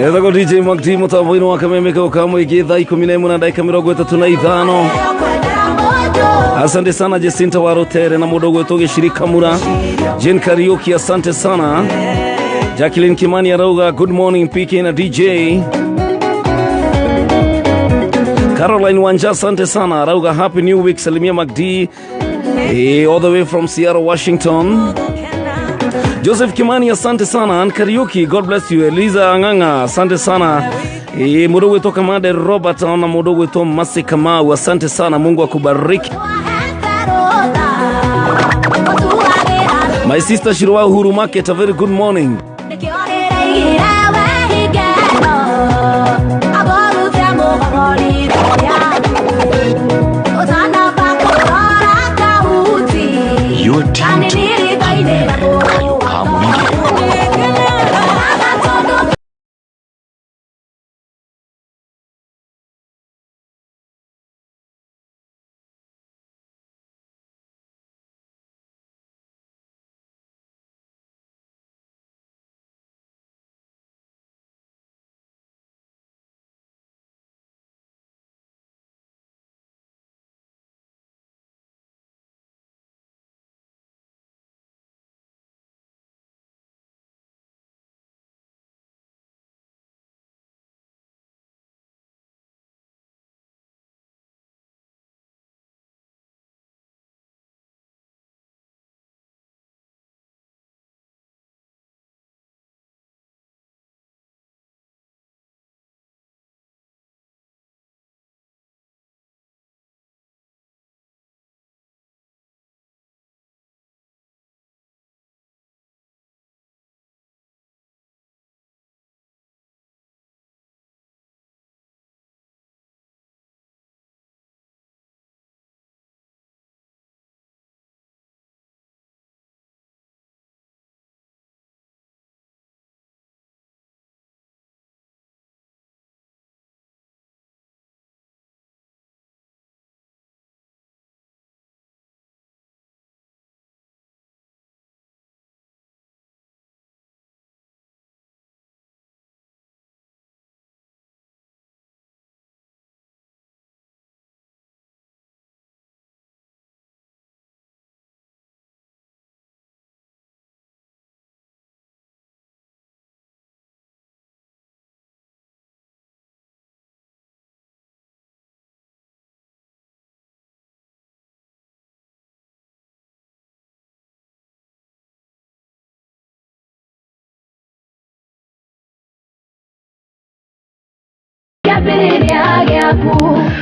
E: Etagwo DJ Mark D mũtambo-inĩ wa kameme kau ka mũingĩ thaa ikũmi na ĩmwe na ndagĩka mĩrongo ĩtatũ na ithano. Asante sana Jacinta Warotere na mũndũ ũgwĩtwo Gĩciri Kamura. Jane Kariuki, asante sana. Jacqueline Kimani arauga good morning PK na DJ. Caroline Wanja, asante sana, arauga happy new week, salimia Mark D all the way from Seattle, Washington. Joseph Kimani, asante sana. Ann Kariuki, God bless you. Eliza Anganga, asante sana. Mũndũ ũgwĩtwo Kamande Robert na mũndũ ũgwĩtwo Masi Kamau, asante sana, Mungu akubariki. My sister Shirwa Uhuru Market, a very good morning.
D: You're tuned to Kameme Kayo Ka Mũingĩ.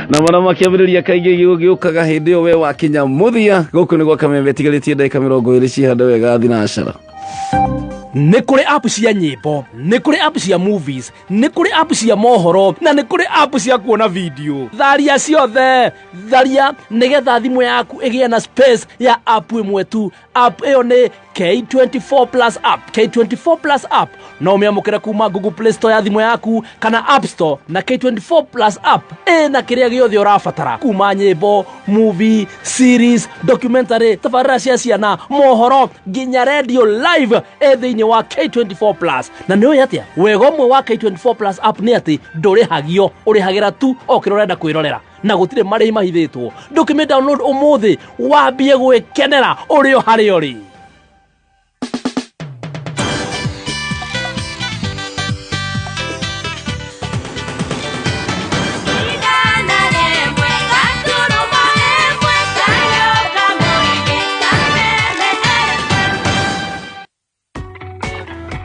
E: Na mara makiambĩrĩria kaingĩ gĩũkaga hĩndĩ ĩyo we wakinya mũthia. Gũkũ nĩ gwa Kameme, tigarĩtie ndagĩka mĩrongo ĩrĩ cihande wega thinacara.
H: Nĩ kũrĩ app cia nyĩmbo, nĩ kũrĩ app cia movies, nĩ kũrĩ app cia mohoro na nĩ kũrĩ app cia kuona video. Tharia ciothe, tharia nĩgetha thimũ yaku ĩgĩe na space ya app ĩmwe tu. App ĩyo nĩ K24 Plus app. K24 Plus app no ũmĩamũkĩre kuma Google Play Store ya thimũ yaku kana App Store, na K24 Plus app ĩna kĩrĩa gĩothe ũrabatara kuma nyĩmbo, movie, series, documentary, tabarĩra cia ciana, mohoro nginya radio live ĩ thĩinĩ wa K24 Plus. Na nĩ ũĩ atĩa wega ũmwe wa K24 Plus app nĩ atĩ ndũrĩhagio, ũrĩhagĩra tu o kĩrĩa ũrenda kwĩrorera na gũtirĩ marĩhi mahithĩtwo. Ndũkĩmĩ download ũmũthĩ wambie gwĩkenera ũrĩ o harĩa ũrĩ.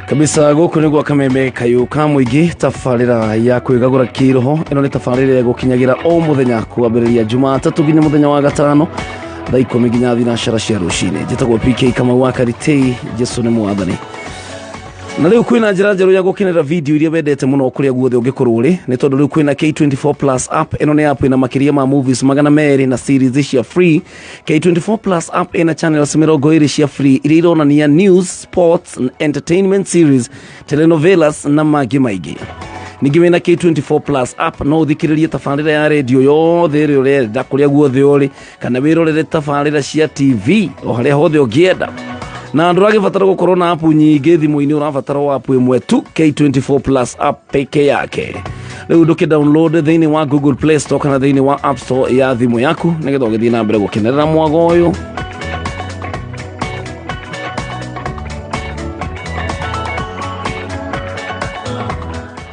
E: Kabisa, gũkũ nĩ gwa Kameme Kayũ ka Mũingĩ, tabarĩra ya kwĩgagũra kĩroho. Ĩno nĩ tabarĩra ĩgũkinyagĩra o mũthenya kwambĩrĩria Jumatatũ nginya mũthenya wa gatano thaa 10 nginya thinacara cia rũcinĩ. Njĩtagwo PK Kamau wa Karitei. Jesu nĩ mwathani. Na rĩu kwĩna njĩra njerũ ya gũkenera video iria wendete mũno kũrĩa guothe ũngĩkorwo ũrĩ, nĩ tondũ rĩu kwĩna K24 Plus app. Ĩno nĩ app ĩna makĩria ma movies 200 na series cia free. K24 Plus app ĩna channels 20 cia free iria ironania news, sports, entertainment series, telenovelas na mangĩ maingĩ. Ningĩ wĩna K24 Plus app no ũthikĩrĩrie tabarĩra ya redio yothe ĩrĩa ũrenda kũrĩa guothe ũrĩ, kana wĩrorere tabarĩra cia TV o harĩa hothe ũngĩenda. Na ndũragĩbatara gũkorwo na app nyingĩ thimũ-inĩ, ũrabatara o app ĩmwe tu, K24 Plus app peke yake. Rĩu ndũkĩ download thĩinĩ wa Google Play Store kana thĩinĩ wa App Store ya thimũ yaku nĩgetha ũgĩthiĩ na mbere gũkenerera mwago ũyũ.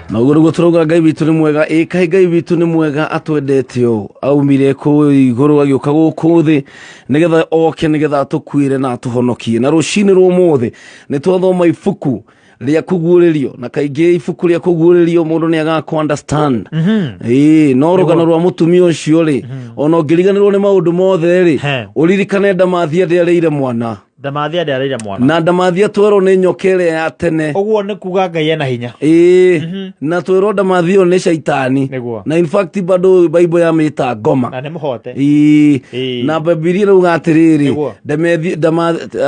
E: Na ũguo nĩguo tũrauga Ngai witũ nĩ mwega. Ĩ kaĩ Ngai witũ nĩ mwega, atwendete ũũ, aumire kũu igũrũ agĩũka gũkũ thĩ nĩgetha oke nĩgetha atũkuĩre na atũhonokie. Na rũcinĩ rwa ũmũthĩ nĩ twathoma ibuku rĩa kũguũrĩrio, na kaingĩ ibuku rĩa kũguũrĩrio mũndũ nĩ agaga kũ understand. Ĩĩ, no rũgano rwa mũtumia ũcio rĩ, ona ũngĩriganĩrwo nĩ maũndũ mothe rĩ, ũririkane ndamathia ndĩarĩire mwana.
G: Ndamathia ndĩarĩire mwana.
E: Na ndamathia twerwo nĩ nyoka ĩrĩa ya tene.
G: Ũguo nĩ kuga Ngai ena hinya.
E: Ĩĩ, na twerwo ndamathia ĩyo nĩ caitani. Na in fact bado Bible yamĩta ngoma.
G: Na nĩ mũhote.
E: Ĩĩ. Na Bibilia ĩrauga atĩrĩrĩ,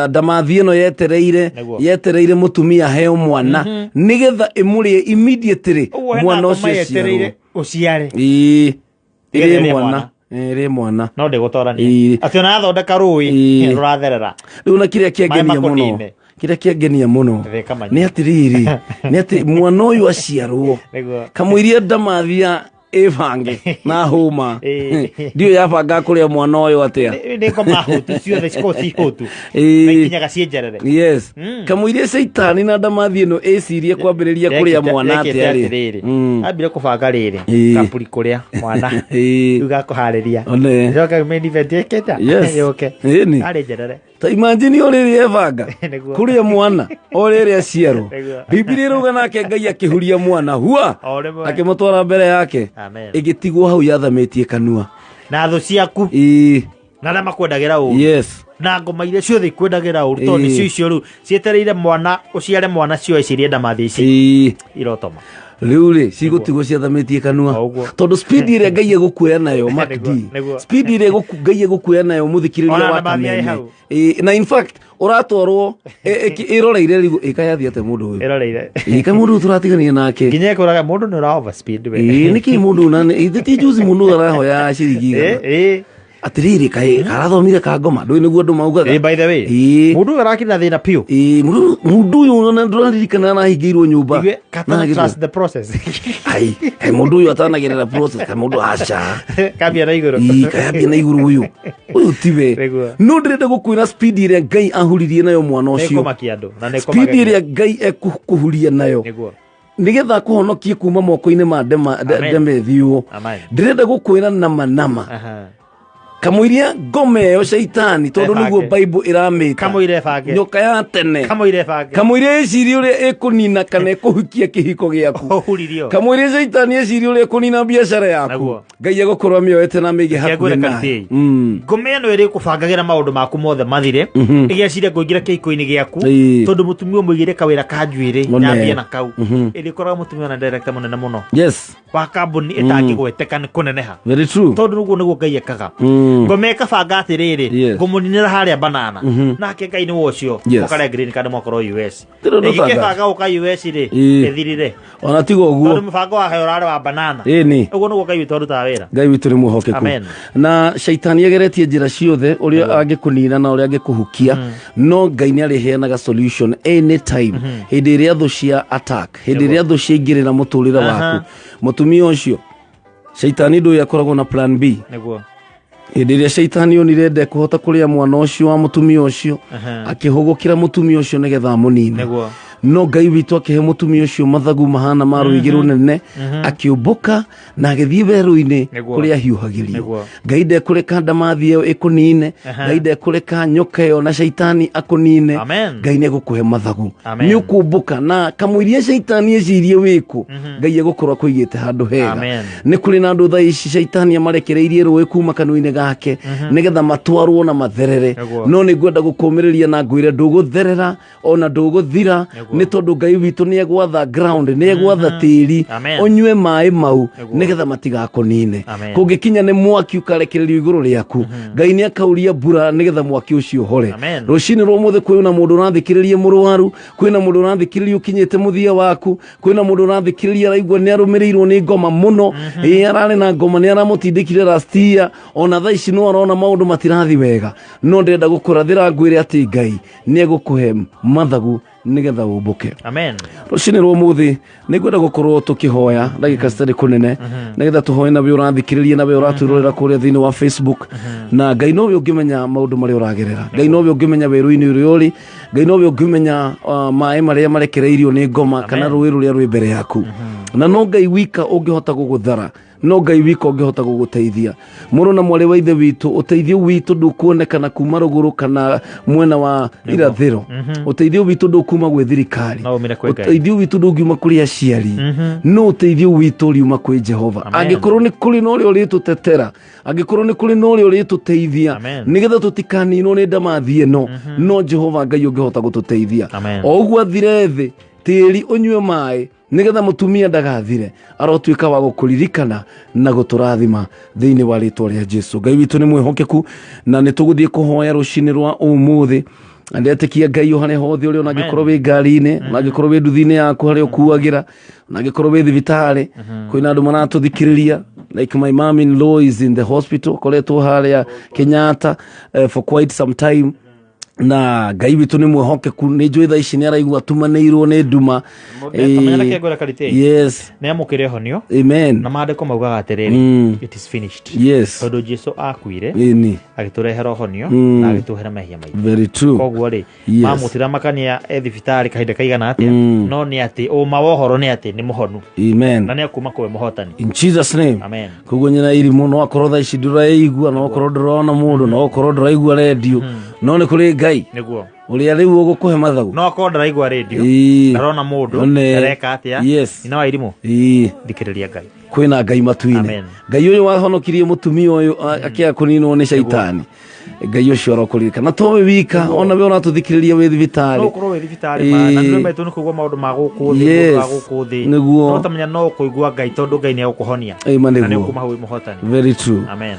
E: ndamathia ĩno yetereire yetereire mũtumia aheo mwana nĩgetha ĩmũrĩe immediately
G: Ũguo hena
E: mwana
G: ngoma
E: ũcio
G: yetereire
E: aciarwo.
G: ũciare.
E: Ĩĩ.
G: Nĩgetha
E: Ĩrĩe
G: ĩrĩe
E: mwana.
G: mwana.
E: Ĩrĩe mwana.
G: No ndĩgũtorania. Atĩ ona yathondeka rũĩ rũratherera.
E: Rĩu na kĩrĩa kĩangenia
G: Maĩ
E: mũno,
G: makũnine.
E: kĩrĩa kĩangenia mũno
G: Thĩka manyu.
E: nĩ atĩrĩrĩ, nĩ atĩ mwana ũyũ aciarwo kamũiria ndamathia ĩbange na hũma, ndiũ yabanga kũrĩa mwana ũyũ atĩa.
G: Nĩ ngoma hũtu ciothe cikoragwo ci hũtu. Na ikinyaga ciĩ njerere.
E: Yes, kamũiria caitani na ndamathi ĩno ĩcirie kwambĩrĩria kũrĩa mwana
G: Yekĩte
E: atĩa rĩ.
G: atĩrĩrĩ, ambire kũbanga rĩrĩ kaburi kũrĩa mwana rĩu gakũharĩria.
E: One.
G: Coka main event ĩkĩta yũke.
E: Ĩni.
G: Arĩ njerere.
E: Ta imagine o rĩrĩ ebanga kũrĩa mwana o rĩrĩ aciarwo. Bibilia ĩrauga nake Ngai akĩhuria mwana hua
G: O rĩmwe.
E: akĩmũtwara mbere yake.
G: Amen.
E: Ĩgĩtigwo hau yathamĩtie kanua.
G: Na thũ ciaku na arĩa makwendagĩra ũru na ngoma iria ciothe ikwendagĩra ũru, tondũ nĩcio icio rĩu cietereire mwana ũciare mwana, cioe cirie ndamathi ici irotoma.
E: Rĩu rĩ, cigũtigwo ciathamĩtie kanua tondũ speed ĩrĩa Ngai egũkuoya nayo, Mark D, speed ĩrĩa Ngai egũkuoya nayo mũthikĩrĩria
G: Ona
E: wa
G: ndamathi ĩ
E: Kameme.
G: hau.
E: Ĩĩ, na in fact ũratwarwo ĩroreire rĩu ĩkayathiĩ atĩa mũndũ ũyũ.
G: Ĩroreire.
E: Ĩka mũndũ ũyũ tũratiganire nake.
G: Nginya ĩkũraga mũndũ nĩ ũra overspeed we.
E: Ĩĩ, nĩkĩ mũndũ ũyũ ithe ti juzi mũndũ ũyũ arahoya ciringi 100. Atĩrĩrĩ, kaĩ karathomire ka ngoma ndũĩ nĩguo andũ maugaga.
G: By the way, mũndũ ũyũ arakĩrĩ na thĩna biũ.
E: Ĩĩ, mũndũ ũyũ ona ndũraririkana arahingĩirwo nyũmba.
G: Igue, katana
E: Na agĩtwo-
G: trust the process.
E: Ai, kaĩ mũndũ ũyũ atanagerera process, kaĩ mũndũ aca.
G: Kambia na igũrũ.
E: Ĩĩ, kayambia na igũrũ ũyũ ũyũ tiwe. No ndĩrenda gũkwĩra speed ĩrĩa Ngai ahuririe nayo mwana
G: Nĩ
E: ũcio,
G: ĩkũmakia andũ na nĩ
E: speed
G: ĩkũmagegia.
E: ĩrĩa Ngai ekũhuria nayo nĩgetha akũhonokie kuma moko-inĩ ma
G: Amen.
E: ndemethiũ.
G: Amen.
E: Ndĩrenda gũkwĩra nama nama. Kamũiria ngoma ĩyo caitani tondũ nĩguo
G: Ebange.
E: Bible ĩramĩta
G: Kamũira ebange.
E: Nyoka ya tene.
G: Kamũira ebange.
E: Kamũiria ĩcirie ũrĩa ĩkũnina kana ĩkũhukia kĩhiko gĩaku.
G: Ũhuririo.
E: Kamũiria caitani ĩcirie ũrĩa ĩkũnina biacara yaku.
G: Naguo.
E: Ngai egũkorwo amĩoete na amĩige hakuhĩ
G: Ngwĩre
E: nawe.
G: Karĩtĩi. Ngoma ĩno ĩrĩ kũbangagĩra maũndũ maku mothe mathire, ĩgeciria ngũingĩra kĩhiko-inĩ gĩaku, tondũ mũtumia ũmũigĩre kawĩra ka njuĩrĩ,
E: One.
G: nyambie na kau, ĩrĩkoraga mũtumia na director mũnene mũno wa kambuni ĩtangĩgweteka nĩ kũneneha.
E: Very true.
G: Tondũ ũguo nĩguo Ngai ekaga. Ngoma ĩkabanga atĩrĩrĩ, ngũmũninĩra harĩa banana, nake Ngai nĩwe ũcio. Ũkarĩa green card mwakorwo US.
E: Tĩrĩ ũndũ
G: Ĩgĩkĩbanga gũka US rĩ, ĩthirire.
E: Ona tiga ũguo.
G: Tondũ mũbango wayo ũrarĩ wa banana.
E: Ĩni.
G: Ũguo nĩguo Ngai witũ arutaga wĩra.
E: Ngai witũ nĩ mwĩhokeku.
G: Amen.
E: Na caitani ageretie njĩra ciothe ũrĩa angĩkũnina na ũrĩa angĩkũhukia, no Ngai nĩ arĩheanaga solution anytime. Hĩndĩ ĩrĩa thũ cia attack, hĩndĩ ĩrĩa thũ ciaingĩrĩra mũtũrĩre waku, mũtumia ũcio caitani ndũĩ akoragwo na plan B.
G: Nĩguo.
E: Hĩndĩ ĩrĩa caitani onire ndekũhota kũrĩa mwana ũcio wa mũtumia ũcio, akĩhũgũkĩra mũtumia ũcio nĩgetha amũnine. No Ngai witũ akĩhe mũtumia ũcio mathagu mahana ma rũigĩ rũnene, akĩũmbũka na agĩthiĩ werũ-inĩ kũrĩa ahiũhagĩrio. Ngai ndekũreka ndamathi ĩyo ĩkũnine. Ngai ndekũreka nyoka ĩyo na caitani akũnine.
G: Amen.
E: Ngai nĩ egũkũhe mathagu.
G: Amen.
E: Nĩ ũkũmbũka na kamũiria caitani ecirie wĩkũ, Ngai egũkorwo akũigĩte handũ hega.
G: Amen.
E: Nĩ kũrĩ na andũ thaa ici caitani amarekereirie rũĩ kuma kanua-inĩ gake nĩgetha matwarwo na matherere. No nĩ ngwenda gũkũmĩrĩria na ngwĩre ndũgũtherera ona ndũgũthira, nĩ tondũ Ngai witũ nĩ egwatha ground, nĩ egwatha tĩri
G: Amen.
E: ũnyue maĩ mau nĩgetha matigakũnine.
G: Amen.
E: Kũngĩkinya nĩ mwaki ũkarekererio igũrũ rĩaku, Ngai nĩ akauria mbura nĩgetha mwaki ũcio ũhore.
G: Amen.
E: Rũcinĩ rwa ũmũthĩ kwĩna mũndũ ũrathikĩrĩria mũrwaru, kwĩna mũndũ ũrathikĩrĩria ũkinyĩte mũthia waku, kwĩna mũndũ ũrathikĩrĩria araigua nĩ arũmĩrĩirwo nĩ ngoma mũno. Ĩ ararĩ na ngoma nĩ aramũtindĩkire last year, ona thaa ici no arona maũndũ matirathi wega, no ndĩrenda gũkũrathĩra ngwĩre atĩ Ngai nĩ egũkũhe mathagu nĩgetha ũmbũke.
G: Amen.
E: Rũcinĩ rwa ũmũthĩ nĩ ngwenda gũkorwo tũkĩhoya ndagĩka citarĩ kũnene, nĩgetha tũhoe na we ũrathikĩrĩria na we ũratwĩrorera kũrĩa thĩinĩ wa Facebook. Na Ngai nowe ũngĩmenya maũndũ marĩa ũragerera, Ngai nowe ũngĩmenya werũ-inĩ ũrĩa ũrĩ, Ngai nowe ũngĩmenya maĩ marĩa marekereirio nĩ ngoma kana rũĩ rũrĩa rwĩ mbere yaku. Na no Ngai wika ũngĩhota gũgũthara, no Ngai wika ũngĩhota gũgũteithia. Mũrũ na mwarĩ wa ithe witũ, ũteithio witũ ndũkuonekana kuma rũgũrũ kana mwena wa irathĩro. Ũteithio witũ ndũkuma gwĩ thirikari.
G: No umire kwĩ Ngai.
E: Ũteithio witũ ndũngiuma kũrĩ aciari, no ũteithio witũ ũriuma kwĩ Jehova.
G: Amen.
E: Angĩkorwo nĩ kũrĩ na ũrĩa ũrĩtũtetera, angĩkorwo nĩ kũrĩ na ũrĩa ũrĩtũteithia
G: Amen.
E: nĩgetha tũtikaninwo nĩ ndamathi ĩno, no Jehova Ngai ũngĩhota gũtũteithia.
G: Amen.
E: O ũguo athire thĩ tĩri ũnyue maĩ nĩgetha mũtumia ndagathire, arotuĩka wa gũkũririkana na gũtũrathima thĩinĩ wa rĩtwa rĩa Jesu. Ngai witũ nĩ mwĩhokeku na nĩ tũgũthiĩ kũhoya rũcinĩ rwa ũmũthĩ. Na ndetĩkia Ngai o harĩa hothe ũrĩ, ona angĩkorwo wĩ ngari-inĩ, ona angĩkorwo wĩ nduthi-inĩ yaku harĩa ũkuagĩra, ona angĩkorwo wĩ thibitarĩ, kwĩna andũ maratũthikĩrĩria, like my mom in law is in the hospital, koretwo harĩa Kenyatta for quite some time. Na Ngai witũ nĩ mwĩhokeku, nĩ njũĩ thaa ici nĩ araigua atumanĩirwo nĩ nduma.
G: Tamenya kĩrĩa ngwĩra Karĩtĩ.
E: Yes.
G: Nĩ amũkĩre ũhonio.
E: Amen.
G: Na maandĩko maugaga atĩrĩrĩ, it is finished. Tondũ Jesu akuire, agĩtũrehera ũhonio na agĩtũhera mehia maitũ.
E: Very true.
G: Koguo rĩ, mamũtiramakania e thibitarĩ kahinda kaigana atĩa, no nĩ atĩ ũma wa ũhoro nĩ atĩ nĩ mũhonu.
E: Amen.
G: Na nĩ akuma kũwe mũhotani.
E: In Jesus name.
G: Amen.
E: Koguo nyina irimũ, no akorwo thaa ici ndũraigua, no akorwo ndũrona mũndũ, no akorwo ndũraigua rendio, no nĩ kũrĩ Ngai
G: Nĩguo.
E: ũrĩa rĩu ũgũkũhe mathagu.
G: No akorwo ndaraigua rendio, ndarona mũndũ,
E: One.
G: ndareka atĩa, nyina wa irimũ, thikĩrĩria Ngai.
E: Kwĩna Ngai matu-inĩ.
G: Amen.
E: Ngai ũyũ wahonokirie mũtumia ũyũ akĩaga kũninwo nĩ caitani, Ngai ũcio arokũririkana to we wika, ona we ũratũthikĩrĩria wĩ thibitarĩ.
G: No ũkorwo wĩ thibitarĩ ma, na nĩ maitũ nĩ kũigua maũndũ ma gũkũ thĩ, maũndũ ma gũkũ thĩ. No tamenya no kũigua Ngai, tondũ Ngai nĩ egũkũhonia.
E: Ĩma
G: Na nĩ
E: nĩguo.
G: ũkuma hau wĩ mũhotani.
E: Very true.
G: Amen.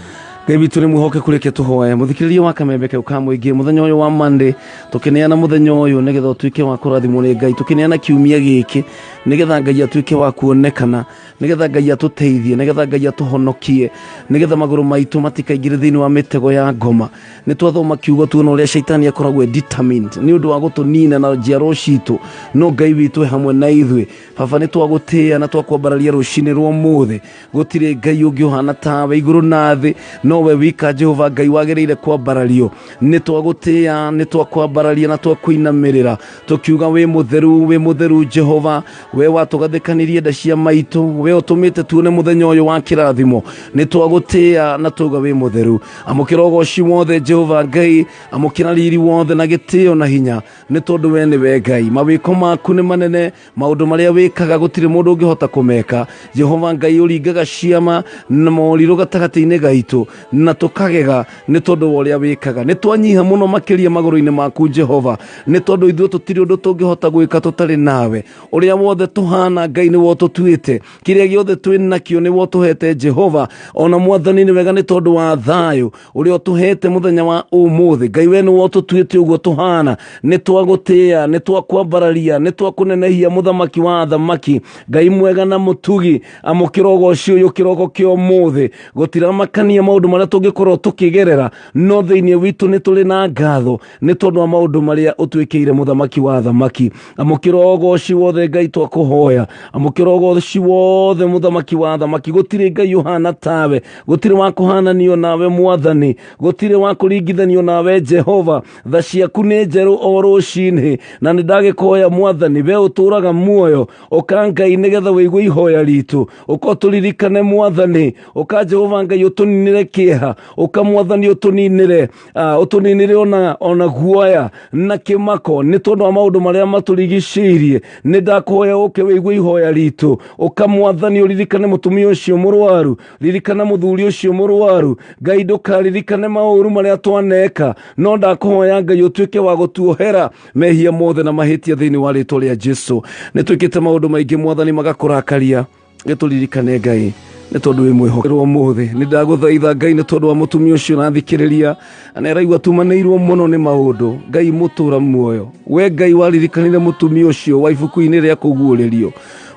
E: Ngai witũ nĩ mwĩhokeku, reke tũhoe. Mũthikĩrĩria wa kamembe kau ka mũingĩ, mũthenya ũyũ wa Monday tũkĩneana mũthenya ũyũ nĩgetha ũtuĩke wa kũrathimwo nĩ Ngai, tũkĩneana kiumia gĩkĩ nĩgetha Ngai atuĩke wa kuonekana, nĩgetha Ngai atũteithie, nĩgetha Ngai atũhonokie, nĩgetha magũrũ maitũ matikaingĩre thĩinĩ wa mĩtego ya ngoma. Nĩ twathoma kiugo tuona ũrĩa caitani akoragwo e determined nĩ ũndũ wa gũtũnina na njiarwo citũ, no Ngai witũ e hamwe na ithuĩ. Baba, nĩ twagũtĩĩa na twakwambararia rũcinĩ rwa ũmũthĩ. Gũtirĩ Ngai ũngĩ ũhana tawe igũrũ na thĩ no. Nowe wika Jehova Ngai wagĩrĩire kwambarario. Nĩ twagũtĩĩa, nĩ twakwambararia na twakũinamĩrĩra, tũkiuga wĩ mũtheru, wĩ mũtheru Jehova, we watũgathĩkanirie nda cia maitũ, we ũtũmĩte tuone mũthenya ũyũ wa kĩrathimo. Nĩ twagũtĩĩa na tuga wĩ mũtheru. Amũkĩra ũgoci wothe Jehova Ngai, amũkĩra riri wothe na gĩtĩo na hinya, nĩ tondũ we nĩwe Ngai. Mawĩko maku nĩ manene, maũndũ marĩa wĩkaga gũtirĩ mũndũ ũngĩhota kũmeka. Jehova Ngai, ũringaga ciama na morirũ gatagatĩ-inĩ gaitũ, na tũkagega nĩ tondũ wa ũrĩa wĩkaga. Nĩ twanyiha mũno makĩria magũrũ-inĩ maku Jehova, nĩ tondũ ithuĩ tũtirĩ ũndũ tũngĩhota gwĩka tũtarĩ nawe. Ũrĩa wothe tũhana Ngai nĩwe ũtũtuĩte, kĩrĩa gĩothe twĩ nakĩo nĩwe ũtũhete Jehova. Ona Mwathani nĩ wega nĩ tondũ wa thayũ ũrĩa ũtũhete mũthenya wa ũmũthĩ. Ngai we nĩwe ũtũtuĩte ũguo tũhana. Nĩ twagũtĩĩa, nĩ twakwambararia, nĩ twakũnenehia mũthamaki wa athamaki. Ngai mwega na mũtugi, amũkĩra ũgoci ũyũ kĩroko kĩa ũmũthĩ. Gũtiramakania maũndũ marĩa tũngĩkorwo tũkĩgerera, no thĩinĩ witũ nĩ tũrĩ na ngatho nĩ tondũ wa maũndũ marĩa ũtwĩkĩire mũthamaki wa athamaki. Amũkĩra ũgoci wothe Ngai twakũhoya, amũkĩra ũgoci wothe mũthamaki wa athamaki. Gũtirĩ Ngai ũhana tawe, gũtirĩ wa kũhananio nawe Mwathani, gũtirĩ wa kũringithanio nawe Jehova. Tha ciaku nĩ njerũ o rũcinĩ, na nĩ ndagĩkũhoya Mwathani, we ũtũũraga muoyo, ũka Ngai nĩgetha wĩigue ihoya ritũ, ũka ũtũririkane Mwathani, ũka Jehova Ngai ũtũninĩre kĩeha, ũka Mwathani ũtũninĩre ũtũninĩre ona guoya na kĩmako nĩ tondũ wa maũndũ marĩa matũrigicĩirie. Nĩ ndakũhoya ũke wĩigue ihoya ritũ, ũka Mwathani ũririkane mũtumia ũcio mũrwaru, ririkana mũthuri ũcio mũrwaru. Ngai ndũkaririkane maũru marĩa twaneka, no ndakũhoya Ngai ũtuĩke wa gũtuohera mehia mothe na mahĩtia thĩinĩ wa rĩtwa rĩa Jesu. Nĩ twĩkĩte maũndũ maingĩ Mwathani magakũrakaria, gĩtũririkane Ngai nĩ tondũ wĩ mwĩhokerwo ũmũthĩ. Nĩ ndagũthaitha Ngai nĩ tondũ wa mũtumia ũcio ũrathikĩrĩria na araigua tumanĩirwo mũno nĩ maũndũ. Ngai mũtũra muoyo, we Ngai waririkanire mũtumia ũcio wa ibuku-inĩ rĩa kũguũrĩrio,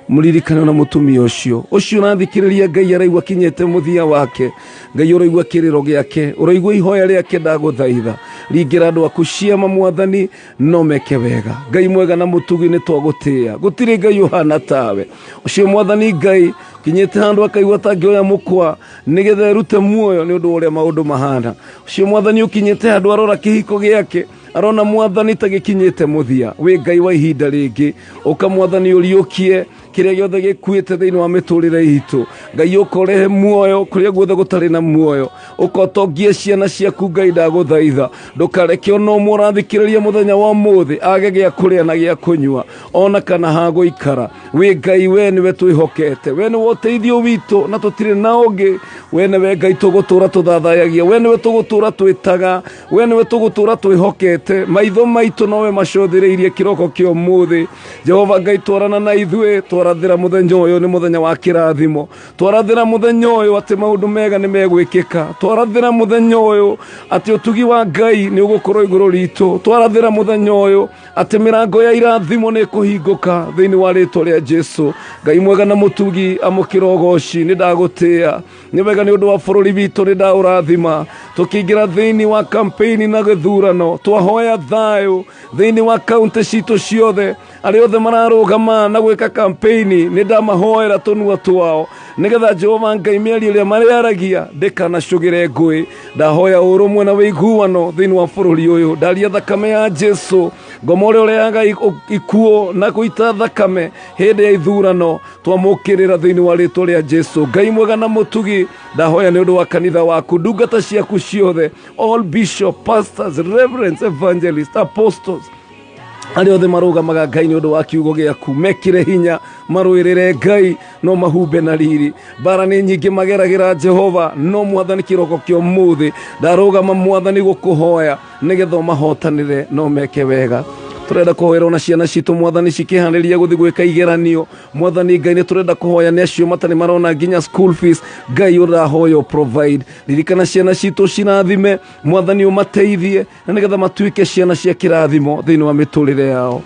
E: mũririkane na mũtumia ũcio ũcio ũrathikĩrĩria. Ngai araigua kinyĩte mũthia wake, Ngai ũraigua kĩrĩro gĩake, ũraigua ihoya rĩake. Ndagũthaitha ringĩra andũ aku ciama Mwathani, no meke wega. Ngai mwega na mũtugi, nĩ twagũtĩĩa, gũtirĩ Ngai ũhana tawe. Ũcio Mwathani Ngai kinyĩte handũ akaigua tangĩoya mũkwa nĩgetha erute muoyo nĩ ũndũ wa ũrĩa maũndũ mahana. Ũcio Mwathani ũkinyĩte handũ arora kĩhiko gĩake, arona Mwathani ta gĩkinyĩte mũthia. Wĩ Ngai wa ihinda rĩngĩ, ũka Mwathani ũriũkie kĩrĩa gĩothe gĩkuĩte thĩinĩ wa mĩtũrĩre itũ. Ngai ũkorehe muoyo kũrĩa guothe gũtarĩ na muoyo, ũkotongie ciana ciaku. Ngai ndagũthaitha ndũkareke ona ũmwe ũrathikĩrĩria mũthenya wa ũmũthĩ age gĩa kũrĩa na gĩa kũnyua ona kana ha gũikara. Wĩ Ngai, we nĩwe twĩhokete, we nĩwe ũteithio witũ na tũtirĩ na ũngĩ. We nĩwe Ngai tũgũtũra tũthathayagia, we nĩwe tũgũtũra twĩtaga, we nĩwe tũgũtũra twĩhokete. Maitho maitũ nowe macũthĩrĩirie kĩroko kĩa ũmũthĩ. Jehova Ngai twarana na ithuĩ, twarathĩra mũthenya ũyũ nĩ mũthenya wa kĩrathimo, twarathĩra mũthenya ũyũ atĩ maũndũ mega nĩ megwĩkĩka, twarathĩra mũthenya ũyũ atĩ ũtugi wa Ngai nĩ ũgũkorwo igũrũ ritũ, twarathĩra mũthenya ũyũ atĩ mĩrango ya irathimo nĩ ĩkũhingũka thĩinĩ wa rĩtwa rĩa Jesu. Ngai mwega na mũtugi, amũkĩra ũgoci. Nĩ ndagũtĩĩa, nĩ wega nĩ ũndũ wa bũrũri witũ, nĩ ndaũrathima. Tũkĩingĩra thĩinĩ wa kampeini na gĩthurano, twahoya thayũ thĩinĩ wa kaunti citũ ciothe. Arĩa othe mararũgama na gwĩka kampeini, nĩ ndamahoera tũnua twao nĩgetha Jehova Ngai mĩario ĩrĩa marĩaragia ndĩkanacũgĩre ngũĩ. Ndahoya ũrũmwe na ũiguano thĩinĩ wa bũrũri ũyũ. Ndaria thakame ya Jesu, ngoma ũrĩa ũrehaga ikuũ na gũita thakame hĩndĩ ya ithurano, twamũkĩrĩra thĩinĩ wa rĩtwa rĩa Jesu. Ngai mwega na mũtugi, ndahoya nĩ ũndũ wa kanitha waku, ndungata ciaku ciothe, all bishop, pastors, reverends, evangelists, apostles, arĩa othe marũgamaga Ngai nĩ ũndũ wa kiugo gĩaku, mekĩre hinya, marũĩrĩre Ngai, no mahumbe na riri. Mbara nĩ nyingĩ mageragĩra Jehova, no Mwathani kĩroko kĩa ũmũthĩ ndarũgama Mwathani gũkũhoya nĩgetha ũmahotanĩre no meke wega. Tũrenda kũhoera ona ciana citũ Mwathani cikĩharĩria gũthiĩ gwĩka igeranio. Mwathani Ngai nĩ tũrenda kũhoya nĩ acio matarĩ marona nginya school fees. Ngai ũrahoya provide, ririkana ciana citũ, cirathime Mwathani, ũmateithie na nĩgetha matuĩke ciana cia kĩrathimo thĩinĩ wa mĩtũrĩre yao.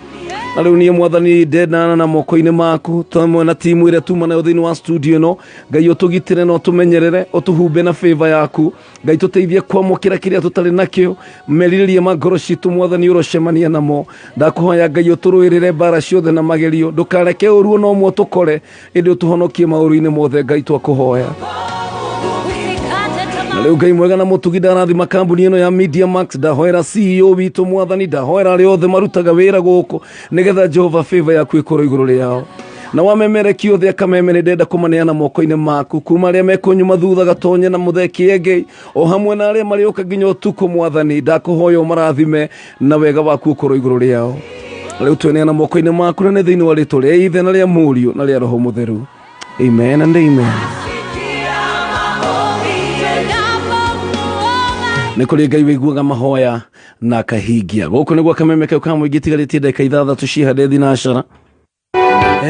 E: Na rĩu niĩ Mwathani ndendana na moko-inĩ maku twamwe na timu ĩrĩa tuma nayo thĩinĩ wa studio ĩno. Ngai ũtũgitĩre na ũtũmenyerere, ũtũhumbe na favor yaku. Ngai tũteithie kwamũkĩra kĩrĩa tũtarĩ nakĩo, merirĩria ma ngoro citũ Mwathani ũrocemania namo. Ndakũhoya Ngai ũtũrũĩrĩre mbara ciothe na magerio, ndũkareke ũru ona ũmwe ũtũkore, ĩndĩ ũtũhonokie maũru-inĩ mothe. Ngai twakũhoya.
J: Usikate tamaa.
E: Na rĩu Ngai mwega na mũtugi ndarathima kambuni ĩno ya Media Max, ndahoera CEO witũ mwathani, ndahoera arĩa othe marutaga wĩra gũkũ nĩgetha Jehova favor yaku ĩkorwo igũrũ rĩao. Na wamemereki othe akameme ndenda kũmaneana moko-inĩ maku, kuma arĩa mekũnyuma thutha gatonye na mũthee kĩengei, o hamwe na arĩa marĩũka nginya ũtukũ mwathani, ndakũhoya ũmarathime na wega waku ũkorwo igũrũ rĩao. Rĩu tweneana moko-inĩ maku na nĩ thĩinĩ wa rĩtwa rĩa Ithe na rĩa Mũriũ na rĩa Roho Mũtheru. Amen and amen. Nĩ kũrĩ Ngai wĩiguaga mahoya na akahingia. Gũkũ nĩ gwa kameme kau ka mũingĩ tigarĩtie ndagĩka ithathatũ ciĩhande thinacara.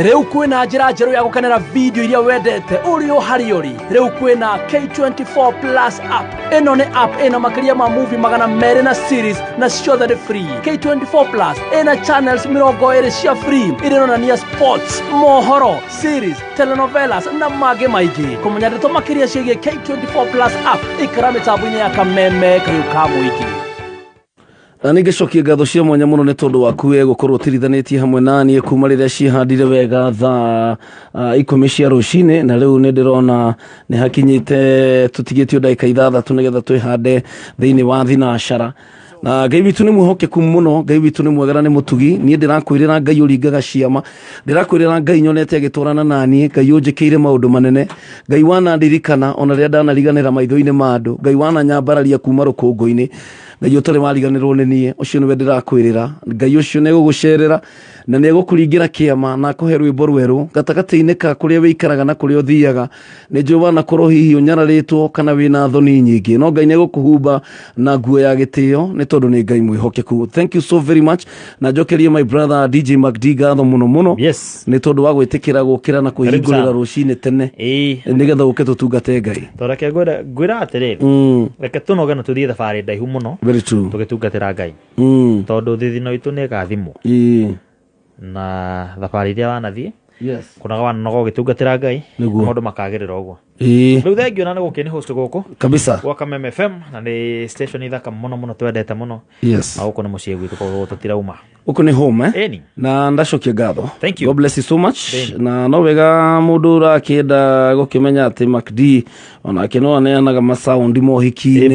H: Rĩu kwĩna njĩra njerũ ya gũkenera video iria wendete ũrĩ o harĩa ũrĩ. Rĩu kwĩna K24 Plus app. Ĩno nĩ app ĩna makĩria ma movie 200 na series na ciothe nĩ free. K24 Plus ĩna channels 20 cia free iria ironania sports, mohoro, series, telenovelas na mangĩ maingĩ. Kũmenya ndeto makĩria ciĩgiĩ K24 Plus app, ikara mĩtambo-inĩ ya kameme kayũ ka mũingĩ.
E: Na ningĩcokia ngatho cia mwanya mũno nĩ tondũ waku we gũkorwo ũtirithanĩtie hamwe na niĩ kuma rĩrĩa ciĩhandire wega thaa 10 cia rũcinĩ, na rĩu nĩ ndĩrona nĩ hakinyĩte tũtigĩtio ndagĩka ithathatũ nĩgetha twĩhande thĩinĩ wa thinacara. Na Ngai witũ nĩ mwĩhokeku mũno, Ngai witũ nĩ mwega na nĩ mũtugi. Niĩ ndĩrakwĩrĩra Ngai ũringaga ciama, ndĩrakwĩrĩra Ngai nyonete agĩtwarana na niĩ, Ngai ũnjĩkĩire maũndũ manene, Ngai wanandirikana ona rĩrĩa ndanariganĩra maitho-inĩ ma andũ, Ngai wananyambararia kuma rũkũngũ-inĩ, Ngai ũtarĩ wariganĩrwo nĩ niĩ, ũcio nĩwe ndĩrakwĩrĩra. Ngai ũcio nĩ egũgũcerera na nĩ egũkũringĩra kĩama na akũhe rwĩmbo rwerũ gatagatĩ-inĩ ka kũrĩa wĩikaraga na kũrĩa ũthiaga. Nĩ njũĩ wanakorwo hihi ũnyararĩtwo kana wĩna thoni nyingĩ, no Ngai nĩ egũkũhumba na nguo ya gĩtĩo nĩ tondũ nĩ Ngai mwĩhokeku. Thank you so very much. Na njokerie my brother DJ MacD ngatho mũno mũno.
G: Yes.
E: Nĩ tondũ wa gwĩtĩkĩra gũkĩra na kwĩhingũrĩra rũcinĩ tene nĩgetha ũke tũtungate Ngai.
G: Toreke ngwĩra atĩrĩrĩ, reke tũnoge na tũthiĩ thabarĩ ndaihu mũno.
E: Very true.
G: Tũgĩtungatĩra Ngai. Tondũ thithino itũ nĩ ĩgathimwo. Na thabarĩ iria wanathiĩ,
E: Yes.
G: kunaga wananoga ũgĩtungatĩra Ngai,
E: Nĩguo.
G: maũndũ makagĩrĩra ũguo. Rĩu thengio na nĩ gũkĩ nĩ host gũkũ
E: Kabisa.
G: gwa Kameme FM, na nĩ station ithaka mũno mũno twendete mũno.
E: Yes.
G: Na gũkũ nĩ mũciĩ gwitũ, koguo tũtirauma.
E: Gũkũ nĩ home, eh?
G: Ĩni.
E: Na ndacokia ngatho.
G: Thank you.
E: God bless you so much.
G: Ĩni.
E: Na no wega mũndũ ũrakĩenda gũkĩmenya atĩ MacD onake no aneanaga masaundi mohiki-inĩ.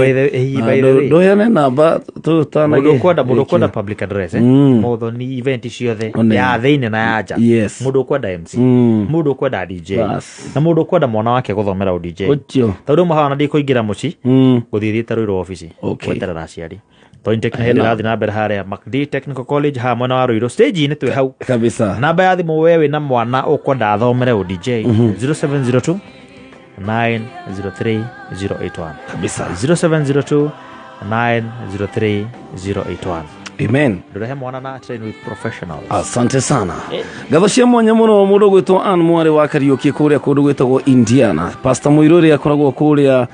G: By the way.
E: Ndũheane namba tũtanagĩ.
G: Mũndũ ũkwenda public address, eh? Mũthoni event ciothe ya thĩinĩ na ya nja.
E: Yes.
G: Mũndũ ũkwenda MC, mũndũ ũkwenda DJ,
E: Bas.
G: na mũndũ ũkwenda mwana wake gũthomera DJ.
E: Ũcio.
G: Tondũ mũhawa na ndikũingĩra mũciĩ, gũthiĩ thiĩte Ruiru obici, gweterera aciari. Point Technical
E: Hena.
G: ĩrathiĩ na mbere harĩa MacD Technical College haha mwena wa Ruiru stage-inĩ twĩ hau.
E: Kabisa.
G: Namba ya thimũ we wĩna mwana ũkwenda athomere DJ 0702 903 081.
E: Kabisa.
G: 0702 903 081.
E: Amen.
G: Ndũrehe mwana na train with professionals.
E: Asante sana. Ngatho cia mwanya mũno mũndũ ũgwĩtwo Ann Mwarĩ wa Kariũki kũrĩa kũndũ gwĩtagwo Indiana. Pastor Mũirũ ũrĩa akoragwo kũrĩa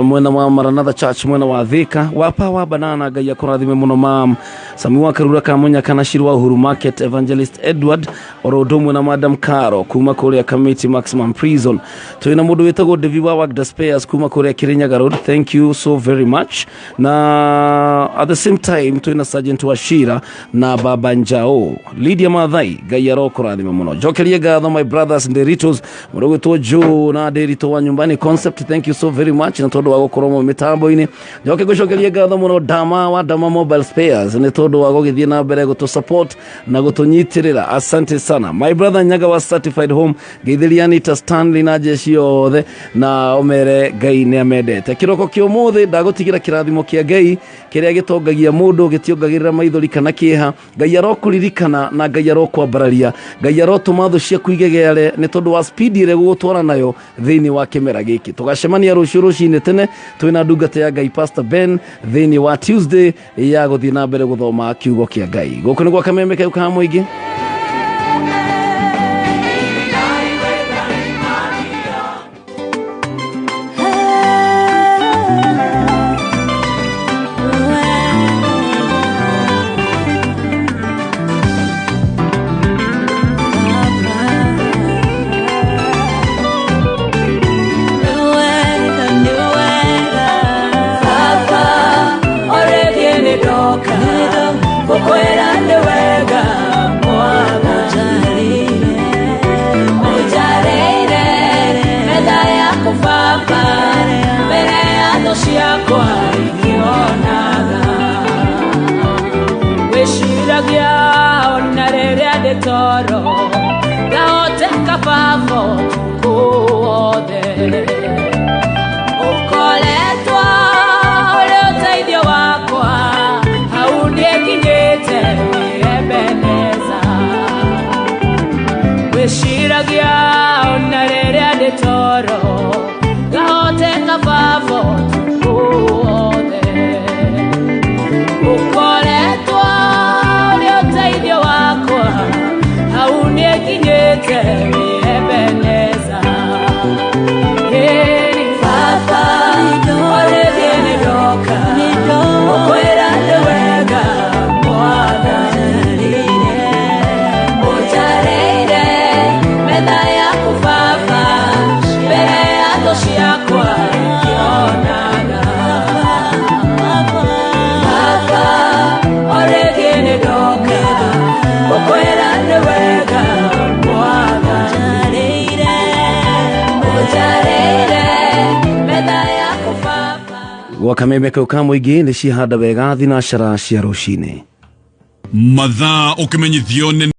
E: mwena wa Maranatha Church mwena wa Thika. Wa Power Banana Ngai akũrathime mũno mam. Sami wa Karura Kamunya kana Shiru wa Uhuru Market, Evangelist Edward oro ũndũ ũmwe na Madam Caro kuma kũrĩa Kamiti Maximum Prison. Twĩna mũndũ wĩtagwo Devi wa Wagda Spares kuma kũrĩa Kirinyaga Road. Thank you so very much. Na at the same time twĩna Sergeant Wachira na Baba Njao. Lydia Mathai Ngai arokũrathima mũno. Njokerie ngatho my brothers Nderitos mũndũ ũgwĩtwo Joe na Nderito wa Nyumbani Concept. Thank you so very much na tondũ wa gũkorwo mũ mĩtambo-inĩ. Njoke gũcokeria ngatho mũno Dama wa Dama Mobile Spares nĩ tondũ wa gũgĩthiĩ na mbere gũtũ support na gũtũnyitĩrĩra. Asante sana my brother Nyaga wa Certified Home, ngeithĩria Anita Stanley na jeshi othe na ũmere Ngai nĩ amendete. Kĩroko kĩa ũmũthĩ ndagũtigĩra kĩrathimo kĩa Ngai kĩrĩa gĩtongagia mũndũ, gĩtiongagĩrĩra maithori kana kĩeha. Ngai arokũririkana na Ngai arokwambararia. Ngai arotũma thũ ciaku igegeare nĩ tondũ wa speed ĩrĩa gũgũtwara nayo thĩinĩ wa kĩmera gĩkĩ. Tũgacemania rũciũ rũcinĩ tene twĩna ndungata ya Ngai Pastor Ben thĩinĩ wa Tuesday ya gũthiĩ na mbere gũthoma kiugo kĩa Ngai. Gũkũ nĩ gwa Kameme kau ka mũingĩ.
K: Mbere
E: Gwa kameme kau ka mũingĩ nĩ ciahanda wega thinacara cia rũcinĩ.
L: Mathaa ũkĩmenyithio nĩ